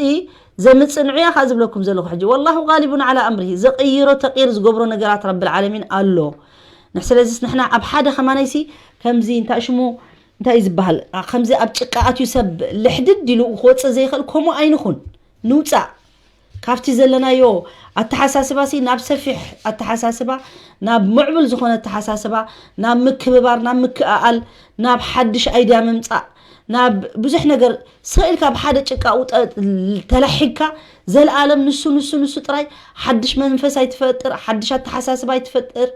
ዘምፅእ ንዑ እያ ከዓ ዝብለኩም ዘለኹ ሕጂ። ወላሁ ጋሊቡን ዓላ ኣምርሂ። ዘቕይሮ ተቕይር ዝገብሮ ነገራት ረብል ዓለሚን ኣሎ። ንሕ- ስለዚስ ንሕና ኣብ ሓደ ከማነይሲ ከምዚ እንታይ ሽሙ እንታይ እዩ ዝበሃል? ከምዚ ኣብ ጭቃ ኣትዩ ሰብ ልሕድድ ኢሉ ክወፅእ ዘይኽእል ከምኡ ኣይንኹን። ንውፃእ ካብቲ ዘለናዮ ኣተሓሳስባ ሲ ናብ ሰፊሕ ኣተሓሳስባ፣ ናብ ምዕቡል ዝኾነ ኣተሓሳስባ፣ ናብ ምክብባር፣ ናብ ምክእኣል፣ ናብ ሓድሽ ኣይድያ ምምፃእ፣ ናብ ብዙሕ ነገር ስቕ ኢልካ ኣብ ሓደ ጭቃ ውጠ ተላሒግካ ዘለኣለም ንሱ ንሱ ንሱ ጥራይ ሓድሽ መንፈስ ኣይትፈጥር፣ ሓድሽ ኣተሓሳስባ ኣይትፈጥር።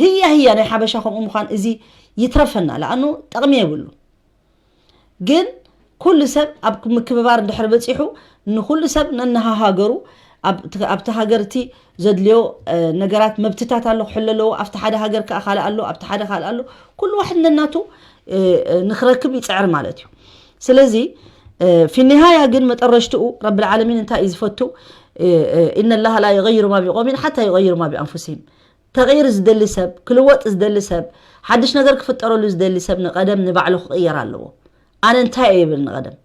ህያ ህያ ናይ ሓበሻ ከምኡ ምዃን እዚ ይትረፈና፣ ለኣኑ ጠቕሚ የብሉ። ግን ኩሉ ሰብ ኣብ ምክብባር እንድሕር በፂሑ ንኩሉ ሰብ ነናሃሃገሩ ኣብቲ ሃገር እቲ ዘድልዮ ነገራት መብትታት ኣሎ ክሕሎ ኣለዎ። ኣብቲ ሓደ ሃገር ከዓ ካልእ ኣሎ፣ ኣብቲ ሓደ ካልእ ኣሎ። ኩሉ ዋሕድ ነናቱ ንክረክብ ይፅዕር ማለት እዩ። ስለዚ ፊኒሃያ ግን መጠረሽትኡ ረብል ዓለሚን እንታይ እዩ ዝፈቱ? ኢነላሃ ላ ይغይሩ ማ ቢቆሚን ሓታ ይغይሩ ማ ቢኣንፉሲሂም። ተቕይር ዝደሊ ሰብ፣ ክልወጥ ዝደሊ ሰብ፣ ሓድሽ ነገር ክፍጠረሉ ዝደሊ ሰብ ንቐደም ንባዕሉ ክቕየር ኣለዎ። ኣነ እንታይ እየ ይብል ንቐደም።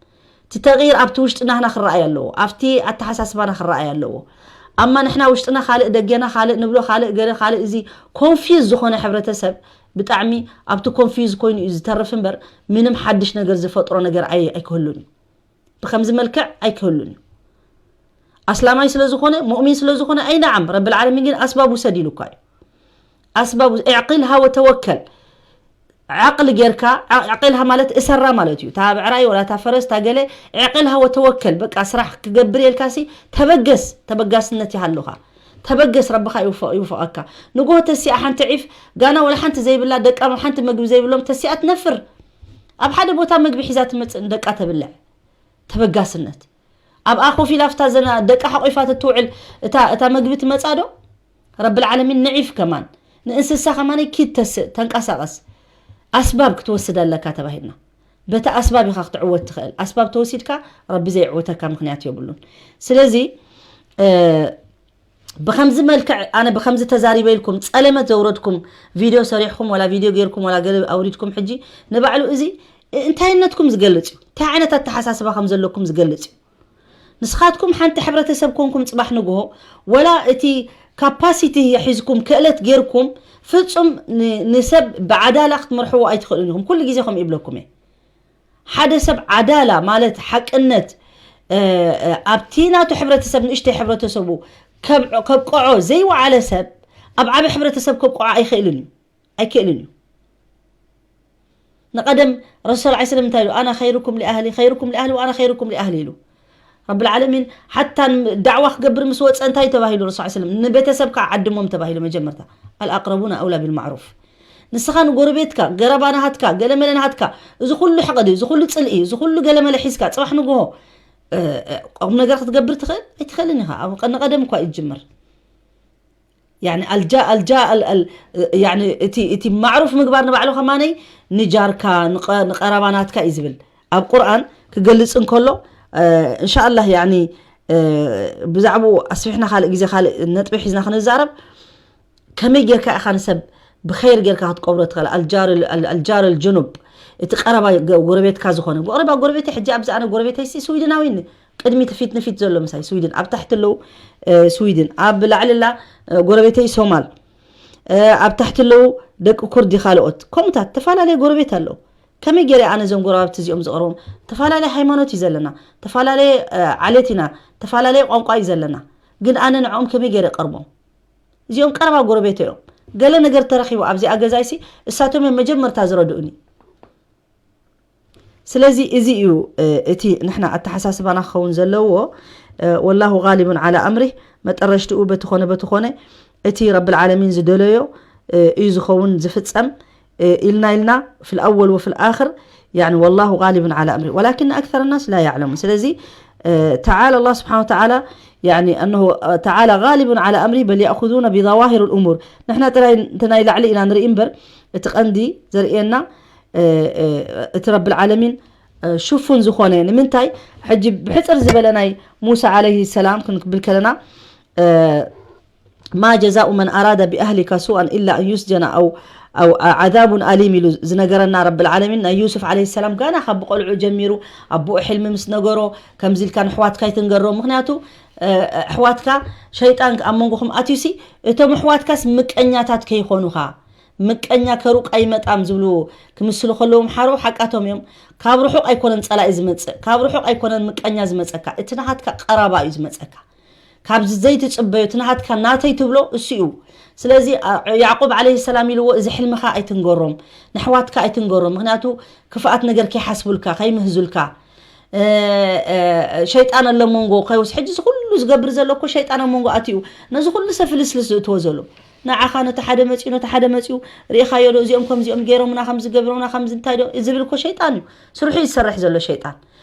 እቲ ተቕይር ኣብቲ ውሽጥና ህና ክረኣይ ኣለዎ፣ ኣብቲ ኣተሓሳስባና ክረኣይ ኣለዎ። ኣማ ንሕና ውሽጥና ካልእ ደገና ካልእ ንብሎ ካልእ ገለ ካልእ እዚ ኮንፊዝ ዝኾነ ሕብረተሰብ ብጣዕሚ ኣብቲ ኮንፊዝ ኮይኑ እዩ ዝተርፍ እምበር ምንም ሓድሽ ነገር ዝፈጥሮ ነገር ኣይ ኣይክህሉን እዩ። ብከምዚ መልክዕ ኣይክህሉን እዩ። ኣስላማይ ስለ ዝኾነ ሙእሚን ስለ ዝኾነ ኣይ ነዓም ረብል ዓለሚን ግን ኣስባብ ውሰድ ኢሉ እኳ እዩ። ኣስባብ ውስ- እዕቂልሃ ወተወከል ዓቕሊ ጌርካ ዓ- ዕቂልሃ ማለት እሰራ ማለት እዩ። እታ ብዕራይ ወላ እታ ፈረስ እታ ገለ ዕቂልሃ ወተወከል በቃ ስራሕ ክገብር የልካሲ ተበገስ ተበጋስነት ይሃሉኻ። ተበገስ፣ ረብኻ ይውፈ- ይውፈቐካ። ንጎ ተሲኣ ሓንቲ ዒፍ፣ ጋና ወላ ሓንቲ ዘይብላ ደቃ፣ ሓንቲ መግቢ ዘይብሎም ተሲኣ ትነፍር። ኣብ ሓደ ቦታ መግቢ ሒዛ ትመጽእ፣ ንደቃ ተብልዕ። ተበጋስነት። ኣብኣ ኮፍ ኢላ ኣብታ ዘና ደቃ ሓቆፋ ትትውዕል እታ እታ መግቢ ትመጻ ዶ? ረብል ዓለሚን ንዒፍ ከማን፣ ንእንስሳ ከማን ኪድ ተስእ፣ ተንቀሳቐስ። ኣስባብ ክትወስድ ኣለካ ተባሂልና። በቲ ኣስባብ ኢኻ ክትዕወት ትኽእል። ኣስባብ ተወሲድካ ረቢ ዘይዕወተካ ምኽንያት የብሉን። ስለዚ ብኸምዚ መልክዕ ኣነ ብኸምዚ ተዛሪበ ኢልኩም ጸለመት ዘውረድኩም፣ ቪድዮ ሰሪሕኩም ወላ ቪድዮ ጌርኩም ወላ ገለ ኣውሪድኩም፣ ሕጂ ንባዕሉ እዚ እንታይነትኩም ዝገልጽ እዩ። እንታይ ዓይነት ኣተሓሳስባ ከም ዘለኩም ዝገልጽ እዩ። ንስኻትኩም ሓንቲ ሕብረተሰብ ኮንኩም ጽባሕ ንግሆ ወላ እቲ ካፓሲቲ ሒዝኩም ክእለት ጌርኩም ፍጹም ን- ንሰብ ብዓዳላ ክትመርሕዎ ኣይትኽእሉን ኢኹም። ኩሉ ግዜ ከምኡ ይብለኩም እየ። ሓደ ሰብ ዓዳላ ማለት ሓቅነት፣ እ፣ እ፣ ኣብቲ ናቱ ሕብረተሰብ ንእሽተይ ሕብረተሰቡ ከብዖ- ከብቅዖ ዘይወዓለ ሰብ ኣብ ዓቢ ሕብረተሰብ ከብቅዖ ኣይኽእልን እዩ። ኣይክእልን እዩ። ንቐደም ረሱል ዐለይሂ ሰላም እንታይ ኢሉ? ኣና ኸይሩኩም ሊኣህሊ፣ ኸይሩኩም ሊኣህሊ ወኣና ኸይሩኩም ሊኣህሊ ኢሉ። ረብል ዓለሚን ሓታ ን- ዳዕዋ ክገብር ምስ ወፀ እንታይ ተባሂሉ? ረሱል ዐለይሂ ሰላም ንቤተሰብካ ዓድሞም ተባሂሉ። መጀመርታ ኣልኣቅረቡና ኣውላ ቢልማዕሩፍ። ንስኻ ንጎረቤትካ፣ ገረባ ናሃትካ፣ ገለመለ ናሃትካ፣ እዚ ኩሉ ሕቐዲ፣ እዚ ኩሉ ፅልኢ፣ እዚ ኩሉ ገለመለ ሒዝካ ፅባሕ ንግሆ እ፣ እ፣ ቁም ነገር ክትገብር ትኽእል ኣይትኽእልን ኢኻ። ኣብ ቀ- ንቐደም እኳ እዩ ዝጅምር። ያኒ ኣልጃ ኣልጃ ኣል- ኣል- ያኒ እቲ እቲ ማዕሩፍ ምግባር ንባዕሉ ከማነይ ንጃርካ ንቐ- ንቐረባ ናትካ እዩ ዝብል ኣብ ቁርኣን ክገልጽ እንከሎ፣ እ፣ እንሻኣላህ ያኒ እ፣ ብዛዕባኡ ኣስፊሕና ካልእ ግዜ ካልእ ነጥቢ ሒዝና ክንዛረብ። ከመይ ጌርካ ኢኻ ንሰብ ብኸይር ጌርካ ክትቀብሮ ትኽእል? ኣልጃር ኣል- ኣልጃር ኣልጅኑብ፣ እቲ ቀረባ ገ- ጎረቤትካ ዝኾነ። ቀረባ ጎረቤተይ ሕጂ ኣብዚ ኣነ ጎረቤተይ ሲ ስዊድናዊ ኒ። ቅድሚት ፊት ንፊት ዘሎ ምሳይ ስዊድን፣ ኣብ ታሕቲ ኣለዉ፣ እ፣ ስዊድን፣ ኣብ ላዕሊ ኣላ፣ እ፣ ጎረቤተይ ሶማል፣ እ፣ ኣብ ታሕቲ ኣለዉ ደቂ ኩርዲ ካልኦት። ከምኡታት ተፈላለየ ጎረቤት ኣለዉ። ከመይ ገይረ ኣነ እዞም ጎረባብቲ እዚኦም ዝቐርቦም? ተፈላለየ ሃይማኖት እዩ ዘለና፣ ተፈላለየ፣ እ፣ ዓሌት ኢና፣ ተፈላለየ ቋንቋ እዩ ዘለና። ግን ኣነ ንዕኦም ከመይ ገይረ ቀርቦም? እዚኦም ቀረባ ጎረቤት እዮም። ገለ ነገር ተረኺቡ ኣብዚኣ ገዛይሲ እሳቶም እዮም መጀመርታ ዝረድኡኒ። ስለዚ እዚ እዩ፣ እ፣ እቲ ንሕና ኣተሓሳስባና ክኸውን ዘለዎ። እ፣ ወላሁ ጋሊቡን ዓላ ኣምሪህ፣ መጠረሽትኡ በቲ ኾነ በቲ ኾነ እቲ ረብል ዓለሚን ዝደለዮ፣ እ፣ እዩ ዝኸውን ዝፍጸም፣ እ፣ ኢልና ኢልና ፊል ኣወል ወፊል ኣኽር፣ ያኒ ወላሁ ጋሊቡን ዓላ ኣምሪህ ወላኪን ኣክተር ናስ ላ ያዕለሙን። ስለዚ እ፣ ተዓላ ኣላህ ስብሓን ወተዓላ ያኒ ኣነሁ ተዓላ ጋሊቡን ዓላ ኣምሪህ በል ያእኹዙነ ቢዘዋሂር ልእሙር። ንሕና ጥራይ እቲ ናይ ላዕሊ ኢና ንርኢ እምበር እቲ ቀንዲ ዘርእየና እ፣ እ፣ እቲ ረብል ዓለሚን እ፣ ሽፉን ዝኾነ። ንምንታይ ሕጂ ብሕፅር ዝበለ ናይ ሙሳ ዓለይሂ ሰላም ክንብል ከለና እ፣ ማ ጀዛኡ መን ኣራደ ብኣህሊካ ሱኣን ኢላ ኣን ዩስጀና ኣው ኣው ዓዛቡን ኣሊም ኢሉ ዝነገረና ረብል ዓለሚን ናይ ዩሱፍ ዓለይሂ ሰላም ጋና ካብ ብቆልዑ ጀሚሩ ኣቦኡ ሕልሚ ምስ ነገሮ ከምዚ ኢልካ ንሕዋትካ ይትንገሮ። ምክንያቱ እ፣ ኣሕዋትካ ሸይጣን ኣብ መንጎኹም ኣትዩሲ እቶም ኣሕዋትካስ ምቀኛታት ከይኾኑኻ ምቀኛ ከሩቅ ኣይመጣም ዝብሉ ክምስሉ ከለዎም ሓሮ ሓቃቶም እዮም። ካብ ርሑቅ ኣይኮነን ጸላኢ ዝመጽእ፣ ካብ ርሑቅ ኣይኮነን ምቀኛ ዝመጸካ፣ እቲ ናሃትካ ቀረባ እዩ ዝመጸካ። ካብዚ ዘይትጽበዮ እቲ ናሃትካ ናተይ ትብሎ እሱ እዩ። ስለዚ ኣ- ያዕቁብ ዓለይሂ ሰላም ኢልዎ እዚ ሕልምኻ ኣይትንገሮም፣ ንሕዋትካ ኣይትንገሮም፣ ምክንያቱ ክፍኣት ነገር ከይሓስቡልካ ከይምህዙልካ። እ፣ እ፣ ሸይጣን ኣሎ መንጎ ከይውስ ሕጂ እዚ ኩሉ ዝገብር ዘሎ እኮ ሸይጣን ኣብ መንጎ ኣትዩ ነዚ ኩሉ ሰብ ፍልስልስ ዝእትዎ ዘሎ ንዓኻ ነቲ ሓደ መፅዩ ነቲ ሓደ መፅዩ ርኢኻዮ ዶ እዚኦም ከምዚኦም ገይሮምና ከምዚ ገቢሮምና ከምዚ እንታይ ዶ ዝብል እኮ ሸይጣን እዩ ስርሑ እዩ ዝሰርሕ ዘሎ ሸይጣን።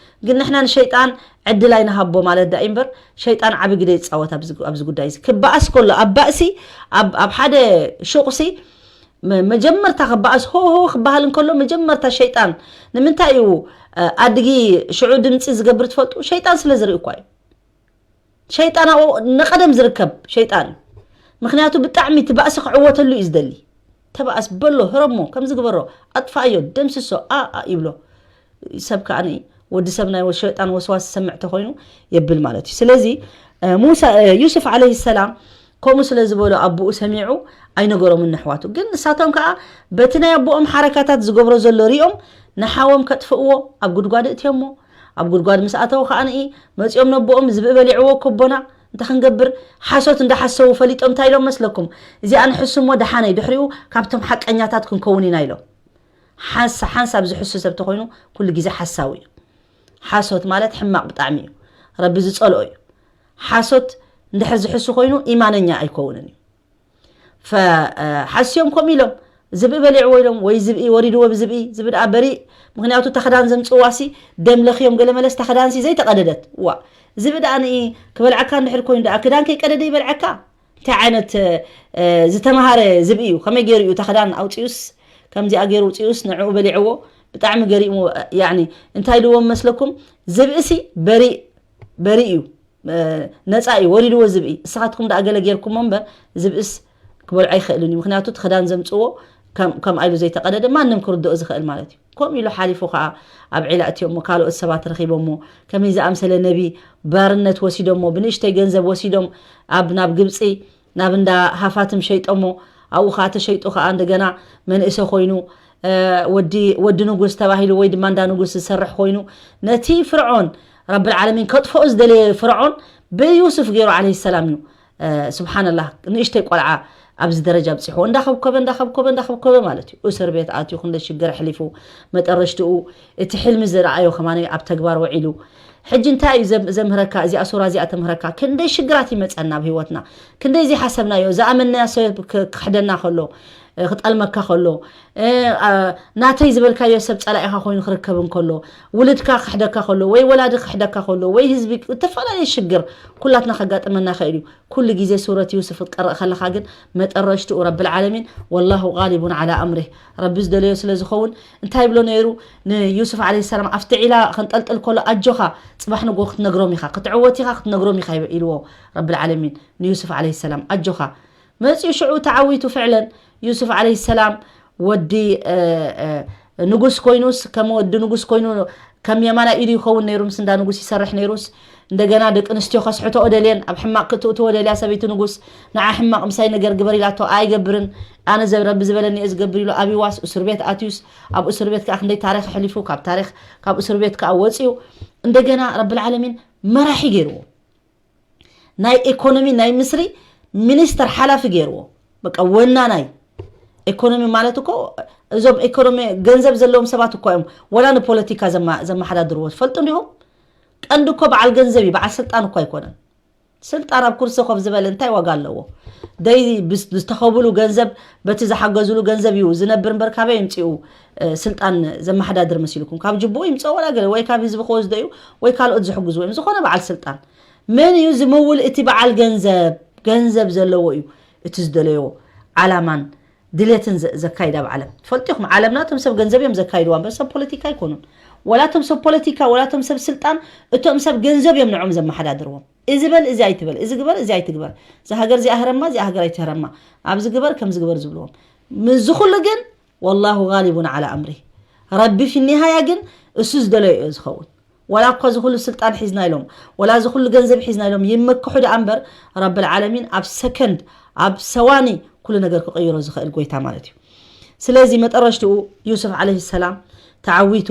ግን ንሕና ንሸይጣን ዕድል ኣይንሃቦ ማለት ዳ እምበር ሸይጣን ዓቢ ግደ ይፃወት ኣብዚ ኣብዚ ጉዳይ እዚ ክበኣስ ከሎ ኣብ ባእሲ ኣብ ኣብ ሓደ ሹቕሲ መ- መጀመርታ ክበኣስ ሆ ሆ ክበሃል እንከሎ መጀመርታ ሸይጣን ንምንታይ እዩ እ፣ ኣድጊ ሽዑ ድምፂ ዝገብር ትፈልጡ ሸይጣን ስለ ዝርኢ እኳ እዩ ሸይጣን ኣብኡ ንቐደም ዝርከብ ሸይጣን እዩ ምክንያቱ ብጣዕሚ እቲ ባእሲ ክዕወተሉ እዩ ዝደሊ ተባእስ በሎ ህረሞ ከምዚ ግበሮ ኣጥፋኣዮ ደምስሶ ኣ ኣ ይብሎ ሰብ ከዓ ወዲ ሰብ ናይ ሸይጣን ወስዋስ ዝሰምዕ ተኮይኑ የብል ማለት እዩ ስለዚ እ፣ ሙሳ እ፣ ዩሱፍ ዓለይሂ ሰላም ከምኡ ስለ ዝበሎ ኣቦኡ ሰሚዑ ኣይነገሮምን ነሕዋቱ ግን ንሳቶም ከዓ በቲ ናይ ኣቦኦም ሓረካታት ዝገብሮ ዘሎ ሪኦም ንሓዎም ከጥፍእዎ ኣብ ጉድጓድ እትዮሞ ኣብ ጉድጓድ ምስ ኣተው ከዓ ንኢ መፂኦም ነቦኦም ዝብኢ በሊዕዎ ኮቦና እንተ ክንገብር ሓሶት እንዳሓሰቡ ፈሊጦም እንታይ ኢሎም መስለኩም እዚኣ ንሕስሞ ደሓነይ ድሕሪኡ ካብቶም ሓቀኛታት ክንከውን ኢና ኢሎም ሓንሳ ሓንሳብ ዝሕሱ ሰብ ተኮይኑ ኩሉ ግዜ ሓሳዊ እዩ ሓሶት ማለት ሕማቕ ብጣዕሚ እዩ ረቢ ዝፀልኦ እዩ ሓሶት እንድሕር ዝሕሱ ኮይኑ ኢማነኛ ኣይከውንን እዩ። ፈ-፣ እ፣ ሓስዮም ከምኡ ኢሎም፣ ዝብኢ በሊዕዎ ኢሎም፣ ወይ ዝብኢ ወሪድዎ ብዝብኢ፣ ዝብኢ ደኣ በሪእ። ምኽንያቱ እታ ክዳን ዘምጽእዋሲ ደም ለኽዮም ገለ መለስ እታ ክዳንሲ ዘይተቐደደት። ዋ፣ ዝብኢ ደኣ ንኢ ክበልዓካ እንድሕር ኮይኑ ደኣ ክዳን ከይቀደደ ይበልዓካ? እንታይ ዓይነት፣ እ፣ ዝተምሃረ ዝብኢ እዩ? ከመይ ገይሩ እዩ እታ ክዳን ኣውጺኡስ፣ ከምዚኣ ገይሩ ውጺኡስ ንዕኡ በሊዕዎ? ብጣዕሚ ገሪሙ፣ ያዕኒ፣ እንታይ ኢልዎም መስለኩም? ዝብእሲ በሪእ፣ በሪእ እዩ፣ እ፣ ነጻ እዩ፣ ወሪድዎ ዝብኢ። እሳኻትኩም ደኣ ገለ ጌርኩሞ እምበር፣ ዝብእስ ክበልዖ ኣይኽእልን እዩ። ምኽንያቱ እቲ ክዳን ዘምጽዎ ከም-፣ ከምኣ ኢሉ ዘይተቐደደ ማንም ክርድኦ ዝኽእል ማለት እዩ። ከምኡ ኢሉ ሓሊፉ ኸዓ ኣብ ዒላ እትዮሞ፣ ካልኦት ሰባት ረኺቦሞ፣ ከመይ ዝኣምሰለ ነቢ ባርነት ወሲዶሞ፣ ብንእሽተይ ገንዘብ ወሲዶም ኣብ፣ ናብ ግብጺ፣ ናብ እንዳ ሃፋትም ሸይጦሞ፣ ኣብኡ ኸዓ ተሸይጡ ኸዓ እንደገና መንእሰ ኮይኑ፣ እ፣ ወዲ፣ ወዲ ንጉስ ተባሂሉ ወይ ድማ እንዳ ንጉስ ዝሰርሕ ኮይኑ፣ ነቲ ፍርዖን ረብል ዓለሚን ከጥፍኦ ዝደለየ ፍርዖን ብዩሱፍ ገይሩ ዓለይሂ ሰላም እዩ። እ፣ ስብሓንላህ፣ ንእሽተይ ቆልዓ ኣብዚ ደረጃ ኣብፂሕዎ፣ እንዳኸብከበ፣ እንዳኸብከበ፣ እንዳኸብከበ ማለት እዩ። እስር ቤት ኣትዩ፣ ክንደይ ሽግር ኣሕሊፉ፣ መጠረሽትኡ እቲ ሕልሚ ዝረኣዮ ከማን ኣብ ተግባር ውዒሉ። ሕጂ እንታይ እዩ ዘም-፣ ዘምህረካ? እዚኣ ሱራ እዚኣ ተምህረካ። ክንደይ ሽግራት ይመፀና ኣብ ህይወትና፣ ክንደይ ዘይሓሰብናዮ፣ ዝኣመንናዮ ሰብ ክ-፣ ክሕደና ከሎ፣ እ፣ ክጠልመካ ከሎ፣ እ፣ ኣ፣ ናተይ ዝበልካዮ ሰብ ፀላኢኻ ኮይኑ ክርከብ እንከሎ፣ ውልድካ ክሕደካ ከሎ፣ ወይ ወላዲ ክሕደካ ከሎ፣ ወይ ህዝቢ፣ ዝተፈላለዩ ሽግር ኩላትና ከጋጥመና ይኽእል እዩ። ኩሉ ግዜ ሱረት ዩስፍ ክትቀርእ ከለኻ ግን መጠረሽትኡ ረብል ዓለሚን፣ ወላሁ ጋሊቡን ዓላ ኣምሪህ፣ ረቢ ዝደለዮ ስለ ዝኸውን። እንታይ ይብሎ ነይሩ ንዩስፍ ዓለይሂ ሰላም? ኣብቲ ዒላ ከንጠልጥል ከሎ፣ ኣጆኻ፣ ጽባሕ ንጎ ክትነግሮም ኢኻ፣ ክትዕወት ኢኻ፣ ክትነግሮም ኢኻ፣ ኢልዎ ረብል ዓለሚን ንዩስፍ ዓለይሂ ሰላም። ኣጆኻ። መጺኡ ሽዑ ተዓዊቱ። ፍዕለን ዩስፍ ዓለይሂ ሰላም ወዲ፣ እ፣ እ፣ ንጉስ ኮይኑስ፣ ከም ወዲ ንጉስ ኮይኑ ከም የማናይ ኢዱ ይኸውን ነይሩ፣ ምስ እንዳ ንጉስ ይሰርሕ ነይሩስ፣ እንደገና ደቂ ኣንስትዮ ከስሕተኦ ደልየን፣ ኣብ ሕማቕ ክትእትዎ ደልያ ሰበይቲ ንጉስ፣ ንዓ ሕማቕ ምሳይ ነገር ግበር ኢላቶ፣ ኣይገብርን፣ ኣነ ዘ-፣ ረቢ ዝበለኒ እየ ዝገብር ኢሉ ኣብይዋስ፣ እስር ቤት ኣትዩስ፣ ኣብ እስር ቤት ከኣ ክንደይ ታሪኽ ኣሕሊፉ፣ ካብ ታሪኽ፣ ካብ እስር ቤት ከኣ ወጺኡ፣ እንደገና ረብል ዓለሚን መራሒ ገይርዎ። ናይ ኢኮኖሚ ናይ ምስሪ ሚኒስተር ሓላፊ ገይርዎ። በቃ ወናናይ ኢኮኖሚ ማለት እኮ እዞም ኢኮኖሚ ገንዘብ ዘለዎም ሰባት እኮ እዮም ወላ ንፖለቲካ ዘማ-፣ ዘመሓዳድርዎ። ትፈልጡ እንዲኹም? ቀንዲ እኮ በዓል ገንዘብ እዩ፣ በዓል ስልጣን እኮ ኣይኮነን። ስልጣን ኣብ ኩርሲ ኮፍ ዝበለ እንታይ ዋጋ ኣለዎ? ደይ ብስ-፣ ዝተኸብሉ ገንዘብ፣ በቲ ዝሓገዝሉ ገንዘብ እዩ ዝነብር እምበር ካበይ ይምፅኡ፣ እ፣ ስልጣን ዘመሓዳድር መሲልኩም? ካብ ጅቡኡ ይምፅኦ ወላ ገለ፣ ወይ ካብ ህዝቢ ክወስዶ እዩ፣ ወይ ካልኦት ዝሕግዝዎ እዮም። ዝኾነ በዓል ስልጣን መን እዩ ዝምውል? እቲ በዓል ገንዘብ፣ ገንዘብ ዘለዎ እዩ እቲ ዝደለዮ ዓላማን ድሌትን ዘ-፣ ዘካይድ ኣብ ዓለም። ትፈልጡ ኢኹም፣ ዓለምና እቶም ሰብ ገንዘብ እዮም ዘካይድዋ እምበር ሰብ ፖለቲካ ኣይኮኑን። ወላ እቶም ሰብ ፖለቲካ፣ ወላ እቶም ሰብ ስልጣን፣ እቶም ሰብ ገንዘብ እዮም ንዖም ዘመሓዳድርዎም። እዚ በል፣ እዚ ኣይትበል፣ እዚ ግበር፣ እዚ ኣይትግበር፣ እዛ ሃገር እዚኣ ህረማ፣ እዚኣ ሃገር ኣይትህረማ፣ ኣብዚ ግበር፣ ከምዚ ግበር ዝብልዎም። ምስዚ ኩሉ ግን፣ ወላሁ ጋሊቡን ዓላ ኣምሪህ። ረቢ ፊ ኒሃያ ግን እሱ ዝደለዮ እዩ ዝኸውን። ወላ እኳ እዚ ኩሉ ስልጣን ሒዝና ኢሎም፣ ወላ እዚ ኩሉ ገንዘብ ሒዝና ኢሎም ይመክሑ ደኣ እምበር፣ ረብል ዓለሚን ኣብ ሰከንድ፣ ኣብ ሰዋኒ ኩሉ ነገር ክቕይሮ ዝኽእል ጎይታ ማለት እዩ። ስለዚ መጠረሽትኡ ዩሱፍ ዓለይሂ ሰላም ተዓዊቱ፣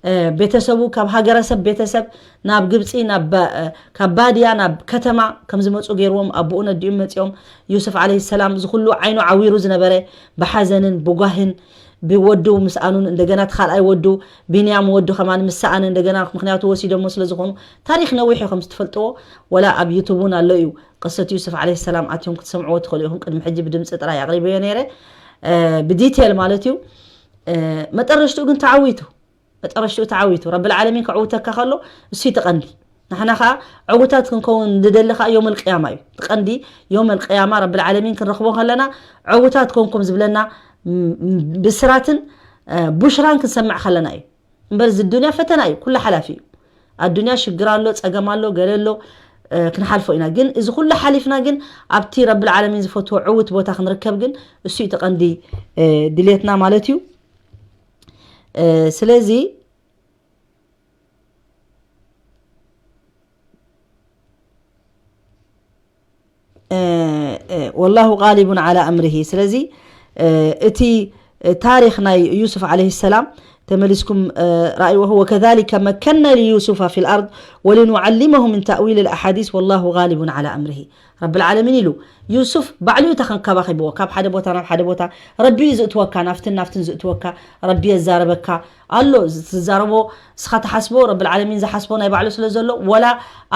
እ፣ ቤተሰቡ ካብ ሃገረሰብ ቤተሰብ ናብ ግብፂ፣ ናብ ባ-፣ እ፣ ካብ ባድያ ናብ ከተማ ከም ዝመፁ ገይርዎም፣ ኣቦኡ ነዲኡ መፂኦም። ዩሱፍ ዓለይሂ ሰላም እዚ ኩሉ ዓይኑ ዓዊሩ ዝነበረ ብሓዘንን ብጓህን ብወዱ ምስኣኑን፣ እንደገና እቲ ካልኣይ ወዱ ቢንያም ወዱ ከማን ምስ ሰኣነ፣ እንደገና ምኽንያቱ ወሲዶሞ ስለ ዝኾኑ፣ ታሪኽ ነዊሕ እዩ ከም ዝትፈልጥዎ፣ ወላ ኣብ ዩቱብ እውን ኣሎ እዩ። ቅሰት ዩሱፍ ዓለይሂ ሰላም ኣትዮም ክትሰምዕዎ ትኽእሉ ኢኹም። ቅድሚ ሕጂ ብድምፂ ጥራይ ኣቕሪበዮ ነይረ፣ እ፣ ብዲቴል ማለት እዩ። እ፣ መጠረሽትኡ ግን ተዓዊቱ፣ መጠረሽትኡ ተዓዊቱ። ረብል ዓለሚን ከዕውተካ ከሎ እሱ እዩ እቲ ቀንዲ። ንሕና ኸዓ ዕዉታት ክንከውን ንደሊ ኸዓ ዮመል ቅያማ እዩ። እቲ ቀንዲ ዮመል ቅያማ ረብል ዓለሚን ክንረኽቦ ከለና ዕዉታት ኮንኩም ዝብለና፣ ም-፣ ም-፣ ብስራትን፣ እ፣ ቡሽራን ክንሰምዕ ከለና እዩ። እምበር እዚ ዱንያ ፈተና እዩ፣ ኩሉ ሓላፊ እዩ። ኣዱንያ ሽግር ኣሎ፣ ጸገም ኣሎ፣ ገለ ኣሎ፣ እ፣ ክንሓልፎ ኢና። ግን እዚ ኩሉ ሓሊፍና ግን ኣብቲ ረብል ዓለሚን ዝፈትዎ ዕዉት ቦታ ክንርከብ ግን እሱ እዩ እቲ ቀንዲ፣ እ፣ ድሌትና ማለት እዩ። እ፣ ስለዚ፣ እ፣ እ፣ ወላሁ ጋሊቡን ዓላ ኣምሪሂ። ስለዚ፣ እ፣ እቲ፣ እ፣ ታሪኽ ናይ ዩሱፍ ዓለይሂ ሰላም ተመሊስኩም ረኣይዎ። وكذلك مكنا ليوسف في الأرض ولنعلمه من تأويل الأحاديث والله غالب على أمره. ረብል ዓለሚን ኢሉ ዩሱፍ ባዕሉ እዩ ተኸንከባኺብዎ። ካብ ሓደ ቦታ ናብ ሓደ ቦታ ረቢ እዩ ዝእትወካ፣ ናፍትን ናፍትን ዝእትወካ፣ ረቢ የዛረበካ ኣሎ። ትዛረቦ እስኻ ትሓስቦ ረብል ዓለሚን ዝሓስቦ ናይ ባዕሉ ስለ ዘሎ፣ ወላ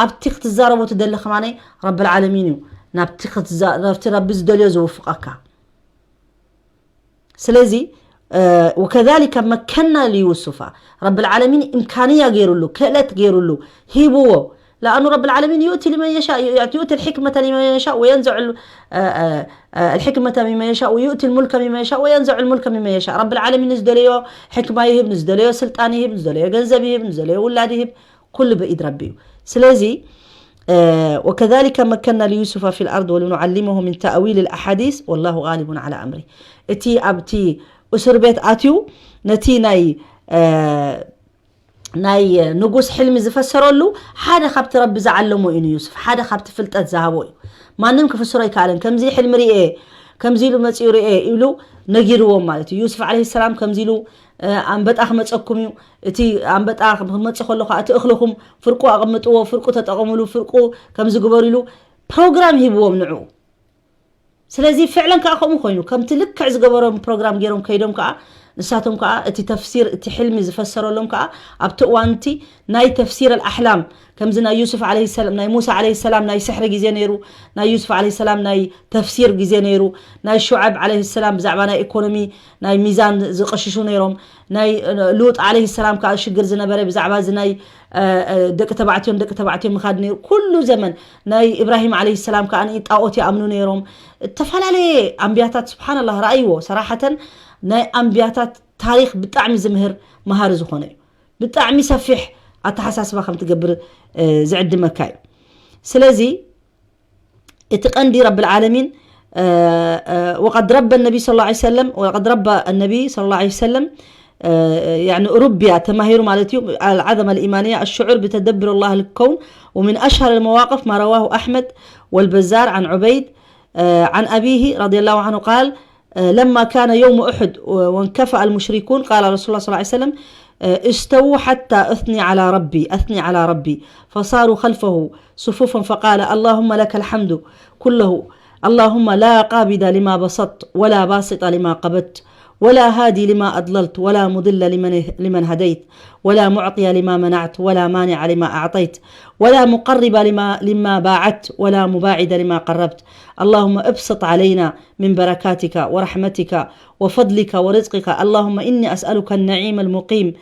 ኣብቲ ክትዛረቦ ትደሊ ከማነይ ረብል ዓለሚን እዩ ናብቲ ረቢ ዝደልዮ ዝውፍቐካ። ስለዚ وكذلك مكنا ليوسف، ረብል ዓለሚን እምካንያ ገይሩሉ፣ ክእለት ገይሩሉ ሂብዎ። لأنه رب العالمين يؤتي لمن يشاء، يؤتي الحكمة لمن يشاء وينزع الحكمة ممن يشاء ويؤتي الملك ممن يشاء وينزع الملك ممن يشاء። ረብል ዓለሚን ንዝደለዮ ሕክማ ይህብ፣ ንዝደለዮ ስልጣን ይህብ፣ ንዝደለዮ ገንዘብ ይህብ፣ ንዝደለዮ ውላድ ይህብ። ኩሉ ብኢድ ረቢ እዩ። ስለዚ وكذلك مكنا ليوسف في الأرض ولنعلمه من تأويل الأحاديث والله غالب على أمره። እቲ ኣብቲ እስር ቤት ኣትዩ ነቲ ናይ ናይ ንጉስ ሕልሚ ዝፈሰረሉ ሓደ ካብቲ ረቢ ዝዓለሞ እዩ ንዩሱፍ፣ ሓደ ካብቲ ፍልጠት ዝሃቦ እዩ። ማንም ክፍስሮ ኣይከኣለን። ከምዚ ሕልሚ ርኤ፣ ከምዚ ኢሉ መፂኡ ርኤ ኢሉ ነጊርዎም ማለት እዩ። ዩሱፍ ዓለይሂ ሰላም ከምዚ ኢሉ ኣንበጣ ክመፀኩም እዩ፣ እቲ ኣንበጣ ክመፅእ ከሎ ከዓ እቲ እኽልኹም ፍርቁ ኣቐምጥዎ፣ ፍርቁ ተጠቐምሉ፣ ፍርቁ ከምዚ ግበሩ ኢሉ ፕሮግራም ሂብዎም ንዕኡ። ስለዚ ፍዕለን ከዓ ከምኡ ኮይኑ፣ ከምቲ ልክዕ ዝገበሮም ፕሮግራም ገይሮም ከይዶም ከዓ ንሳቶም ከዓ እቲ ተፍሲር፣ እቲ ሕልሚ ዝፈሰረሎም ከዓ ኣብቲ እዋንቲ ናይ ተፍሲር ኣልኣሕላም፣ ከምዚ ናይ ዩሱፍ ዓለይሂ ሰላም፣ ናይ ሙሳ ዓለይሂ ሰላም ናይ ስሕሪ ግዜ ነይሩ፣ ናይ ዩሱፍ ዓለይሂ ሰላም ናይ ተፍሲር ግዜ ነይሩ፣ ናይ ሹዐብ ዓለይሂ ሰላም ብዛዕባ ናይ ኢኮኖሚ ናይ ሚዛን ዝቐሽሹ ነይሮም፣ ናይ ሉጥ ዓለይሂ ሰላም ከዓ ሽግር ዝነበረ ብዛዕባ እዚ ናይ ደቂ ተባዕትዮን ደቂ ተባዕትዮ ምኻድ ነይሩ። ኩሉ ዘመን ናይ ኢብራሂም ዓለይሂ ሰላም ከዓ ንጣዖት ይኣምኑ ነይሮም። እተፈላለየ ኣንብያታት ስብሓንላህ ረኣይዎ። ሰራሓተን ናይ ኣንብያታት ታሪክ ብጣዕሚ ዝምህር መሃሪ ዝኾነ እዩ። ብጣዕሚ ሰፊሕ ኣተሓሳስባ ከም ትገብር ዝዕድመካ እዩ። ስለዚ እቲ ቀንዲ ረብል ዓለሚን وقد ربى النبي صلى الله عليه وسلم وقد ربى النبي صلى الله عليه وسلم يعني ربي ተማሂሩ ማለት እዩ። العظمة الإيمانية الشعور بتدبر الله الكون ومن أشهر المواقف ما رواه أحمد والبزار عن عبيد عن أبيه رضي الله عنه قال لما كان يوم أحد وانكفأ المشركون قال رسول الله صلى الله عليه وسلم استووا حتى أثني على ربي أثني على ربي فصاروا خلفه صفوفا فقال اللهم لك الحمد كله اللهم لا قابض لما بسطت ولا باسط لما قبضت ولا هادي لما أضللت ولا مضل لمن لمن هديت ولا معطي لما منعت ولا مانع لما أعطيت ولا مقرب لما لما باعدت ولا مباعد لما قربت اللهم ابسط علينا من بركاتك ورحمتك وفضلك ورزقك اللهم إني أسألك النعيم المقيم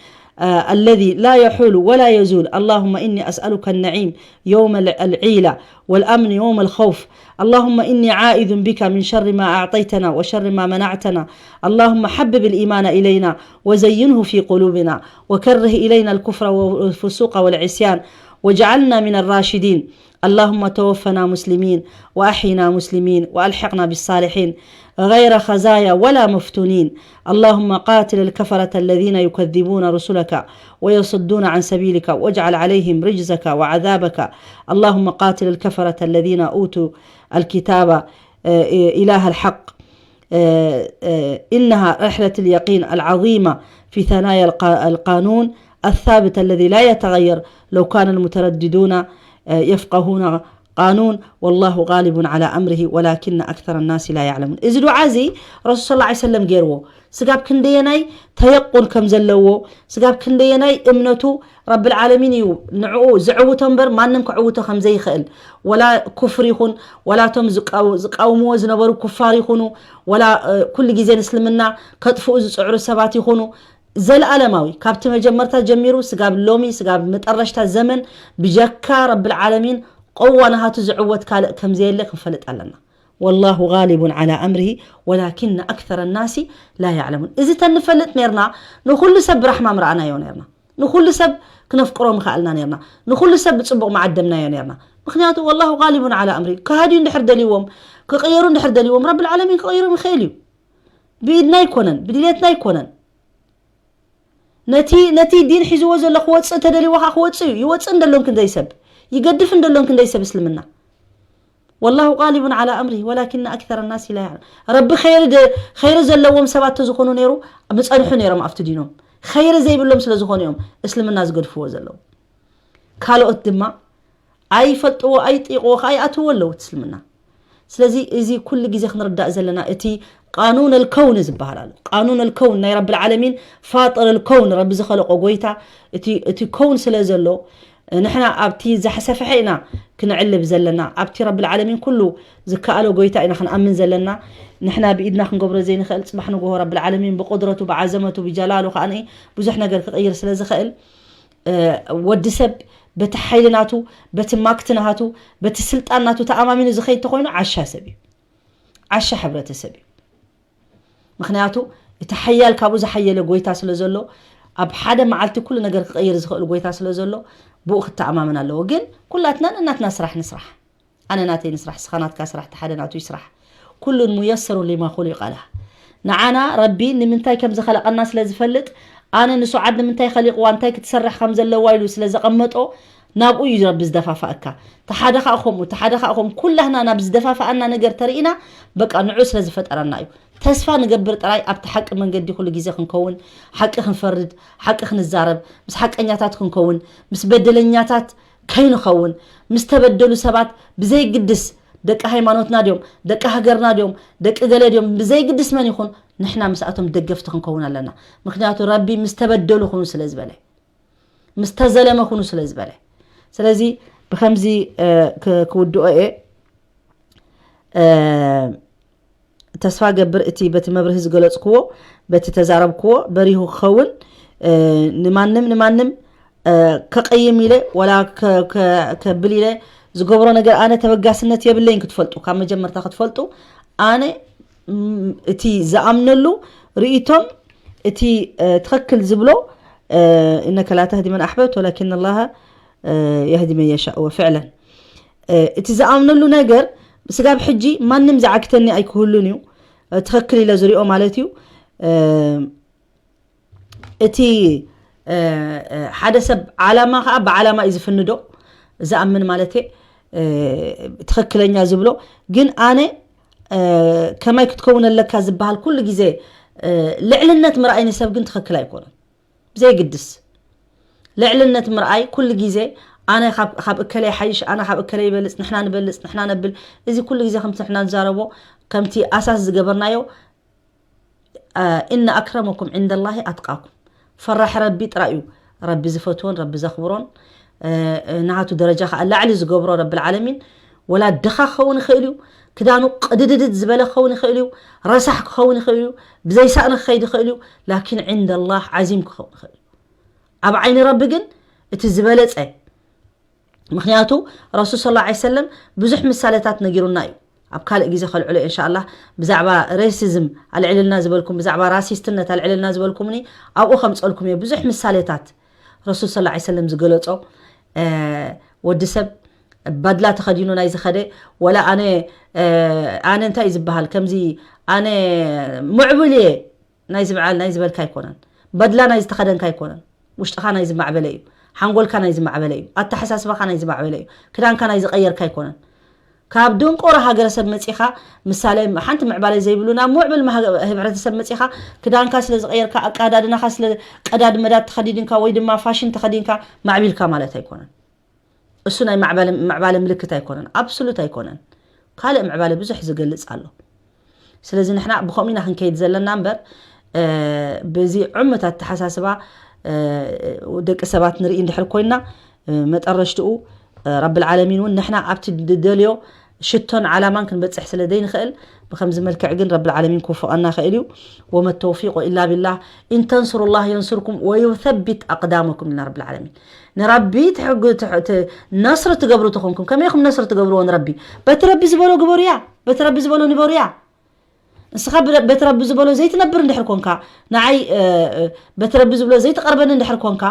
الذي لا يحول ولا يزول اللهم إني أسألك النعيم يوم العيلة والأمن يوم الخوف اللهم إني عائذ بك من شر ما أعطيتنا وشر ما منعتنا اللهم حبب الإيمان إلينا وزينه في قلوبنا وكره إلينا الكفر والفسوق والعصيان واجعلنا من الراشدين اللهم توفنا مسلمين وأحينا مسلمين وألحقنا بالصالحين غير خزايا ولا مفتونين اللهم قاتل الكفرة الذين يكذبون رسلك ويصدون عن سبيلك واجعل عليهم رجزك وعذابك اللهم قاتل الكفرة الذين أوتوا الكتاب إله الحق إنها رحلة اليقين العظيمة في ثنايا القانون الثابت الذي لا يتغير لو كان المترددون يفقهون قانون والله غالب على أمره ولكن أكثر الناس لا يعلمون እዚ ዱዓ እዚ ረሱል صلى الله عليه وسلم ገይርዎ ስጋብ ክንደየናይ ተየቁን ከም ዘለዎ ስጋብ ክንደየናይ እምነቱ ረብል ዓለሚን እዩ ንዕኡ ዝዕውቶ እምበር ማንም ክዕውቶ ከም ዘይኽእል ወላ ኩፍር ይኹን ወላ ቶም ዝቃውምዎ ዝነበሩ ኩፋር ይኹኑ ወላ ኩሉ ግዜ ንእስልምና ከጥፍኡ ዝፅዕሩ ሰባት ይኹኑ ዘለኣለማዊ ካብቲ መጀመርታ ጀሚሩ ስጋብ ሎሚ ስጋብ መጠረሽታ ዘመን ብጀካ ረብል ዓለሚን ቆዋ ናሃቱ ዝዕወት ካልእ ከም ዘየለ ክንፈልጥ ኣለና والله غالب على أمره ولكن أكثر الناس لا يعلمون እዚ ተንፈልጥ ነርና ንኹሉ ሰብ ብራሕማ ምረኣናዮ ነርና ንኹሉ ሰብ ክነፍቅሮ ምኸኣልና ነርና ንኹሉ ሰብ ብፅቡቕ መዓደምናዮ ነርና ምክንያቱ والله غالب على أمره ክሃድዩ እንድሕር ደልዎም ክቕየሩ እንድሕር ደልዎም ረብል ዓለሚን ክቕይሮም ይኽእል እዩ ብኢድና ኣይኮነን ብድሌትና ኣይኮነን ነቲ ነቲ ዲን ሒዝዎ ዘሎ ክወፅእ ተደልዎ ከዓ ክወፅእ እዩ ይወፅእ እንደሎን ክንደይ ሰብ ይገድፍ እንደሎን ክንደይ ሰብ እስልምና والله غالب على أمره ولكن أكثر الناس لا يعلم ረቢ ኸይሪ ዘለዎም ሰባት ተዝኾኑ ነይሩ ምፀንሑ ነይሮም ኣብቲ ዲኖም ኸይሪ ዘይብሎም ስለ ዝኾኑ እዮም እስልምና ዝገድፍዎ ዘለዉ። ካልኦት ድማ ኣይፈልጥዎ ኣይጥይቕዎ ከዓ ይኣትዎ ኣለዉ እቲ እስልምና። ስለዚ እዚ ኩሉ ግዜ ክንርዳእ ዘለና እቲ ቃኑን ኣልከውን ዝበሃል ኣሎ። ቃኑን ኣልከውን ናይ ረብል ዓለሚን ፋጥር ኣልከውን ረቢ ዝኸለቆ ጎይታ እቲ እቲ ከውን ስለ ዘሎ ንሕና ኣብቲ ዝሰፈሐ ኢና ክንዕልብ ዘለና። ኣብቲ ረብል ዓለሚን ኩሉ ዝከኣሎ ጎይታ ኢና ክንኣምን ዘለና። ንሕና ብኢድና ክንገብሮ ዘይንኽእል ጽባሕ ንግሆ ረብል ዓለሚን ብቁድረቱ ብዓዘመቱ ብጀላሉ ከኣ ብዙሕ ነገር ክቕይር ስለ ዝኽእል ወዲ ሰብ በቲ ሓይሊ ናቱ በቲ ማክት ናቱ በቲ ስልጣን ናቱ ተኣማሚኑ ዝኸይድ ተኾይኑ ዓሻ ሰብ እዩ። ዓሻ ሕብረተሰብ እዩ። ምክንያቱ እቲ ሓያል ካብኡ ዝሓየለ ጎይታ ስለ ዘሎ ኣብ ሓደ መዓልቲ ኩሉ ነገር ክቐይር ዝኽእል ጎይታ ስለ ዘሎ ብኡ ክተኣማመን ኣለዎ። ግን ኩላትና ነናትና ስራሕ ንስራሕ። ኣነ ናተይ ንስራሕ፣ ስኻ ናትካ ስራሕ፣ ተሓደ ናቱ ይስራሕ። ኩሉን ሙየሰሩ ሊማ ኹሊቀ ለህ። ንዓና ረቢ ንምንታይ ከም ዝኸለቐና ስለ ዝፈልጥ ኣነ ንሱዓድ ንምንታይ ኸሊቕዋ እንታይ ክትሰርሕ ከም ዘለዋ ኢሉ ስለ ዘቐመጦ ናብኡ እዩ ረቢ ዝደፋፋእካ። ተሓደ ኸኣ ከምኡ ተሓደ ኸኣ ከምኡ ኩላህና ናብ ዝደፋፋኣና ነገር ተርኢና በቃ ንዑ ስለ ዝፈጠረና እዩ። ተስፋ ንገብር ጥራይ ኣብቲ ሓቂ መንገዲ ኩሉ ግዜ ክንከውን፣ ሓቂ ክንፈርድ፣ ሓቂ ክንዛረብ፣ ምስ ሓቀኛታት ክንከውን፣ ምስ በደለኛታት ከይንኸውን፣ ምስ ተበደሉ ሰባት ብዘይግድስ ደቂ ሃይማኖትና ድዮም ደቂ ሃገርና ድዮም ደቂ ገለ ድዮም ብዘይግድስ መን ይኹን ንሕና ምስኣቶም ደገፍቲ ክንከውን ኣለና። ምክንያቱ ረቢ ምስ ተበደሉ ኩኑ ስለ ዝበለ ምስ ተዘለመ ኩኑ ስለ ዝበለ ስለዚ ብከምዚ ክውድኦ እየ። ተስፋ ገብር እቲ በቲ መብርሂ ዝገለጽክዎ በቲ ተዛረብክዎ በሪሁ ክኸውን ንማንም ንማንም ከቐይም ኢለ ወላ ከብል ኢለ ዝገብሮ ነገር ኣነ ተበጋስነት የብለይን ክትፈልጡ ካብ መጀመርታ ክትፈልጡ ኣነ እቲ ዝኣምነሉ ርእይቶም እቲ ትኽክል ዝብሎ እነከ ላ ተህዲ መን ኣሕበብት ወላኪን ኣላህ የህዲ መን የሻእ ወፍዕለን እቲ ዝኣምነሉ ነገር ስጋብ ሕጂ ማንም ዝዓግተኒ ኣይክህሉን እዩ ትኽክል ኢለ ዝሪኦ ማለት እዩ እቲ ሓደ ሰብ ዓላማ ከዓ ብዓላማ እዩ ዝፍንዶ ዝኣምን ማለት ትኽክለኛ ዝብሎ ግን ኣነ ከመይ ክትከውን ኣለካ ዝበሃል ኩሉ ግዜ ልዕልነት ምርኣይ ንሰብ ግን ትኽክል ኣይኮነን ብዘይግድስ ልዕልነት ምርኣይ ኩሉ ግዜ ኣነ ካብ እከለ ይሓይሽ ኣነ ካብ እከለ ይበልፅ ንሕና ንበልፅ ንሕና ነብል እዚ ኩሉ ግዜ ከምቲ ንሕና ንዛረቦ ከምቲ ኣሳስ ዝገበርናዮ እነ ኣክረመኩም ዕንደ ላሂ ኣትቃኩም ፈራሕ ረቢ ጥራይ እዩ ረቢ ዝፈትዎን ረቢ ዘኽብሮን ናቱ ደረጃ ከዓ ላዕሊ ዝገብሮ ረቢ ዓለሚን ወላ ድኻ ክኸውን ይኽእል እዩ ክዳኑ ቅድድድድ ዝበለ ክኸውን ይኽእል እዩ ረሳሕ ክኸውን ይኽእል እዩ ብዘይሳእኒ ክኸይድ ይኽእል እዩ ላኪን ዕንደ ላህ ዓዚም ክኸውን ይኽእል እዩ ኣብ ዓይኒ ረቢ ግን እቲ ዝበለፀ ምክንያቱ ረሱል ስ ላ ሰለም ብዙሕ ምሳሌታት ነጊሩና እዩ ኣብ ካልእ ግዜ ከልዕሎ እንሻ ላ ብዛዕባ ሬሲዝም ኣልዕልልና ዝበልኩም ብዛዕባ ራሲስትነት ኣልዕልልና ዝበልኩምኒ ኣብኡ ከምፀልኩም እየ ብዙሕ ምሳሌታት ረሱል ስ ላ ሰለም ዝገለፆ ወዲ ሰብ ባድላ ተኸዲኑ ናይ ዝኸደ ወላ ኣነ ኣነ እንታይ እዩ ዝበሃል ከምዚ ኣነ ምዕቡል እየ ናይ ዝበዓል ናይ ዝበልካ ኣይኮነን በድላ ናይ ዝተኸደንካ ኣይኮነን ውሽጥኻ ናይ ዝማዕበለ እዩ ሓንጎልካ ናይ ዝማዕበለ እዩ ኣተሓሳስባኻ ናይ ዝማዕበለ እዩ ክዳንካ ናይ ዝቀየርካ ኣይኮነን ካብ ድንቆሮ ሃገረሰብ መፂኻ ምሳሌ ሓንቲ ምዕባለ ዘይብሉ ናብ ምዕብል ህብረተሰብ መፂኻ ክዳንካ ስለ ዝቀየርካ ኣቃዳድናኻ ስለ ቀዳድ መዳድ ተኸዲድንካ ወይ ድማ ፋሽን ተኸዲንካ ማዕቢልካ ማለት ኣይኮነን እሱ ናይ ምዕባለ ምልክት ኣይኮነን ኣብስሉት ኣይኮነን ካልእ ምዕባለ ብዙሕ ዝገልፅ ኣሎ ስለዚ ንሕና ብኸምኡ ኢና ክንከይድ ዘለና እምበር በዚ ዕሙት ኣተሓሳስባ ደቂ ሰባት ንርኢ እንድሕር ኮይና መጠረሽትኡ ረብል ዓለሚን እውን ንሕና ኣብቲ ንደልዮ ሽቶን ዓላማን ክንበፅሕ ስለ ዘይንኽእል ብከምዚ መልክዕ ግን ረብል ዓለሚን ክውፍቐና ኽእል እዩ ወመ ተውፊቁ ኢላ ቢላህ ኢን ተንስሩ ላህ የንስርኩም ወዩሰቢት ኣቅዳመኩም ኢልና ረብል ዓለሚን ንረቢ ነስሪ ትገብሩ ተኾንኩም ከመይ ኢኹም ነስሪ ትገብርዎ ንረቢ በቲ ረቢ ዝበሎ ግበሩያ በቲ ረቢ ዝበሎ ንበሩያ ንስኻ በቲ ረቢ ዝበሎ ዘይትነብር እንድሕር ኮንካ ንዓይ በቲ ረቢ ዝብሎ ዘይትቐርበኒ እንድሕር ኮንካ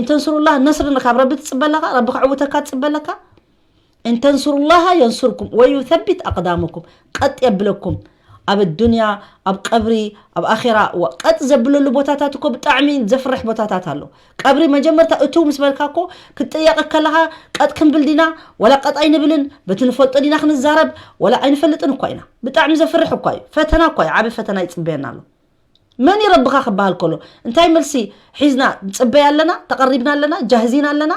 ኢንተንስሩላህ ነስሪ ካብ ረቢ ትፅበለካ ረቢ ክዕውተካ ትፅበለካ እንተንስሩላሃ የንሱርኩም ወዩሰቢት ኣቅዳመኩም ቀጥ የብለኩም ኣብ ዱንያ ኣብ ቀብሪ ኣብ ኣኼራ ቀጥ ዘብለሉ ቦታታት እኮ ብጣዕሚ ዘፍርሕ ቦታታት ኣሎ ቀብሪ መጀመርታ እቱ ምስ በልካ እኮ ክትጥየቕ ከለኻ ቀጥ ክንብል ዲና ወላ ቀጥ ኣይንብልን በቲ ንፈልጦ ዲና ክንዛረብ ወላ ኣይንፈልጥን እኳ ኢና ብጣዕሚ ዘፍርሕ እኳ እዩ ፈተና እኳ እዩ ዓብ ፈተና ይፅበየና ኣሎ መን ይረብኻ ክበሃል ከሎ እንታይ መልሲ ሒዝና ንፅበይ ኣለና? ተቐሪብና ኣለና? ጃህዚና ኣለና?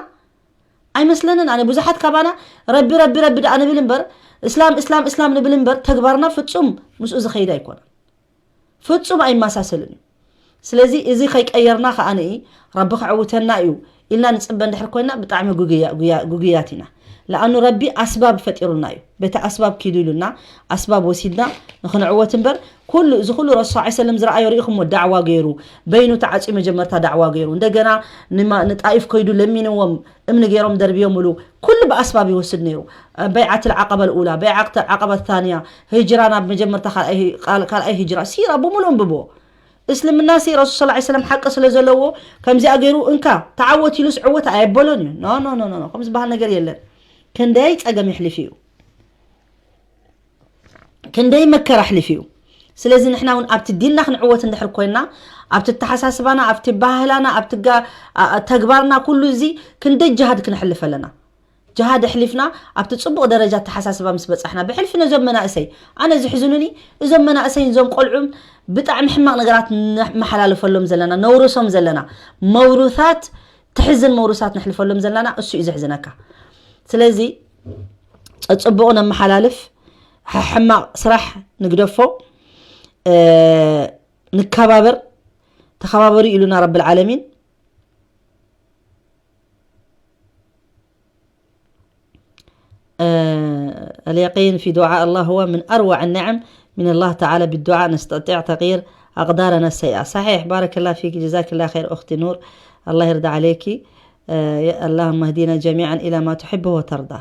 ኣይመስለንን። ኣነ ብዙሓት ካባና ረቢ ረቢ ረቢ ደኣ ንብል እምበር፣ እስላም እስላም እስላም ንብል እምበር፣ ተግባርና ፍጹም ምስኡ ዝኸይድ ኣይኮነን። ፍጹም ኣይመሳሰልን እዩ። ስለዚ እዚ ከይቀየርና ከኣ ንኢ ረቢ ከዕውተና እዩ ኢልና ንጽበ እንድሕር ኮይና፣ ብጣዕሚ ጉጉያ- ጉያ- ጉጉያት ኢና። ለኣኑ ረቢ ኣስባብ ፈጢሩልና እዩ። በቲ ኣስባብ ኪዱ ኢሉና ኣስባብ ወሲድና ንኽንዕወት እምበር፣ ኩሉ እዚ ኩሉ ረሱል ሰለላሁ ዐለይሂ ወሰለም ዝረኣዮ ርኢኹሞ፣ ዳዕዋ ገይሩ፣ በይኑ ተዓፅዩ መጀመርታ ዳዕዋ ገይሩ፣ እንደገና ንማ- ንጣኢፍ ከይዱ ለሚንዎም፣ እምኒ ገይሮም ደርብዮምሉ። ኩሉ ብኣስባብ ይወስድ ነይሩ። በይዓት ልዓቀባ ልኡላ፣ በይዓት ዓቀባ ታንያ፣ ህጅራ ናብ መጀመርታ ካልኣይ ህ- ቃል- ካልኣይ ህጅራ ሲራ ብምሉእ እንብቦ። እስልምና ሲ ረሱል ሰለላሁ ዐለይሂ ወሰለም ሓቂ ስለ ዘለዎ ከምዚኣ ገይሩ እንካ ተዓወት ኢሉስ ዕወት ኣየበሎን እዩ። ኖ ኖ ኖ ኖ ኖ፣ ከም ዝበሃል ነገር የለን። ክንደይ ፀገም የሕልፍ እዩ፣ ክንደይ መከራ ኣሕሊፉ እዩ። ስለዚ ንሕና እውን ኣብቲ ዲንና ክንዕወት እንድሕር ኮይና፣ ኣብቲ ኣተሓሳስባና፣ ኣብቲ ባህላና፣ ኣብቲ ጋ- ኣ- ኣ- ተግባርና ኩሉ እዚ ክንደይ ጅሃድ ክነሕልፍ ኣለና። ጅሃድ ኣሕሊፍና ኣብቲ ጽቡቕ ደረጃ ኣተሓሳስባ ምስ በጻሕና፣ ብሕልፊ ነዞም መናእሰይ ኣነ ዝሕዝኑኒ እዞም መናእሰይን እዞም ቆልዑን ብጣዕሚ ሕማቕ ነገራት ነመሓላልፈሎም ዘለና፣ ነውርሶም ዘለና መውሩታት፣ ትሕዝን መውሩሳት ነሕልፈሎም ዘለና እሱ እዩ ዘሕዝነካ። ስለዚ ጸጽቡቕ ነመሓላልፍ፣ ሕ- ሕማቕ ስራሕ ንግደፎ፣ እ፣ ንከባበር፣ ተኸባበሩ ኢሉና ረብል ዓለሚን። آه، اليقين في دعاء الله هو من أروع النعم من الله تعالى. بالدعاء نستطيع تغيير أقدارنا السيئة. صحيح، بارك الله فيك، جزاك الله خير أختي نور، الله يرضى عليك. آه، يا اللهم اهدنا جميعا إلى ما تحبه وترضى.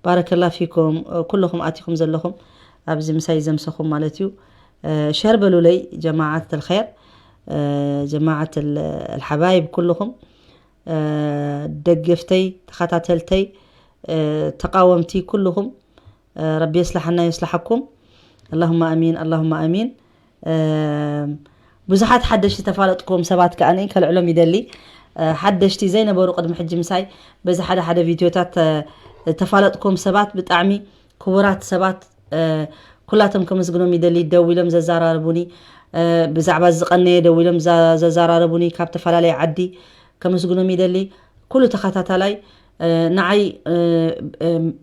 بارك الله فيكم، آه، ኩልኹም ኣቲኹም ዘለኹም ኣብዚ ምሳይ ዘምሰኹም ማለት እዩ። آه، ሸር በሉለይ ጀማዓት الخير، آه، ጀማዓት ال- الحبايب ኩልኹም። ደገፍተይ፣ ተኸታተልተይ፣ ተቃወምቲ ኩልኹም ረቢ የስልሓና የስልሓኩም። اللهم ኣሚን اللهم ኣሚን። ብዙሓት ሓደሽቲ ተፋለጥኩም ሰባት ከኣ ከልዕሎም ይደሊ። ሓደሽቲ ዘይነበሩ ቅድሚ ሕጂ ምሳይ በዚ ሓደ ሓደ ቪድዮታት ተፋለጥኩም ሰባት ብጣዕሚ ክቡራት ሰባት ኩላቶም ከመስግኖም ይደሊ። ደዊሎም ዘዘራረቡኒ ብዛዕባ ዝቐነየ ደዊሎም ዘዘራረቡኒ ካብ ተፈላለየ ዓዲ ከመስግኖም ይደሊ። ኩሉ ተኸታታላይ ንዓይ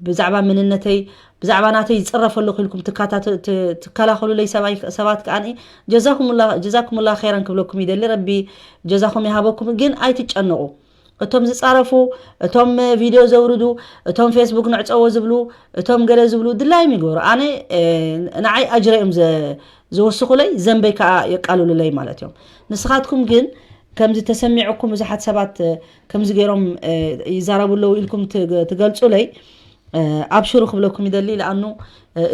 ብዛዕባ መንነተይ ብዛዕባ ናተይ ዝፅረፍ ኣለኹ ኢልኩም ትከላኸሉለይ ሰባት ከኣ ጀዛኩሙላ ኸይራን ክብለኩም ይደሊ። ረቢ ጀዛኹም ይሃበኩም። ግን ኣይትጨነቑ። እቶም ዝፃረፉ፣ እቶም ቪድዮ ዘውርዱ፣ እቶም ፌስቡክ ንዕፀዎ ዝብሉ፣ እቶም ገለ ዝብሉ ድላዮም ይግበሩ። ኣነ ንዓይ ኣጅረ እዮም ዝወስኹለይ፣ ዘንበይ ከዓ የቃልሉለይ ማለት እዮም። ንስኻትኩም ግን ከምዚ ተሰሚዑኩም ብዙሓት ሰባት ከምዚ ገይሮም ይዛረቡ ኣለዉ ኢልኩም ትገልፁለይ ኣብሽሩ ክብለኩም ይደሊ። ለኣኑ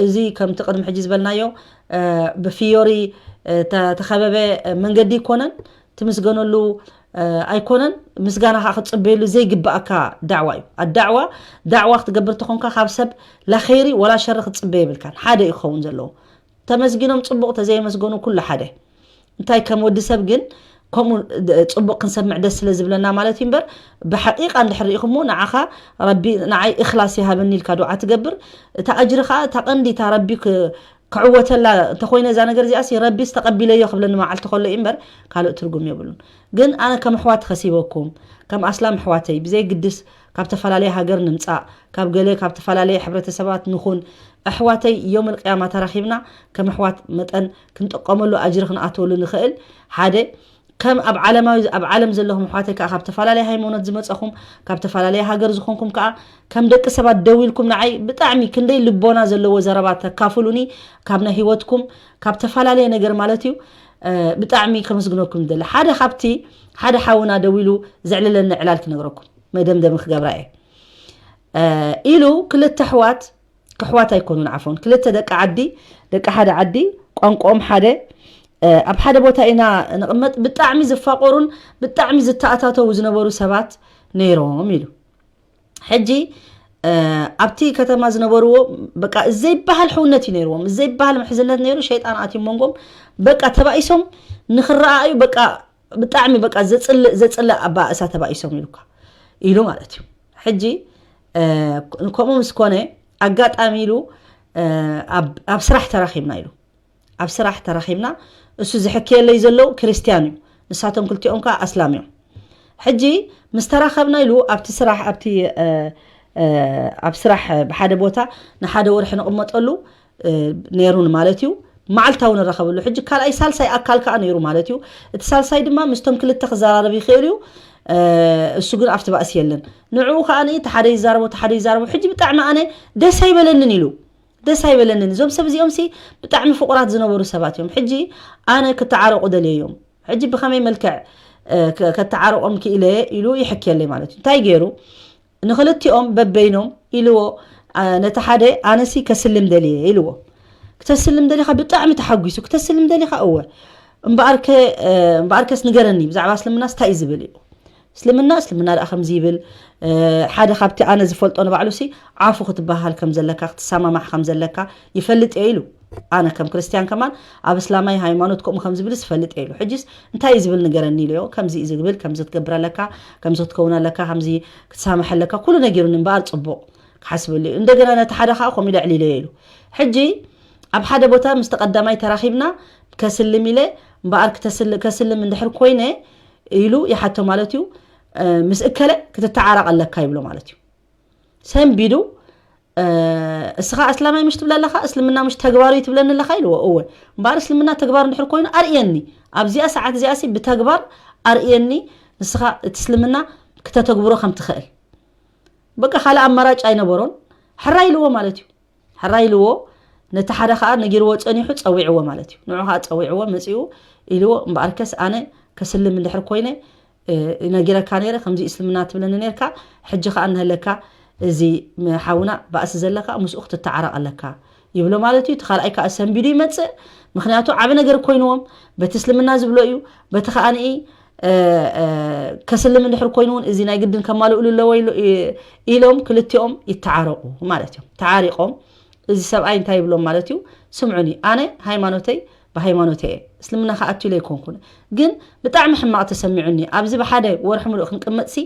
እዚ ከምቲ ቅድሚ ሕጂ ዝበልናዮ ብፊዮሪ ተኸበበ መንገዲ ይኮነን ትምስገነሉ ኣይኮነን። ምስጋና ከዓ ክትፅበየሉ ዘይግበኣካ ዳዕዋ እዩ። ኣዳዕዋ ዳዕዋ ክትገብር ተኾንካ ካብ ሰብ ላኸይሪ ወላ ሸሪ ክትፅበ የብልካን። ሓደ እዩ ክኸውን ዘለዎ። ተመስጊኖም ፅቡቕ ተዘየመስገኑ ኩሉ ሓደ። እንታይ ከም ወዲ ሰብ ግን ከምኡ ፅቡቕ ክንሰምዕ ደስ ስለ ዝብለና ማለት እዩ እምበር ብሓቂቃ እንድሕር ሪኢኹሞ ንዓኻ ረቢ ንዓይ እኽላስ ይሃበኒ ኢልካ ዱዓ ትገብር። እታ ኣጅሪ ከዓ እታ ቀንዲ እታ ረቢ ክዕወተላ እንተኾይነ እዛ ነገር እዚኣሲ ረቢስ ተቐቢለዮ ክብለኒ መዓልቲ ከሎ እዩ እምበር ካልእ ትርጉም የብሉን። ግን ኣነ ከም ኣሕዋት ከሲበኩም ከም ኣስላም ኣሕዋተይ ብዘይ ግድስ ካብ ተፈላለየ ሃገር ንምፃእ ካብ ገለ ካብ ተፈላለየ ሕብረተሰባት ንኹን ኣሕዋተይ ዮም ልቅያማ ተራኺብና ከም ኣሕዋት መጠን ክንጥቀመሉ ኣጅሪ ክንኣትወሉ ንኽእል ሓደ ከም ኣብ ዓለማዊ ኣብ ዓለም ዘለኹም ኣሕዋተይ ከዓ ካብ ተፈላለየ ሃይማኖት ዝመፀኹም ካብ ተፈላለየ ሃገር ዝኾንኩም ከዓ ከም ደቂ ሰባት ደው ኢልኩም ንዓይ ብጣዕሚ ክንደይ ልቦና ዘለዎ ዘረባ ተካፍሉኒ ካብ ናይ ህይወትኩም ካብ ተፈላለየ ነገር ማለት እዩ። ብጣዕሚ ከመስግነኩም ይደሊ። ሓደ ካብቲ ሓደ ሓውና ደው ኢሉ ዘዕልለኒ ዕላል ክነግረኩም መደምደሚ ክገብራ እየ ኢሉ ክልተ ኣሕዋት ክሕዋት ኣይኮኑን ዓፎን ክልተ ደቂ ዓዲ ደቂ ሓደ ዓዲ ቋንቋኦም ሓደ ኣብ ሓደ ቦታ ኢና ንቕመጥ ብጣዕሚ ዝፋቆሩን ብጣዕሚ ዝተኣታተው ዝነበሩ ሰባት ነይሮም ኢሉ። ሕጂ ኣብቲ ከተማ ዝነበርዎ በቃ ዘይበሃል ሕውነት እዩ ነይርዎም ዘይበሃል ምሕዝነት ነይሩ። ሸይጣን ኣትዩ መንጎም በቃ ተባኢሶም ንክረኣዩ በቃ ብጣዕሚ በቃ ዘፅልእ ዘፅልእ ኣባእሳ ተባኢሶም ኢሉካ ኢሉ ማለት እዩ። ሕጂ ከምኡ ምስ ኮነ ኣጋጣሚ ኢሉ ኣብ ስራሕ ተራኺብና ኢሉ ኣብ ስራሕ ተራኺብና እሱ ዝሕክየለይ ዘለዉ ክርስትያን እዩ። ንሳቶም ክልቲኦም ከኣ ኣስላም እዮም። ሕጂ ምስ ተራኸብና ኢሉ ኣብቲ ስራሕ ኣብቲ ኣብ ስራሕ ብሓደ ቦታ ንሓደ ወርሒ ንቕመጠሉ ነይሩን ማለት እዩ። መዓልታዊ ንራኸበሉ። ሕጂ ካልኣይ ሳልሳይ ኣካል ከኣ ነይሩ ማለት እዩ። እቲ ሳልሳይ ድማ ምስቶም ክልተ ክዘራረብ ይኽእል እዩ። እሱ ግን ኣብቲ ባእሲ የለን። ንዕኡ ከኣ እቲ ሓደ ይዛረቦ እቲ ሓደ ይዛረቦ። ሕጂ ብጣዕሚ ኣነ ደስ ኣይበለንን ኢሉ ደስ ኣይበለንን። እዞም ሰብ እዚኦም ሲ ብጣዕሚ ፍቑራት ዝነበሩ ሰባት እዮም። ሕጂ ኣነ ክተዓረቑ ደልየ እዮም። ሕጂ ብኸመይ መልክዕ ከተዓረቖም ክኢለ ኢሉ ይሕክየለይ ማለት እዩ። እንታይ ገይሩ? ንኽልቲኦም በበይኖም ኢልዎ፣ ነቲ ሓደ ኣነሲ ከስልም ደልየ ኢልዎ። ክተስልም ደሊኻ? ብጣዕሚ ተሓጒሱ። ክተስልም ደሊኻ? እወ። እምበኣርከ እምበኣርከስ ንገረኒ፣ ብዛዕባ እስልምናስ እንታይ እዩ ዝብል ኢሉ። እስልምና እስልምና ደኣ ከምዚ ይብል። ሓደ ካብቲ ኣነ ዝፈልጦ ንባዕሉ ሲ ዓፉ ክትበሃል ከም ዘለካ ክትሰማማዕ ከም ዘለካ ይፈልጥ እየ ኢሉ። ኣነ ከም ክርስትያን ከማን ኣብ እስላማይ ሃይማኖት ከምኡ ከም ዝብል ዝፈልጥ እየ ኢሉ። ሕጂስ እንታይ እዩ ዝብል ንገረኒ ኢለዮ። ከምዚ እዩ ዝብል፣ ከምዚ ክትገብር ኣለካ፣ ከምዚ ክትከውን ኣለካ፣ ከምዚ ክትሳምሕ ኣለካ፣ ኩሉ ነጊሩኒ እምበኣር ጽቡቕ ክሓስበሉ እዩ። እንደገና ነቲ ሓደ ከዓ ከምኡ ኢለ ዕሊለዮ ኢሉ። ሕጂ ኣብ ሓደ ቦታ ምስ ተቐዳማይ ተራኺብና ከስልም ኢለ እምበኣር ክተስል- ከስልም እንድሕር ኮይነ ኢሉ ይሓቶ ማለት እዩ። ምስ እከለ ክትተዓረቕ ኣለካ ይብሎ ማለት እዩ። ሰንቢዱ እስኻ እስላማይ ምሽ ትብለ ኣለኻ፣ እስልምና ምሽ ተግባሩ እዩ ትብለኒ ኣለኻ ኢልዎ። እወ እምበኣር እስልምና ተግባሩ እንድሕር ኮይኑ ኣርእየኒ፣ ኣብዚኣ ሰዓት እዚኣ ሲ ብተግባር ኣርእየኒ፣ ንስኻ እቲ እስልምና ክተተግብሮ ከም ትኽእል። በቃ ካልእ ኣማራጭ ኣይነበሮን። ሕራይ ኢልዎ ማለት እዩ። ሕራይ ኢልዎ ነቲ ሓደ ከዓ ነጊርዎ ጸኒሑ ጸዊዕዎ ማለት እዩ። ንዑ ከዓ ጸዊዕዎ መጺኡ ኢልዎ እምበኣርከስ ኣነ ከስልም እንድሕር ኮይነ ነጊረካ ነይረ ከምዚ እስልምና ትብለኒ ነርካ ሕጂ ከዓ እንህለካ እዚ ሓውና ባእሲ ዘለካ ምስኡ ክትተዓረቕ ኣለካ ይብሎ ማለት እዩ። እቲ ካልኣይ ከዓ ሰንቢዱ ይመፅእ። ምክንያቱ ዓብ ነገር ኮይንዎም በቲ እስልምና ዝብሎ እዩ። በቲ ከዓንኢ ከስልም እንድሕር ኮይኑ እውን እዚ ናይ ግድን ከማልእሉ ኣለዎ ኢሎም ክልቲኦም ይተዓረቑ ማለት እዮም። ተዓሪቖም እዚ ሰብኣይ እንታይ ይብሎም ማለት እዩ? ስምዑኒ፣ ኣነ ሃይማኖተይ ብሃይማኖተይ እየ፣ እስልምና ከኣቱ ኢለ ኣይኮንኩን፣ ግን ብጣዕሚ ሕማቕ ተሰሚዑኒ፣ ኣብዚ ብሓደ ወርሒ ምሉእ ክንቅመጥሲ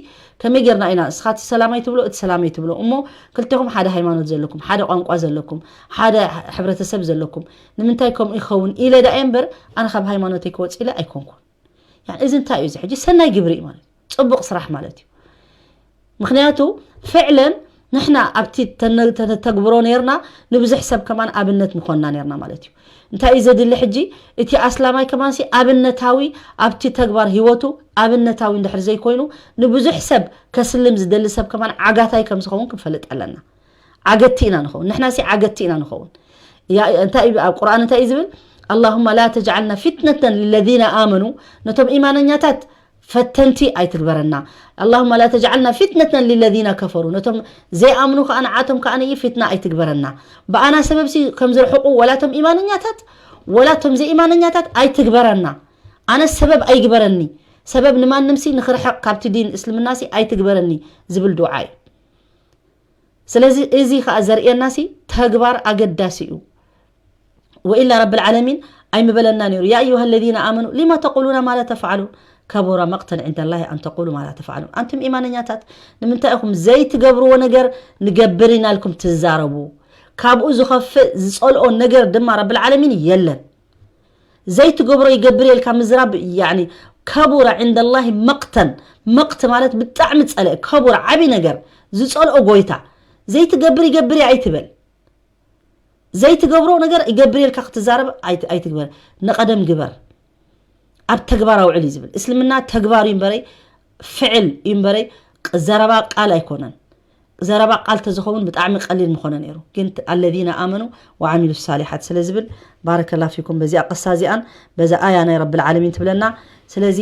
ከመይ ጌርና ኢና፣ እስኻ እቲ ሰላማይ ትብሎ እቲ ሰላማይ ትብሎ፣ እሞ ክልቴኹም ሓደ ሃይማኖት ዘለኩም፣ ሓደ ቋንቋ ዘለኩም፣ ሓደ ሕብረተሰብ ዘለኩም፣ ንምንታይ ከምኡ ይኸውን ኢለ ደኣ እየ እምበር ኣነ ካብ ሃይማኖተይ ክወፅእ ኢለ ኣይኮንኩን። እዚ እንታይ እዩ እዚ ሕጂ ሰናይ ግብሪ እዩ ማለት እዩ። ፅቡቕ ስራሕ ማለት እዩ። ምክንያቱ ፍዕለን ንሕና ኣብቲ ተተግብሮ ነርና ንብዙሕ ሰብ ከማን ኣብነት ምኮንና ነርና ማለት እዩ። እንታይ እዩ ዘድሊ ሕጂ? እቲ ኣስላማይ ከማንሲ ኣብነታዊ ኣብቲ ተግባር ህይወቱ ኣብነታዊ እንድሕር ዘይኮይኑ ንብዙሕ ሰብ ከስልም ዝደሊ ሰብ ከማን ዓጋታይ ከም ዝኸውን ክንፈልጥ ኣለና። ዓገቲ ኢና ንኸውን ንሕና ሲ ዓገቲ ኢና ንኸውን። እንታይ ኣብ ቁርኣን እንታይ እዩ ዝብል? اللهم لا تجعلنا فتنة للذين آمنوا ነቶም ኢማነኛታት ፈተንቲ ኣይትግበረና። اللهم لا تجعلنا فتنة للذين كفروا ነቶም ዘይኣምኑ ከዓ ንዓቶም ከዓ ንኢ ፊትና ኣይትግበረና። ብኣና ሰበብሲ ከም ዝርሕቁ ወላቶም ኢማነኛታት ወላቶም ዘይኢማነኛታት ኣይትግበረና። ኣነ ሰበብ ኣይግበረኒ። ሰበብ ንማንምሲ ንክርሕቕ ካብቲ ዲን እስልምናሲ ኣይትግበረኒ ዝብል ድዓ እዩ። ስለዚ እዚ ከዓ ዘርእየናሲ ተግባር ኣገዳሲ እዩ። ወኢላ ረብል ዓለሚን ኣይምበለና ነይሩ። يا أيها الذين آمنوا لم تقولون ما لا تفعلون كبر مقتا عند الله أن تقولوا ما لا تفعلون ኣንቱም ኢማነኛታት ንምንታይ ኢኹም ዘይትገብርዎ ነገር ንገብር ኢና ኢልኩም ትዛረቡ? ካብኡ ዝኸፍእ ዝፀልኦ ነገር ድማ ረብል ዓለሚን የለን። ዘይትገብሮ ይገብር ኢልካ ምዝራብ ያኒ ከቡረ عند الله مقتا መቅት ማለት ብጣዕሚ ፀልእ ከቡረ ዓብይ ነገር ዝፀልኦ ጎይታ ዘይትገብር ይገብር እየ ኣይትበል ዘይትገብሮ ነገር ይገብር ኢልካ ክትዛረብ ኣይትግበር ንቐደም ግበር ኣብ ተግባር ኣውዕል እዩ ዝብል እስልምና ተግባር እዩ እምበረይ ፍዕል እዩ እምበረይ ዘረባ ቃል ኣይኮነን ዘረባ ቃል ተዝኸውን ብጣዕሚ ቀሊል ምኾነ ነይሩ ግን الذين آمنوا وعملوا الصالحات ስለ ዝብል ባረከላ ፊኩም በዚኣ ቅሳ እዚኣን በዛ ኣያ ናይ ረብል ዓለሚን ትብለና ስለዚ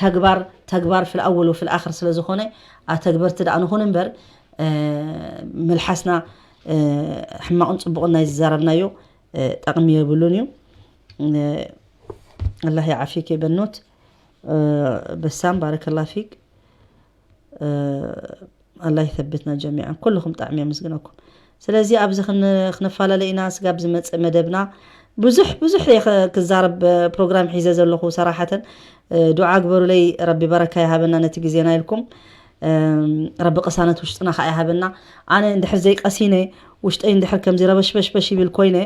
ተግባር ተግባር في الأول وفي الآخر ስለ ዝኾነ ኣተግበርቲ ደኣ ንኹን እምበር መልሓስና ሕማቕን ፅቡቕን ናይ ዝዛረብናዮ ጠቕሚ የብሉን እዩ الله يعافيك بنوت በሳም ባረከላ ፊክ الله يثبتنا جميعا ኩልኹም ጣዕሚ የመስግነኩም ስለዚ ኣብዚ ክነፈላለ ኢና ስጋብ ዝመፅእ መደብና ብዙሕ ብዙሕ ክዛረብ ፕሮግራም ሒዘ ዘለኹ ሰራሓተን ዱዓ ግበሩለይ ረቢ በረካ ይሃበና ነቲ ግዜና ኢልኩም ረቢ ቅሳነት ውሽጥና ከዓ ይሃበና ኣነ እንድሕር ዘይቀሲነ ውሽጠይ እንድሕር ከምዚ ረበሽበሽበሽ ይብል ኮይነ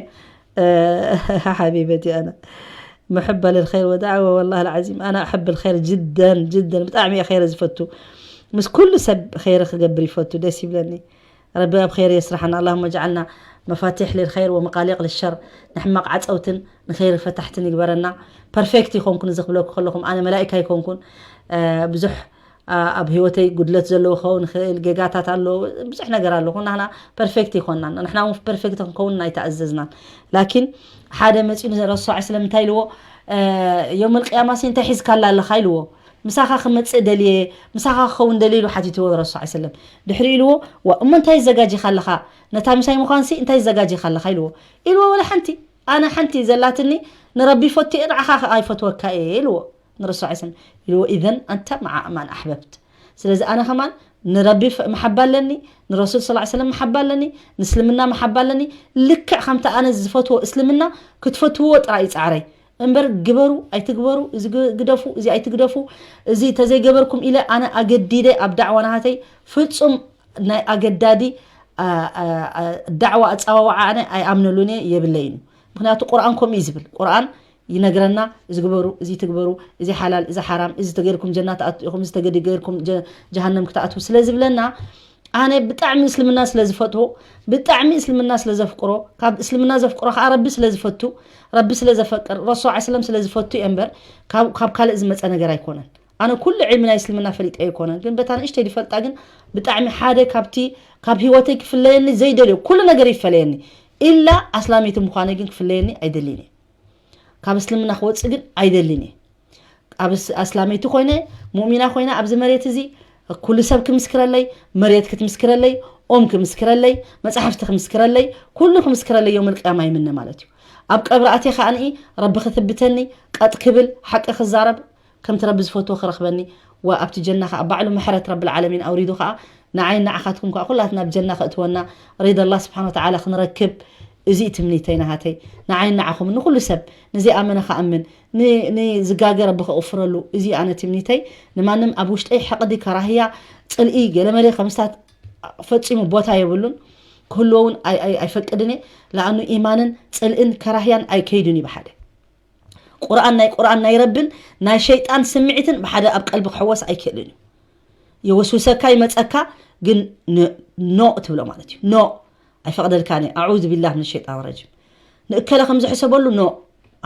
ሓቢበቲ ኣነ محبة للخير ودعوة والله العظيم أنا أحب الخير جدا جدا ብጣዕሚ እየ ኸይረ ዝፈቱ ምስ ኩሉ ሰብ ኸይረ ክገብር ይፈቱ ደስ ይብለኒ ረቢ ኣብ ኸይረ የስራሓና اللهم اجعلنا مفاتيح للخير ومغاليق للشر ንሕማቕ ዓፀውትን ንኸይሪ ፈታሕትን ይግበረና perfect ይኾንኩን እዚ ክብለኩ ከለኹም ኣነ መላኢካ ይኮንኩን ብዙሕ ኣብ ህይወተይ ጉድለት ዘለዎ ክኸውን ይኽእል ጌጋታት ኣሎ ብዙሕ ነገር ኣሎ ኩናና perfect ይኮንና ንሕና እውን perfect ክንከውን ኣይተኣዘዝናን ላኪን ሓደ መፂኡ ንረሱል ስለም እንታይ ኢልዎ ዮም ልቅያማ ሲ እንታይ ሒዝካላ ኣለኻ ኢልዎ ምሳኻ ክመፅእ ደልየ ምሳኻ ክኸውን ደልየ ኢሉ ሓቲትዎ ረሱል ስለም ድሕሪ ኢልዎ ዋ እሞ እንታይ ይዘጋጅኻ ኣለኻ ነታ ምሳይ ምዃንሲ እንታይ ይዘጋጅኻ ኣለኻ ኢልዎ ኢልዎ ወላ ሓንቲ ኣነ ሓንቲ ዘላትኒ ንረቢ ፈትየ ንዓኻ ኣይፈትወካ እየ ኢልዎ ንረሱል ስለም ኢልዎ ኢዘን ኣንተ መዓ ኣማን ኣሕበብት ስለዚ ኣነ ከማን ንረቢ መሓባ ኣለኒ ንረሱል ስ ሰለም መሓባ ኣለኒ ንእስልምና መሓባ ኣለኒ ልክዕ ከምቲ ኣነ ዝፈትዎ እስልምና ክትፈትውዎ ጥራይ ይፃዕረይ እምበር ግበሩ ኣይትግበሩ እዚ ግደፉ እዚ ኣይትግደፉ እዚ ተዘይገበርኩም ኢለ ኣነ ኣገዲደ ኣብ ዳዕዋ ናሃተይ ፍፁም ናይ ኣገዳዲ ዳዕዋ ኣፀዋውዓ ኣነ ኣይኣምነሉን እየ የብለይን እዩ ምክንያቱ ቁርኣን ከምኡ እዩ ዝብል ቁርኣን ይነግረና እዚ ግበሩ እዚ ትግበሩ እዚ ሓላል እዚ ሓራም እዚ ተገይርኩም ጀና ትኣቱ ኢኹም እዚ ተገይርኩም ጀሃነም ክትኣትዉ ስለ ዝብለና ኣነ ብጣዕሚ እስልምና ስለ ዝፈትዎ ብጣዕሚ እስልምና ስለ ዘፍቅሮ ካብ እስልምና ዘፍቅሮ ከዓ ረቢ ስለ ዝፈቱ ረቢ ስለ ዘፈቅር ረሱል ስለም ስለ ዝፈቱ እየ እምበር ካብ ካልእ ዝመፀ ነገር ኣይኮነን ኣነ ኩሉ ዕልሚ ናይ እስልምና ፈሊጠ ኣይኮነን ግን በታ ንእሽተይ ዝፈልጣ ግን ብጣዕሚ ሓደ ካብቲ ካብ ህይወተይ ክፍለየኒ ዘይደልዮ ኩሉ ነገር ይፈለየኒ ኢላ ኣስላመይቲ ምዃነይ ግን ክፍለየኒ ኣይደልን እየ ካብ እስልምና ክወፅእ ግን ኣይደልን እየ ኣብ ኣስላመይቲ ኮይነ ሙእሚና ኮይነ ኣብዚ መሬት እዚ ኩሉ ሰብ ክምስክረለይ መሬት ክትምስክረለይ ኦም ክምስክረለይ መፅሓፍቲ ክምስክረለይ ኩሉ ክምስክረለይ ዮም ልቅያማ ይምነ ማለት እዩ ኣብ ቀብሪ ኣትየ ከዓ ንኢ ረቢ ክትብተኒ ቀጥ ክብል ሓቂ ክዛረብ ከምቲ ረቢ ዝፈትዎ ክረኽበኒ ወኣብቲ ጀና ከዓ ባዕሉ ምሕረት ረቢ ዓለሚን ኣውሪዱ ከዓ ንዓይ ንዓኻትኩም ከዓ ኩላትና ኣብ ጀና ከእትወና ሪድ ኣላ ስብሓን ወተዓላ ክንረክብ እዚ ትምኒተይ ናሃተይ ንዓይ ንዓኹም ንኩሉ ሰብ ንዘይኣመነ ከኣምን ንዝጋገ ረቢ ከቕፍረሉ እዚ ኣነ ትምኒተይ ንማንም ኣብ ውሽጠይ ሕቕዲ ከራህያ ፅልኢ ገለመለ ከምስታት ፈፂሙ ቦታ የብሉን ክህልዎ እውን ኣይፈቅድን እየ ለኣኑ ኢማንን ፅልእን ከራህያን ኣይከይዱን እዩ ብሓደ ቁርኣን ናይ ቁርኣን ናይ ረብን ናይ ሸይጣን ስምዒትን ብሓደ ኣብ ቀልቢ ክሕወስ ኣይክእልን እዩ ይወስውሰካ ይመፀካ ግን ኖ ትብሎ ማለት እዩ ኖ ኣይፈቅደልካን ኣዑዙ ቢላህ ምን ሸይጣን ረጅም ንእከለ ከም ዝሕሰበሉ ኖ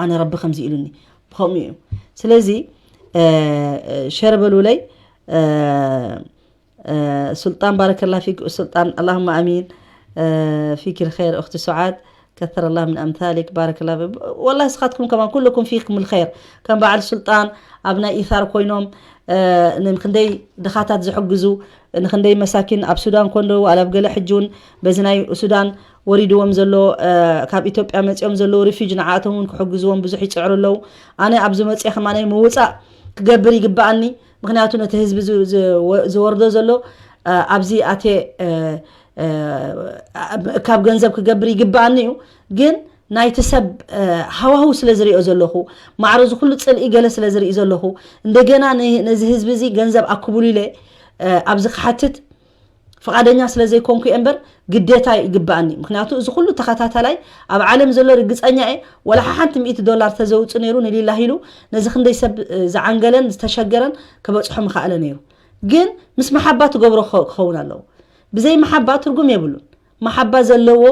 ኣነ ረቢ ከምዚ ኢሉኒ ከምኡ እዩ ስለዚ ሸር በሉለይ ሱልጣን ባረከላ ፊክ ሱልጣን اللهم امين فيك الخير اخت سعاد كثر الله من امثالك بارك الله والله ስኻትኩም كمان كلكم فيكم الخير ከም በዓል ሱልጣን ኣብ ናይ ኢሳር ኮይኖም ንክንደይ ድኻታት ዝሕግዙ ንክንደይ መሳኪን ኣብ ሱዳን ኮንዶ ዋላ ኣብ ገለ ሕጂ እውን በዚ ናይ ሱዳን ወሪድዎም ዘሎ ካብ ኢትዮጵያ መፂኦም ዘለዉ ሪፊጅ ንዓኣቶም እውን ክሕግዝዎም ብዙሕ ይፅዕሩ ኣለዉ ኣነ ኣብዚ መፅአ ከማነይ ምውፃእ ክገብር ይግበኣኒ ምክንያቱ ነቲ ህዝቢ ዝወርዶ ዘሎ ኣብዚ ኣቴ ካብ ገንዘብ ክገብር ይግበኣኒ እዩ ግን ናይቲ ሰብ ሃዋህው ስለ ዝሪኦ ዘለኹ ማዕረ እዚ ኩሉ ፅልኢ ገለ ስለ ዝርኢ ዘለኹ እንደገና ነዚ ህዝቢ እዚ ገንዘብ ኣክብሉ ኢለ ኣብዚ ክሓትት ፍቓደኛ ስለ ዘይኮንኩ እየ እምበር ግዴታ ይግበኣኒ ምክንያቱ እዚ ኩሉ ተኸታታላይ ኣብ ዓለም ዘሎ ርግፀኛ እየ ወላ ሓንቲ ሚእቲ ዶላር ተዘውፁ ነይሩ ንሊላሂ ኢሉ ነዚ ክንደይ ሰብ ዝዓንገለን ዝተሸገረን ክበፅሖ ምኸኣለ ነይሩ ግን ምስ መሓባ ትገብሮ ክኸውን ኣለዎ ብዘይ መሓባ ትርጉም የብሉን መሓባ ዘለዎ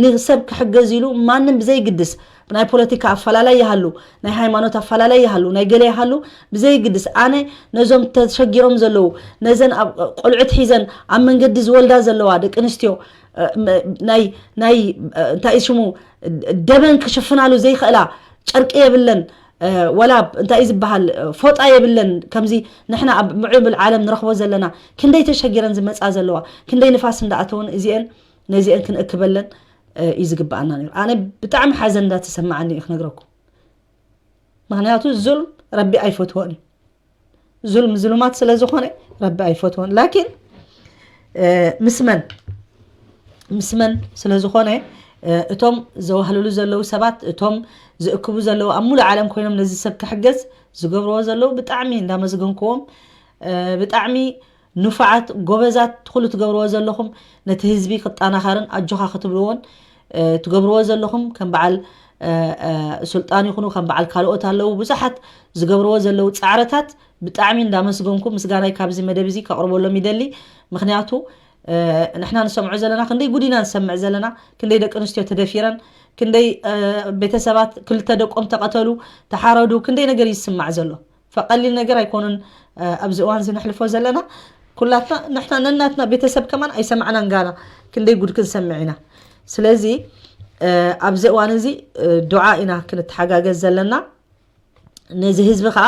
ንሰብ ክሕገዝ ኢሉ ማንም ብዘይግድስ ናይ ፖለቲካ ኣፈላላይ ይሃሉ ናይ ሃይማኖት ኣፈላላይ ይሃሉ ናይ ገለ ይሃሉ ብዘይግድስ ኣነ ነዞም ተሸጊሮም ዘለዉ ነዘን ቆልዑት ሒዘን ኣብ መንገዲ ዝወልዳ ዘለዋ ደቂ ኣንስትዮ ናይ እንታይ ሽሙ ደመን ክሽፍናሉ ዘይኽእላ ጨርቂ የብለን ወላ እንታይ እዩ ዝበሃል ፎጣ የብለን ከምዚ ንሕና ኣብ ምዕብል ዓለም ንረኽቦ ዘለና ክንደይ ተሸጊረን ዝመፃ ዘለዋ ክንደይ ንፋስ እንዳኣተውን እዚአን ነዚአን ክንእክበለን እዩ ዝግበኣና ነሩ ኣነ ብጣዕሚ ሓዘን እንዳተሰማዓኒ እዩ ክነግረኩም ምክንያቱ ዙልም ረቢ ኣይፈትዎን እዩ ዙልም ዝሉማት ስለ ዝኾነ ረቢ ኣይፈትዎን ላኪን ምስመን ምስመን ስለ ዝኾነ እቶም ዘዋህልሉ ዘለዉ ሰባት እቶም ዝእክቡ ዘለዉ ኣብ ሙሉእ ዓለም ኮይኖም ነዚ ሰብ ክሕገዝ ዝገብርዎ ዘለዉ ብጣዕሚ እንዳመዝገንክዎም ብጣዕሚ ንፉዓት ጎበዛት ኩሉ ትገብርዎ ዘለኹም ነቲ ህዝቢ ክጠናኸርን ኣጆኻ ክትብልዎን ትገብርዎ ዘለኹም ከም በዓል እ፣ እ፣ ሱልጣን ይኹኑ ከም በዓል ካልኦት ኣለዉ ብዙሓት ዝገብርዎ ዘለዉ ጻዕርታት ብጣዕሚ እንዳመስገንኩ ምስጋናይ ካብዚ መደብ እዚ ከቕርበሎም ይደሊ። ምኽንያቱ እ፣ ንሕና ንሰምዖ ዘለና ክንደይ ጉድ ኢና ንሰምዕ ዘለና፣ ክንደይ ደቂ ኣንስትዮ ተደፊረን፣ ክንደይ እ፣ ቤተሰባት ክልተ ደቆም ተቐተሉ፣ ተሓረዱ፣ ክንደይ ነገር ይስማዕ ዘሎ። ፈቀሊል ነገር ኣይኮኑን። እ፣ ኣብዚ እዋን እዚ ነሕልፎ ዘለና ኩላትና ንሕና ነናትና ቤተሰብ ከማን ኣይሰማዕናን ጋና ክንደይ ጉድ ክንሰምዕ ኢና። ስለዚ እ፣ ኣብዚ እዋን እዚ እ፣ ዱዓ ኢና ክንተሓጋገዝ ዘለና። ነዚ ህዝቢ ከዓ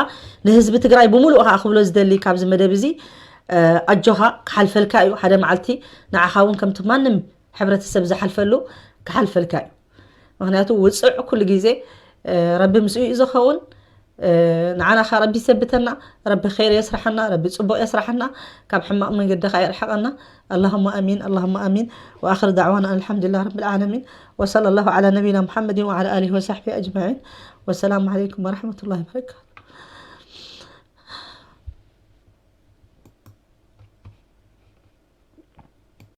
ንህዝቢ ትግራይ ብምሉእ ከዓ ክብሎ ዝደሊ ካብዚ መደብ እዚ እ፣ ኣጆኻ ክሓልፈልካ እዩ። ሓደ መዓልቲ ንዓኻ እውን ከምቲ ማንም ሕብረተሰብ ዝሓልፈሉ ክሓልፈልካ እዩ። ምክንያቱ ውፅዕ ኩሉ ግዜ እ፣ ረቢ ምስኡ እዩ ዝኸውን። እ፣ ንዓና ከዓ ረቢ ይሰብተና፣ ረቢ ኸይር የስራሓና፣ ረቢ ፅቡቅ የስራሓና፣ ካብ ሕማቅ መንገዲ ከዓ የርሓቀና። اللهم امين، اللهم امين. واخر دعوانا ان الحمد لله رب العالمين. وصلى الله على نبينا محمد وعلى اله وصحبه اجمعين. والسلام عليكم ورحمه الله وبركاته.